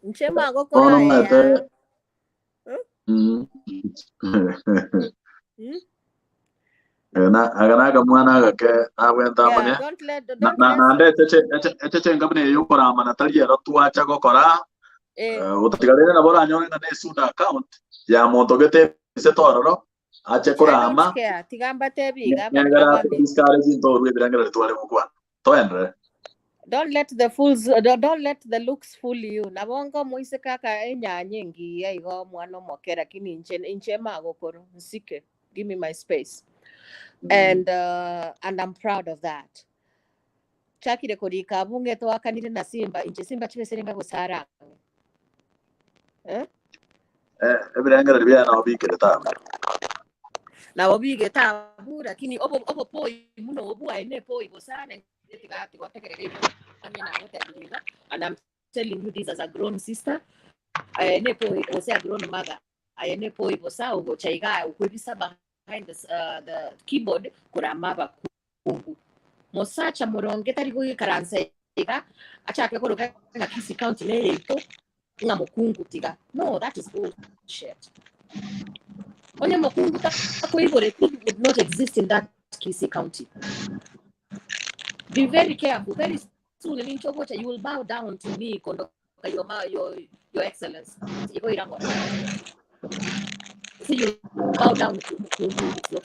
Inche magokora bono aye omanyete yaa. Mm? mm. Mm? Eh, na aka na akamwana agake nabwente Yeah, amanye don't let na don't na let naende echeche eche- echeche enga buna eye okoramana tari ero twacha gokora eh eh, gotatiga rende nabo oranyore ng'a na esuda account ya monto gete ebisete ororo ache Inche I don't korama care. Tiga mbatebi iga negera abamura ase baminto. discourage ntorwe ebirengererio tware gokwana toenderere Don't let the fools don't let the looks fool you. Nabo ngo omoiseke aka enyanya engiya igo omwana omoke lakini inche inche magokoro nsike. Give me my space. And and I'm proud of that. Chakire korika abwo ng'e twakanire na Simba inche Simba chibesere ngagosara ang'e. Eh? Eh, ebirengererio biaye nabo bikerete abwo. Nabo bigete abwo lakini obo obopoi muno obwaye ne poi bosa na tiga tigotegerera ebio onye nagotebirie iga and I'm telling you this as a grown sister aye ne poi gose a grown mother aye ne poi bosa ogocha iga okwebisa behind the, the keyboard korama abakungu mosacha moronge tari goikaransa iga achake koroka ng'a Kisii County neye yaito ng'a mokungu tiga no that is bullshit onye mokungu takoiboreti you would not exist in that Kisii County be very careful very soon ninche ogocha you will bow down to me kondoka your, ma, your, your excellence igo irangora see you bow down to mukungu it's not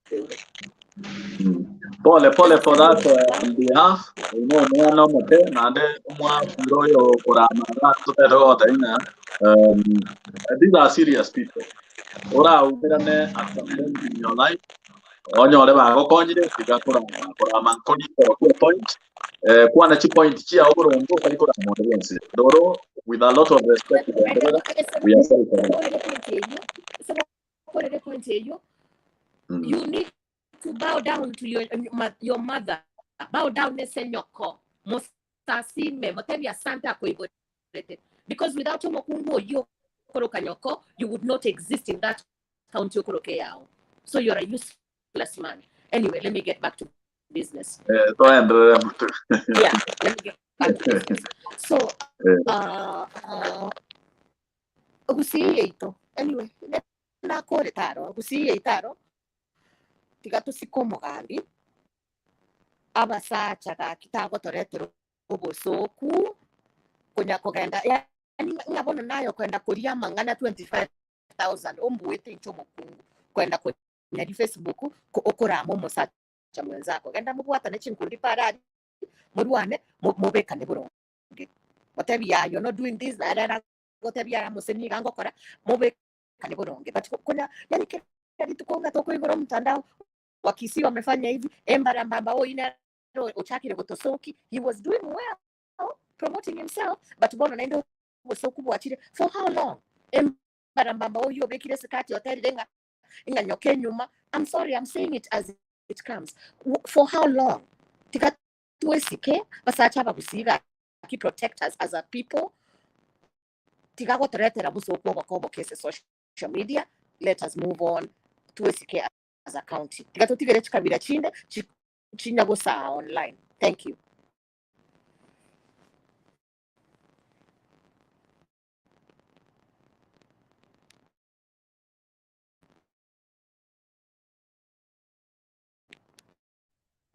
favorite Pole pole for that on behalf oino omwana omoke naende omwakire oyo okorama iga totete goteba ng'a um, these are serious people oraumerane at some point in your life onyore bagokonyire tiga korama korama nkori korwa kwa point eh, kwana chipoint chiao boronge otari korama onde bwensi roro with a lot of respect genderera we are sorry for that Korere point eyio you need to bow down to your, your mother bow down ase nyoko mosasime motebie asante akoiborete because without omokungu oyio okoroka nyoko you would not exist in that county okoroka eyao so you're a useless man anyway let me get back to business Eh, toenderere motu yeah let me get back to business so Eh, gusii yaito anyway nakorete aro gusii yaito aro tiga tosike omogambi abasacha gaki tagotoretera obosoku konya kogenda yaani ng'a bono naye okoenda koria amang'ana 25000 ombuete inche omokungu koenda konya Facebook okorama omosacha mwenzako genda mobwatane chinkundi pare aria morwane mobekane boronge motebi ya you're not doing this na na gotebia aya mose niga ngokora mobekane boronge but konya yani kera rituko ng'a tokoigora omotandao. Wakisii wamefanya hivi, Embarambamba oh ina ochakire gotosoki. He was doing well promoting himself, but bono naende obosoku bwachire for how long? Embarambamba oyo obekire esikati oterire ng'a ng'a nyoka enyuma. I'm sorry, I'm saying it as it comes. For how long? Tiga twesike basacha abagusii gaki protect us as a people. Tiga gotoretera bosoku oboke oboke ase social media. Let us move on. Twesike as a county. Tiga totigere chikabira chinde chinya gosaa online. Thank you.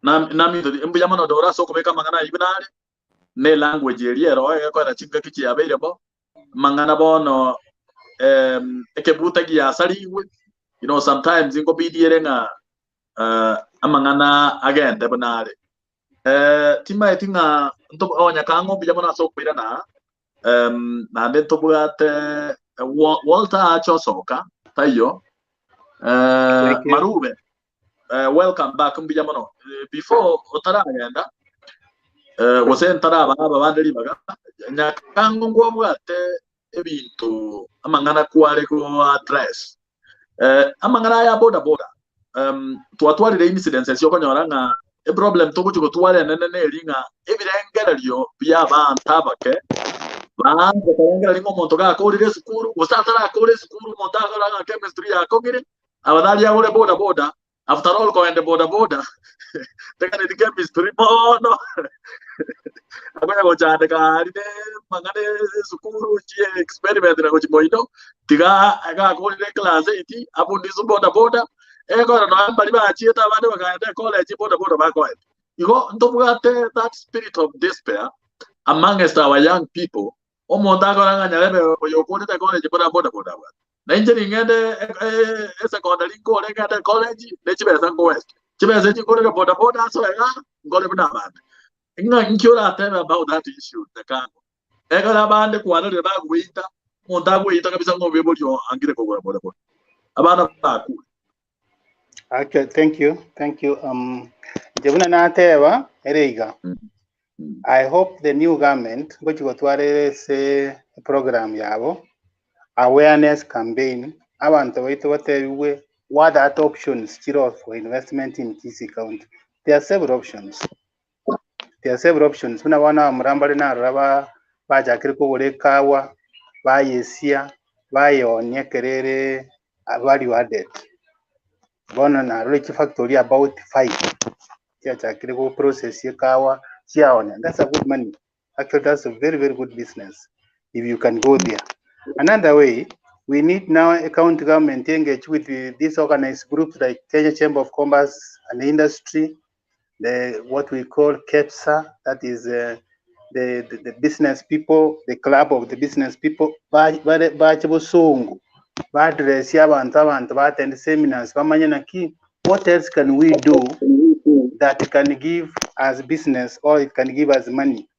Naminto mbuya mono Dora ase okobeka amang'ana ayio buna are, ne language eria ero egekorera chingaki chiabeire bo, amang'ana bono ekebuta giasarigwe, you know sometimes nkobidi ere ng'a amang'ana agende buna are. Timaeti ng'a onya kang'o mbuya mono ase okoirana aa, naende ntobwate Walter ache osoka taiyo, Thank you. Marube welcome back mbuya mono. Before otaragenda gose ntaraba aba bande ribaga, nyakango ngwabwate ebinto amang'ana kware go address. Amang'ana aya boda boda twatwarire incidences okonyora ng'a eproblem togochi gotwara enene neri ng'a ebirengererio bia abanto abake baanze korengereria ng'a omonto gakorire esukuru gose atarakore esukuru omonto akora ng'a chemistry yakong'ire abadhali agore boda boda after all koende boda boda teganeti chemistry mono akonya gochandeka aria ne mang'ana esukuru chie experiment na gochi moino tiga gakorire class eight abundiswe boda boda ekero nonya mbari bachiete abande bakaenda ecollege boda boda bakoenda. Igo ntobwate that spirit of despair amongst our young people omonto akora ng'a nyarebe oyo okorete college buna boda boda abwate. Na inche ning'ende esecondary nkore ng'ende college ne chibesa nkoeste. Chibesa echi nkorere boda boda ase iga nkore buna abande. Ng'a inki oratebe about that issue Nyakango? Ekero abande kwarorire bagoita, omonto agoita kabisa ng'a omoibori oo angire kogora boda boda. Abana bakure. Okay, thank you, thank you. Inche buna nateba ere iga. I hope the new government ngochi gotwara ere ase program yabo awareness campaign abanto baito batebigwe what are the options chiro for investment in Kisii County. There are several options. There are several options. Buna bono abamura mbare narora ba bachakire kogora ekawa bayesia bayeonia ekero ere value added. Bono narora chifactory about five chiachakire go process ekawa chiaonia. That's a good money. Actually, that's a very, very good business if you can go there. Another way, we need now a county government to engage with these organized groups like Kenya Chamber of Commerce and Industry, the what we call KEPSA, that is the business people, the club of the business people, bache bosongo, badress abantu, abantu attend seminars, bamanye naki, what else can we do that can give us business or it can give us money?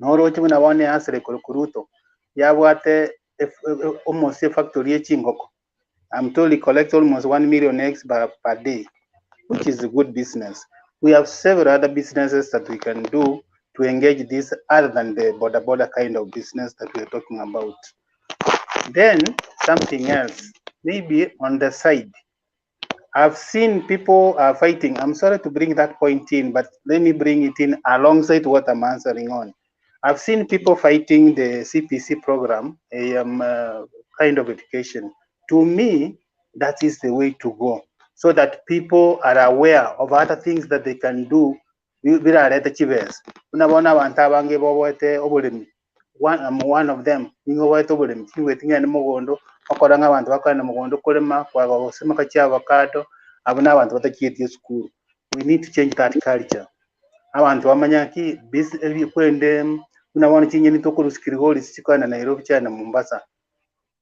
Noroche buna bono easere korokuruto, yabwate almost a factory echingoko. I'm told he collects almost 1 million eggs per day, which is a good business. We have several other businesses that we can do to engage this other than the border border kind of business that we are talking about. Then something else, maybe on the side. I've seen people are fighting. I'm sorry to bring that point in, but let me bring it in alongside what I'm answering on. I've seen people fighting the CPC program, a kind of education. To me, that is the way to go, so that people are aware of other things that they can do. Birareta chibesa. Unabona abantu abange boboete oboremi. One, I'm one of them. Ningo boete oboremi. Chingweti ng'ende mogondo, okora ng'a abantu bakorana mogondo korema, kwaga gosimeka chia avocado, abo na abantu batachieti esukuru. We need to change that culture. Abantu bamanya ki kwende unabona chinyeni tokorusia Kilgoris chikoenda Nairobi chiaenda Mombasa.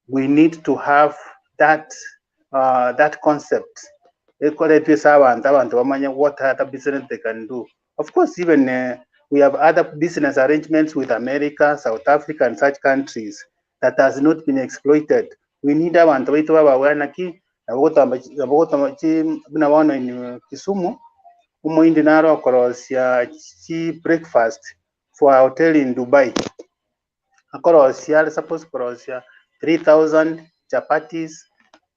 We need to have that concept. Ekoretwe ase abantu, abantu bamanye what other business they can do. Of course, even we have other business arrangements with America, South Africa, and such countries that has not been exploited. We need abantu baitu babawana ki Nabo ogotamba chi nabo ogotama chi buna bono in Kisumu, omohindi naro okorosia chi breakfast for a hotel in Dubai. Akorosia are suppose korosia 3000 chapatis,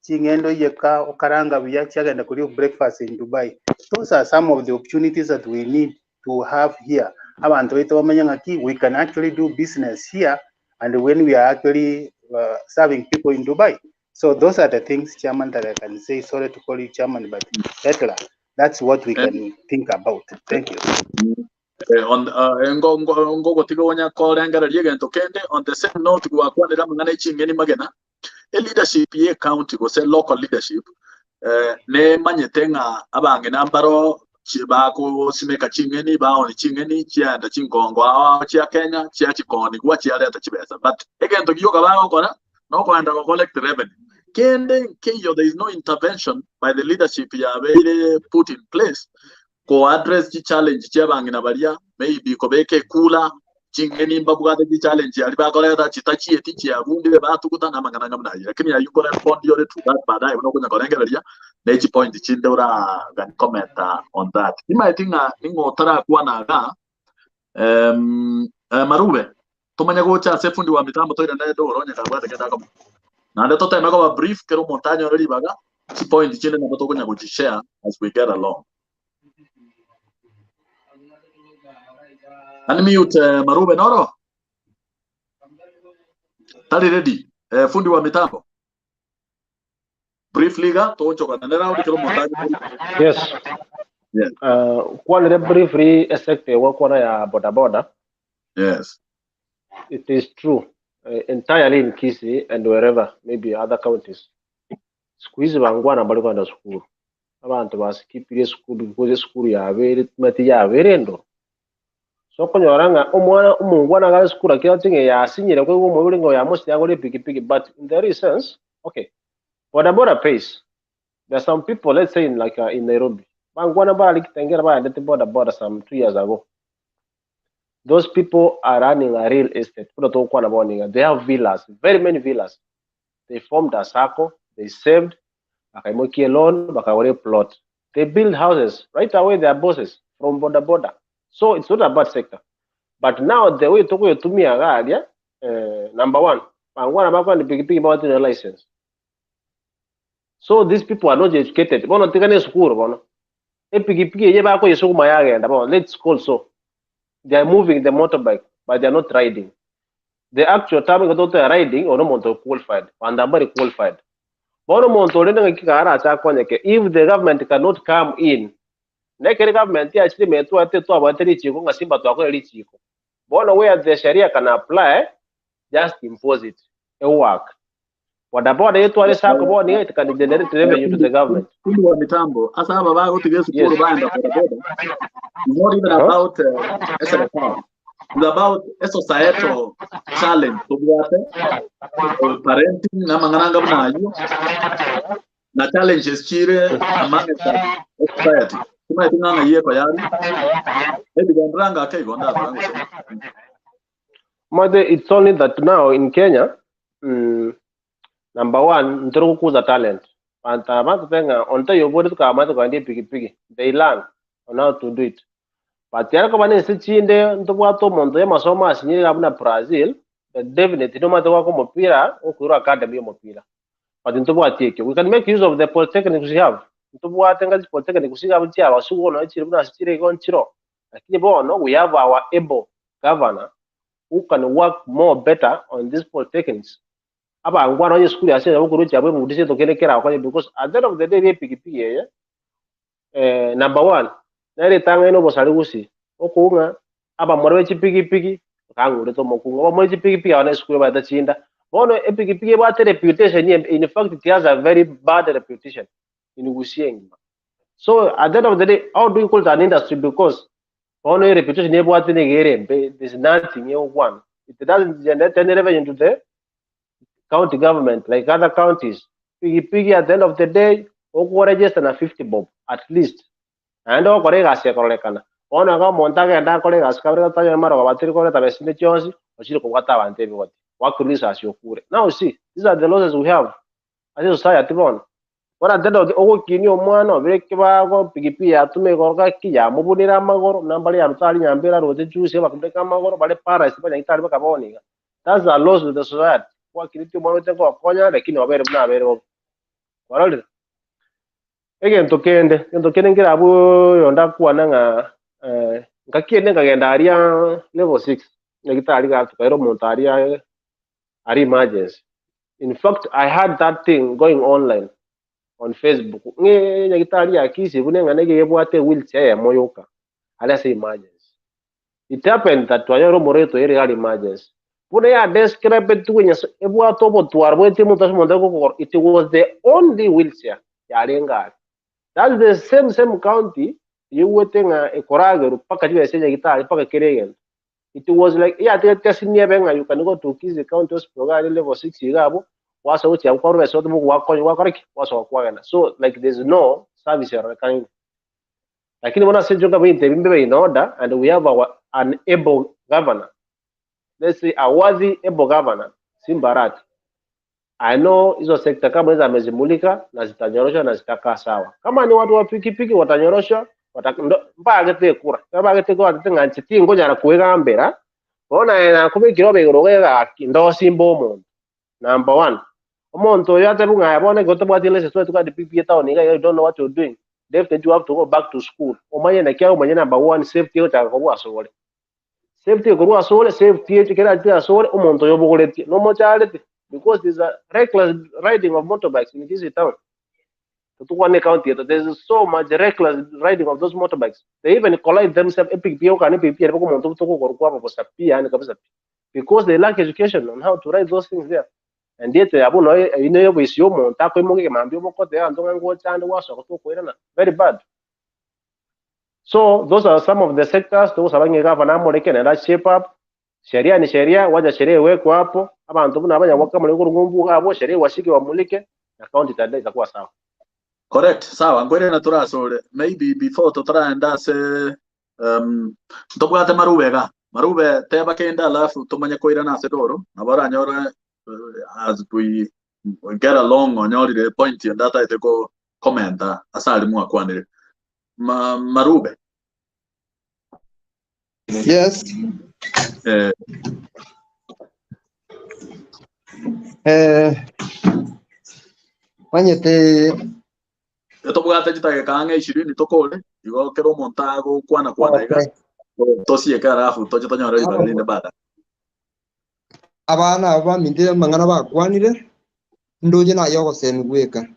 ching'ende oiyeka okaranga buya chiagenda koria breakfast in Dubai. Those are some of the opportunities that we need to have here. Abanto baito bamanye ng'aki we can actually do business here and when we are actually serving people in Dubai. So those are the things, Chairman, that I can say. Sorry to call you Chairman, but Etla, that's what we can think about. Thank you. Eh, on eh, ngo ngo ngogotiga onya korengereria egento kende on the same note gwakwanera amang'ana eching'eni magena e leadership ye county gose local leadership eh, nemanyete ng'a abang'ina mbaro chi bagosimeka ching'eni baoni ching'eni chiaenda chinkongo ao ao chia Kenya chiachikonigwa chiareta chibesa but egento gioka bagokora nokoenda go collect revenue kende nkeiyo there is no intervention by the leadership yabeire put in place ko address chi challenge chia abang'ina baria maybe kobeka ekula ching'eni mbabwate chi challenge aria bakoreta chitachieti chiabundire batuguta na amang'ana anga buna ayio lakini ayio ko respond ore to that baadaye buna okonya korengereria ne chi point chinde oragani commenta on that timaeti ng'a ning'o otarakwana igaa eh, Marube tomanye gocha ase fundi wa mitambo toirane doro onye kabwate kende akomo naende toteme koba brief kero omonto anyore ribaga chi point chinde nabo tokonya gochishare as we get along. Unmute Marube noro tari ready fundi wa mitambo briefly iga togochokana ne round kero omonto anyore ribaga. Yes. Yes. Kwanire briefly esector egokwana ya boda boda. Yes. It is true entirely in Kisii and wherever maybe other counties. Siku hizi bangwana mbari kwenda sukuru. Abanto baskipire esukuru because esukuru yabeire timanyeti yabeire endo. So okonyora ng'a omwana omongwana iga are esukuru lakini aroche ng'a yasinyire koigwa omoibori ng'a oyo amosire agore epikipiki but in the real sense okay boda boda pays. There are some people let's say in like in Nairobi bangwana barari kitengela baendete boda boda some 2 years ago. Those people are running a real estate. Buna togokwana bono iga they have villas, very many villas. They formed a circle, they saved, bakaimokia loan, bakagora plot. They build houses right away. They are bosses from boda boda. So it's not a bad sector. But now the way tokoyotumia garia, number one, bangwana bakwani pikipiki babatire license. So these people are not educated. Bono tigane esukuru bono. Epikipiki eye bakoyesukuma yagenda bono. Let's call so. They are moving the motorbike, but they are not riding. The actual term they are riding or no omonto qualified. Banda mbari qualified. Bono omonto orende ng'aki karache akonyeke. If the government cannot come in, nekere government yachire metwate twabwate richiko ng'a simba twakore richiko. Bono where the sharia can apply, just impose it. E work. Boda boda yetware sacco bono iga it can generate revenue to the government. Fundi wa mitambo asa aba bagotiga esukuru baenda boda boda it's not even about eserekari it's about a societal challenge tobwate parenting na amang'ana anga buna ayio na challenges chire among a society timaeti ng'a ng'ai ekoyari ebigambira ngake igo ndakora gose Mother, it's only that now in Kenya, number one, ntoro kukuza talent. Bantu abantu benga onto yobori tukamata kwandi pikipiki. They learn on how to do it. But yara kaba nense chinde ntobwate omonto y'amasomo asinyire buna Brazil, then definitely no matter wako mupira okwirwa academy y'omupira. But ntobwate ekyo. We can make use of the polytechnics we have. Ntobwate nga polytechnics sigabo chiaba sugono chiri buna chiri igo nchiro. Lakini bono we have our able governor who can work more better on these polytechnics. Abangwana onye school yase nabo kurucha bwe mudise tokene kera kwa because at the end of the day pikipiki yeye number one nere tanga ino bosali gusi okunga abamore be chipikipiki kangure to mokunga abamore chipikipiki abana school bata chinda bono epikipiki bwate reputation in fact it has a very bad reputation in Gusii engima. So at the end of the day, how do you call it an industry? Because bono reputation ebwate negerembe, there's nothing you one, it doesn't generate any revenue to the county government like other counties. Pikipiki at the end of the day okuwa register na 50 bob at least naende okora egasi ekororekana bono iga omonto agenda akore egasi kabere gatanyore marogoba batiri koreta besinde chionsi ochire kobwata abanto ebigoti wakurisa ase okure. Now see, these are the losses we have as a society bono. Bono at the end of the ogokinia omwana obere ekebago pikipiki yatuma igoro gaki yamobunire amagoro buna mbare yaruta aria nyambera aroche juzi abakumeka amagoro bare paralyzed banyagitari bakabona iga. That's a loss to the society. Gwakinetie omwana oche gokonya lakini obere buna abere bobe. Kwarorire? Egento kende, egento kende nkere abwo oyonde akwane ng'a ngaki ende nkagenda aria level 6, nyagitari iga tokaira omonto aria aria emergency. In fact I had that thing going online on Facebook ng'a nyagitari ya Kisii buna eng'ana ege ebwate ewheelchair eyemo yoka aria ase emergency. It happened that twanyora omorwaire twaire are emergency. Buna ya describetwe nyasae ebwate obotwaro bwete omonto ase omonto agokogoro it was the only wheelchair yarenge aria. That's the same same county yaigwete ng'a ekoragerwa mpaka chibesa chia nyagitari mpaka kera egento. It was like yatigete ase niebe ng'a you can go to Kisii County Hospital iga aria level 6 iga abwo gwasoa gochia abwo kwarora ase gwakonya gwakora ki? Gwasoa kwagenda. So like there's no service erorekanaine. Lakini bono ase inche nkaboria ebinto ebi mbibe in order and we have our an able governor. Let's say a worthy able governor, Simba Arati. I know hizo sekta kama hizo amezimulika na zitanyoroshwa na zitakaa sawa. Kama ni watu wa pikipiki watanyoroshwa mbagete kura. Bagete kura batete ng'a inche tingonyara kwegambera bono naye nakobekire obe igoro gaki ndosimba omonto. Number one, omonto oyo atebe ng'a aye bono ekero otabwati license tobwati kogenda pikipiki etown iga iga you don't know what you're doing. Definitely you have to go back to school. Omanye naki omanye number one safety egochaka kobua asore. Safety ekorwa asore, safety eche kera asore omonto oyo obogoretie nomocharete because there's a reckless riding of motorbikes in Kisii town. Totokwana county yetu there's so much reckless riding of those motorbikes. They even collide themselves epikipiki egokana epikipiki ere mpaka omonto tokogoro kwaba bosa pi yaani kabisa pi. Because they lack education on how to ride those things there. And yet abwo noe eyio niyo oboisia omonto akoimoka ekemambia obokote abanto ng'a ngochande gwasoka tokoirana very bad. So those are some of the sectors togosaba ng'a egavana amoreke naende a shape up sheria ni sheria wacha sheria iwekwe hapo abanto buna abanyagwaka more korwa ng'umbu iga abwo sheria iwashike wamulike na county itaenda itakuwa sawa. Correct, sawa, nkoirana torasore. Maybe before totaraenda ase um, ntobwate marube iga. Marube teba kende alafu tomanye koirana ase doro, nabo oranyore as we get along onyorire point ende ataete ko commenta ase aria mwakwanire. Ma, Marube. Yes. Eh, Eh, manyete etobwate chidageka ang'e ishirini tokore igo kera omonto agokwana kwana iga okay. tosieke alafu toche tonyore ribaga rinde baadaye. Abana abo bamintire amang'ana bakwanire ndoche naye ogosemi gweka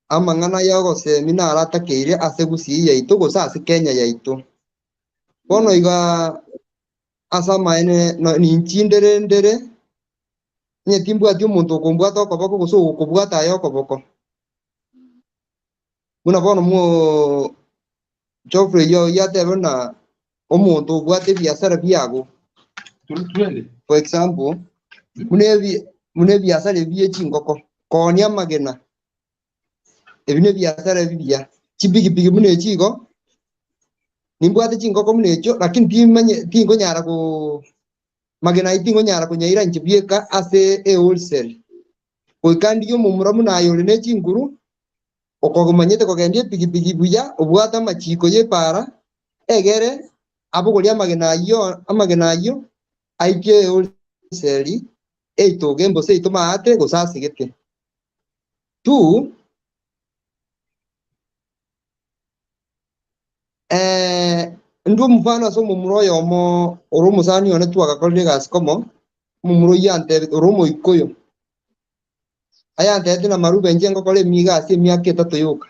amang'ana ya ogosemi naratakeire ase Gusii yaito gose ase Kenya yaito. Bono iga ase amaene ninchi ndere ndere onye timbwati omonto okombwata okoboko gose ogokobwata aye okoboko. Buna bono mo Geoffrey oyio atebe na omonto obwate ebiasara biago. For example, buna ebi buna ebiasara ebi bie chingoko, koonia amagena, ebi nebiasara ebiya. Chipikipiki buna echi igo, nimbwate chingoko buna echio lakini timanye tingonyara ko magena ayio tingonyara konyaira inche bieka ase ewholesale. Goika ndigie omomura buna aye ore ne chinguru, okomanyete kogendia epikipiki buya, obwate amachiko ya epara, egere abogorie amagena ayio amagena ayio aike ewholesale eitoge embose eitome aate gose asegete. Two, eh, ndwe omofano ase omomura oyomo ore omosani one twagakorire egasi komo, omomura oyio antebete ore omoikoyo, ayantebete na Marube inche ngokora emiga ase emiaka etato yoka.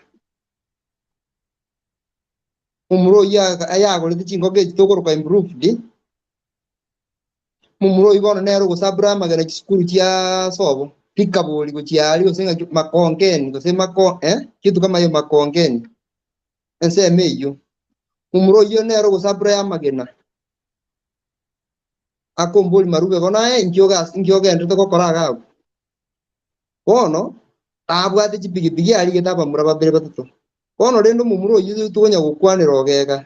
Omomura oyio ayagorete chingoko echi tokoroka improved, omomura oyio bono nere ogosabura amagena chisukuru chia sobo, tikabori gochia aria gose ng'aki Makongeni gose mako eh, kitu kama hiyo Makongeni, ensemo eyio. Omomura oyio nere ogosabura amagena. Akombori Marube bono aye inki ogas inki ogenderete gokora iga abwo. Bono, tabwate chipigipigi arigete abamura babere batato. Bono rende omomura oyio tokonya gokwanera ogega.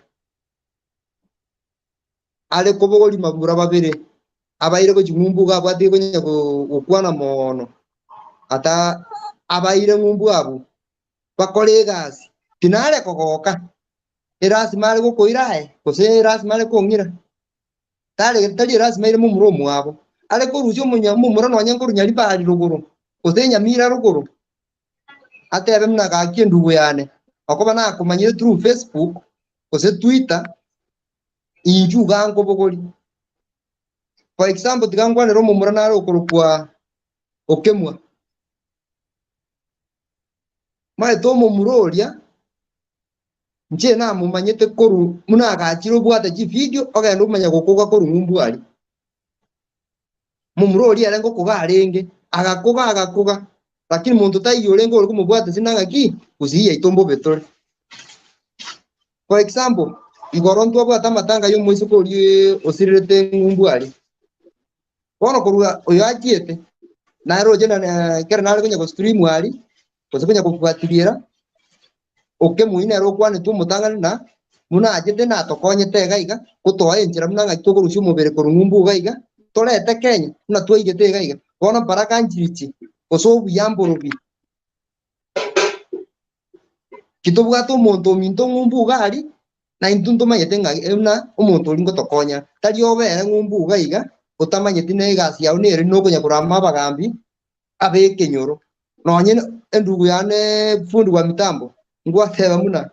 Are kobogoria mabura babere, abaire gochia ng'umbu iga abwate konya gokwana mono. Ata abaire ng'umbu abwo bakore egasi, tinare kogoka, erasima are gokoira aye, gose erasima are kong'ira. Tari tari erasima ere momura omwabo, are korusia omonya omomura nonye nkorwa Nyaribari rogoro, gose Nyamira rogoro, atebe buna gaki endugu yane, okoba nakomanyire through Facebook, gose Twitter, inchuo iga nkobogoria. For example, tiga nkwanere omomura nare okorokwa Okemwa. Maete omomura oria, inche namomanyete korwa buna agachire obwate chividio ogende omanye gokoga korwa ng'umbu aria. Momura oria ere ngokoga arenge, agakoga agakoga, lakini monto taiyo orenge ore komobwata ase nang'aki, gusii yaito mbobe tore. For example, igoro ntwabwate amatanga ya omoiseke oria osirerete ng'umbu aria. Bono korwa oyo achiete, naroche na ekero nare konya gostream aria, gose konya kofuatiliera, okemoi nere okwanetwe omotang'ani na buna achete natokonyete iga iga, gotoa enchera buna ng'aki tokorusia omobere korwa ng'umbu iga iga, torete Kenya buna twaigete iga iga. Bono mbaraka nchirichi, gose obuya mborobi. Titobwate omonto ominto ng'umbu iga aria, na intwe ntomanyete ng'a buna omonto oria ngotokonya. Tari obere ng'umbu iga iga, otamanyeti na egasi yao nere nokonya korama abagambi ab'ekenyoro. Nonye endugu yane fundi wa mitambo, ngwateba buna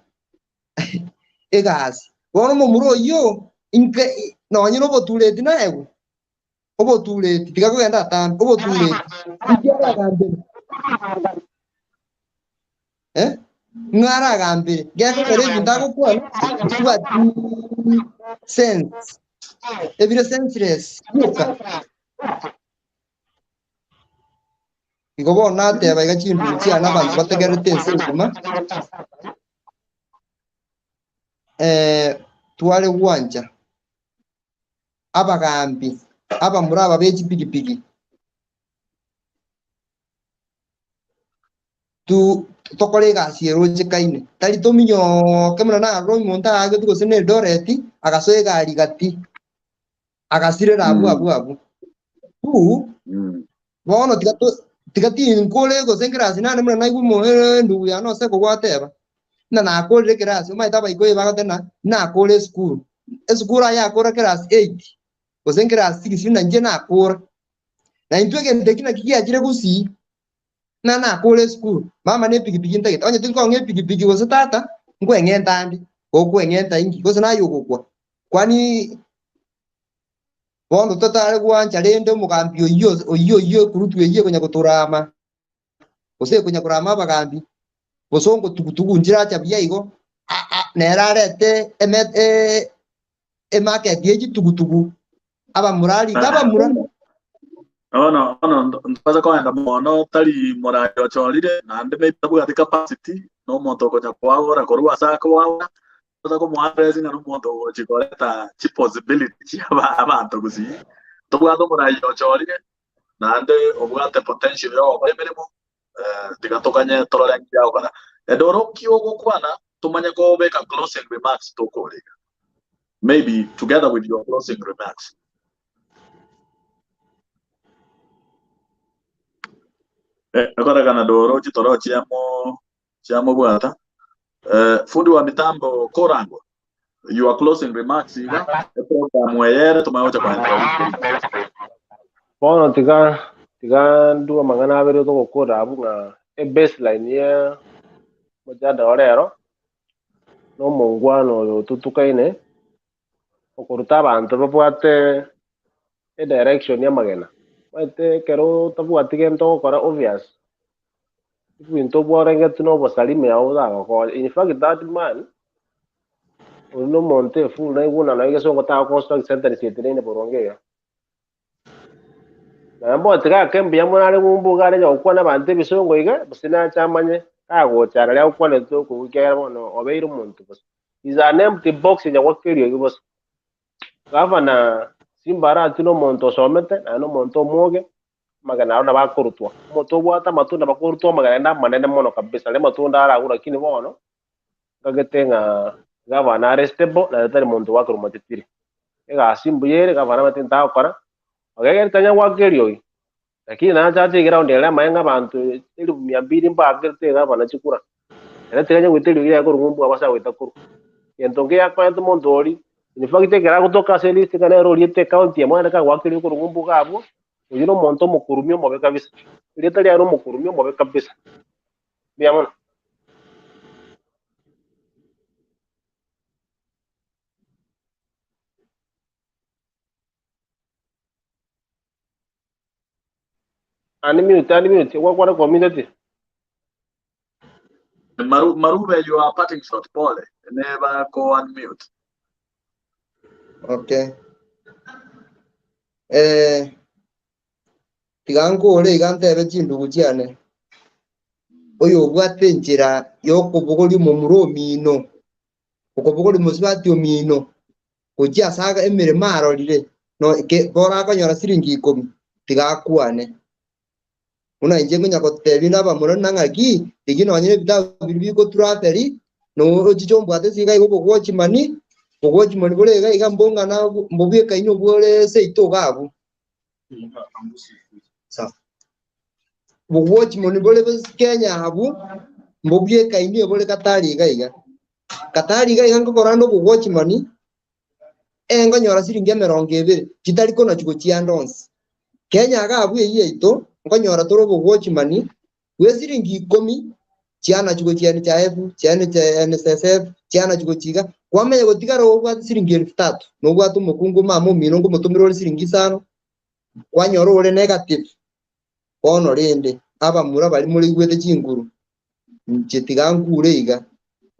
egasi. Bono omomura oyio, inke nonye na obotureti naegwe, obotureti, tiga kogenda atambe, obotureti, inki aragambere? Eh? Ng'a aragambere? Gekogera ebinto agokwana tibwati sense, ebire senseless bioka. Igo bono nateba iga chindugu chiane abanto bategererete ense engima, eh, tware gwancha abagambi, abamura aba be chipigipigi, tu tokore egasi erochekaine, tari tominyoke buna narora omonto aagetwe gose na Eldoret, agasoa egari gati, agasirera abwo abwo abwo. Tu, bono tiga to tiga tinkore gose nkerasi nande buna naigwa omo endugu yane ase kogwateba, ng'a nakorire ekerasi, omanyete abaikoyo bagoteba ng'a nakore esukuru. Esukuru aye yakora class eight, gose class six buna inche nakora. Na intwe egento eki naki giachire gusii, ng'a nakore esukuru, mama ne epikipiki ntagete, onye tinkong'a epikipiki gose tata, nkoeng'enta ande, gokoeng'enta inki, gose naye ogokwa. Kwani bono totare gwancha rende omogambi oyio oyio oyio ekurutu eyio ekonya gotorama, gose ekonya korama abagambi, bosongo tugutugu nchiracha buya igo, nere arete eme emarket ye chitugutugu, abamura arike abamura. Bono bono ntobasa kogenda mono tari morai ochorire naende maybe tabwati capacity na omonto okonya koagora korwa ase akoagora tosa komoaddress ng'a nomonto ogochi koreta chipossibility chia abanto gusii. Tobwate omorai ochorire naende obwate potential ya ogokora emeremo tiga toganye torore nki agokora. Ende oro nki ogokwana tomanye kobeka closing remarks tokore iga. Maybe together with your closing remarks. Ekorekana doro chitoro chiamo chiamobwata. Fundi wa mitambo korangwa your closing remarks iga eprogram eyere tomanye gocha koenderera wiki eri. Bono tiga tiga ndue amang'ana abere togokora abwo ng'a ebaseline ya omojadala o rero na omongwana oyo otutukaine okoruta abanto babwate edirection y'amagena. Omanyete ekero otabwati gento ogokora obvious, ebinto obwarengetwe na obosarime yao botagokonya. In fact that man, oyio na omonto efool naigwe buna nonya egesongo tagoconstruct sentence eteneine boronge iga. Naye mbono tiga ake mbuya mono are ng'umbu iga arenge gokwana abanto ebisongo iga, gose nache amanye, kagocha naria agokwanete okogwa ekiagera bono obeire omonto bosa. Is an empty box nyagwake eriogi bosa. Gavana Simba Arati nomonto osomete naende nomonto omwoge, amagena aro nabo akorutwa. Omonto obwate amatunda nabo akorutwa amagena naende amanene mono kabisa, naende amatunda aragwe lakini bono, nkagete ng'a gavana are stable naende tari monto ogoakerwa matitiri. Egasi mbuya ere, gavana amanyete egento agokora, ogegerete tanya goaka eriogi. Lakini nacha ase eground ere amaye ng'a abanto elfu mia mbili mbakerete iga abana chikura. Ere tiga onye goita eriogi riaye korwa ng'umbu abwo ase agoita korwa. Gento nkeyo akoete omonto oria, in fact ekero agotoka ase elist ng'a nere oriete ecounty emo naende kagoakerwa korwa ng'umbu iga abwo, oyio na omonto omokurumia omobe kabisa. Erieta riaye na omokurumia omobe kabisa. Mbuya mono. Unmute, unmute, gwakwana kwaminteti. Maru, Marube, you are parting shot, pole. Never go unmute. Okay. Eh, tiga nkore iga ntebe chindugu chiane. Oyo obwate enchera yokobogoria omomura omino, okobogoria omosubati omino, gochia ase aga emeremo arorire, no ke bono akonyora siringi ikomi, tiga akwane. Buna inche nkonya gotebia inde abamura buna ng'aki, rigia nonye na ebitabu biria bigoturaferi, na ochiche ombwate ase iga iga obogwochimani, obogwochimani bore iga iga mbong'ana mbobwekaine obwore seito iga abwo. Sawa. Obogwochimani bore Kenya abwo, mbobwekaine bore Katari iga iga. Katari iga iga nkokora ande obogwochimani, Nkonyora siringi emerongo ebere, chitari konachi gochia ande onsi. Kenya iga abwo eyio yaito, nkonyora tore obogwochimani bwe siringi ikomi, chianachi gochia NHIF, chia NSSF, chianachi gochia iga, kwamanya gotigara obwate siringi elfu tatu, nobwate omokungu mama omino nkomotomera ore siringi isano, kwanyora ore negative. Bono rende, abamura baria moraigwete chinguru, inche tiga nkure iga,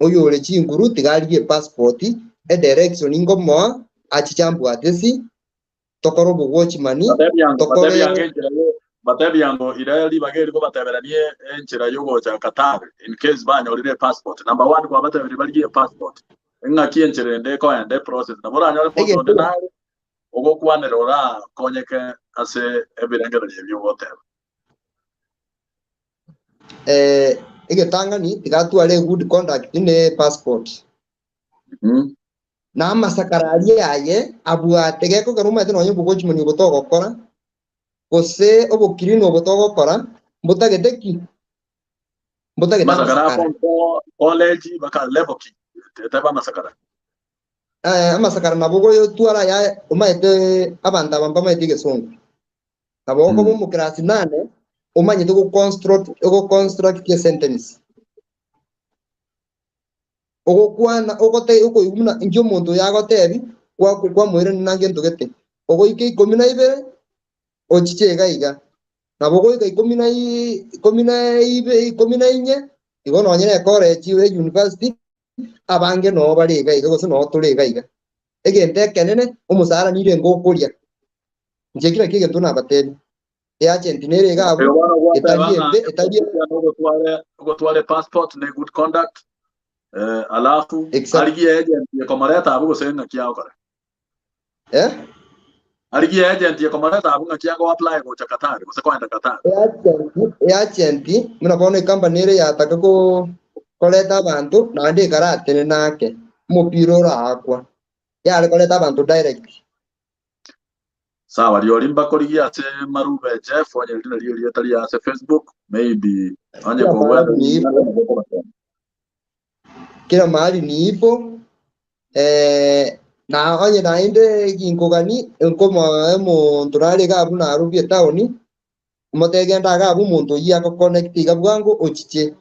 oyore chinguru tiga arigie epassport, edirection nkomoa achiche ambwate ase, tokore obogwochimani, Batebi ango, tokore batebi ango enchera yo batebi ango ira ribaga eri kobateberanie enchera yogocha Qatar in case banyorire epassport. Number one kwabatebirie barigie epassport. Eng'aki enchera ende ekoenda eprocess. Nabo oranyore monto onde egento nare ogokwanera orakonyeke ase ebirengererio ebi ogoteba. eh, egetang'ani tiga atware egood conduct ne epassport. Na amasakara aria aye abwate gekogera omanyete nonya obogochimani obo togokora, gose obokirini obo togokora, mbotagete ki? Mbotagete Amasakara amasakara. ako college baka level ki? Teba amasakara. Eh, amasakara nabo goyotwara aya omanyete abanto aba mbamaete egesongo. Nabo okoba omoclass nane omanyete goconstruct ogoconstruct esentence. Ogokwana ogote okoigwa buna inki omonto oyo agotebi kwa kwamoirania na ngento gete. Ogoika ikomi na ibere ochiche iga iga. Nabo ogoika ikomi na ikomi na ibe ikomi na inye igo nonye na ecollege e university abange noo bare iga iga gose noo tore iga iga. Egento ekenene omosara nire ngokoria. Inche ekio nakio egento nabatebi. Eagent nere iga abwo, Erio bono gwateba etari ng'a embe, etari ogotware ogotware passport ne good conduct eh, alafu Exactly. arigie agent ekomoreta abwo gose ng'aki agokora. Eh? Arigie agent ekomoreta abwo ng'aki ago apply gocha Qatar gose koenda Qatar. Eagent, eagent, buna bono ecompany ere yataka ko koreta abanto naende ekaratenena ake, omopira oraakwa. Yare koreta abanto direct. Sawa riori mbakorigia ase Marube Jeff onye riri nario erieta ria ase Facebook maybe onye Kila kobwate mahali ni ipo, kila mahali ni ipo eh, na onye naende ginkogani nkoma omonto nare iga abwo Nairobi etown omotebie genda iga abwo omonto oyio agoconnect iga bwango ochiche.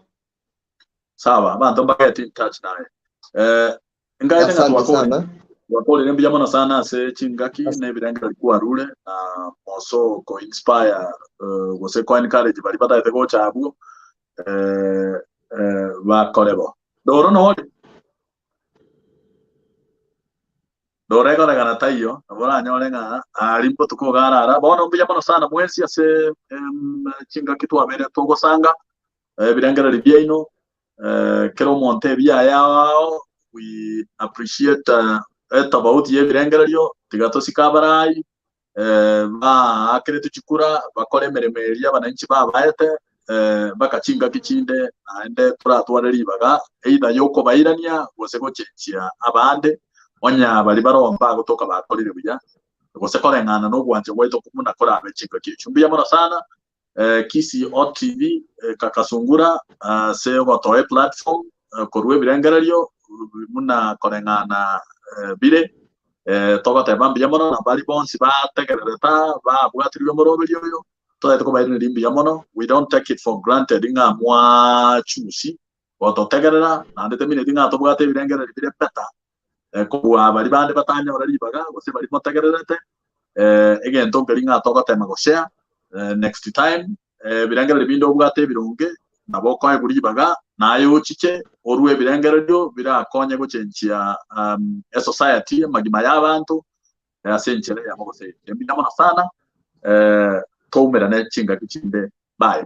Sawa abanto mba get in touch naye eh, ngaete ng'a Asante twakorire sana. twakorire mbuya mono sana ase chingaki na ebirengererio kwarure na moso ko inspire gose ko encourage bari batagete gocha abwo eh, eh, bakore bo doro nore doro ekorekana taiyo nabo oranyore ng'a ari mbotuko iga arara bono mbuya mono sana mwensi ase chingaki twabere togosanga ebirengererio biaino eh, kera omonto ebiaye ao we appreciate etobauti ya ebirengererio tiga tosike abarai eh, baakerete chikura bakore emeremo eria abananchi babaete eh, mpaka chingaki chinde naende toratware ribaga either yokobairania gose gochenchia abande onya bari baromba gotoka bakorire buya. Gose koreng'ana nogwancha gwaito buna korabe chingaki echio. Mbuya mono sana Kisii OTV Kakasungura ase ogotoa eplatform korwa ebirengererio buna koreng'ana bire. Togoteba mbuya mono na baria bonsi bategererete aa babwatirwe omoroberio oyo, totaete kobairaneria mbuya mono, we don't take it for granted ng'a mwachusi gototegerera naende temineti ng'a tobwate ebirengererio bire better kobua baria bande batanyora ribaga gose baria motegererete egento nkeri ng'a togotema goshare next time ebirengererio binde obwate ebironge nabo okoegwa ribaga naye ochiche orue ebirengererio birakonye gochenchia esociety amagima ya abanto ase enchera eyemo gose eyende. Mbuya mono sana toumerane chingaki chinde. Bye.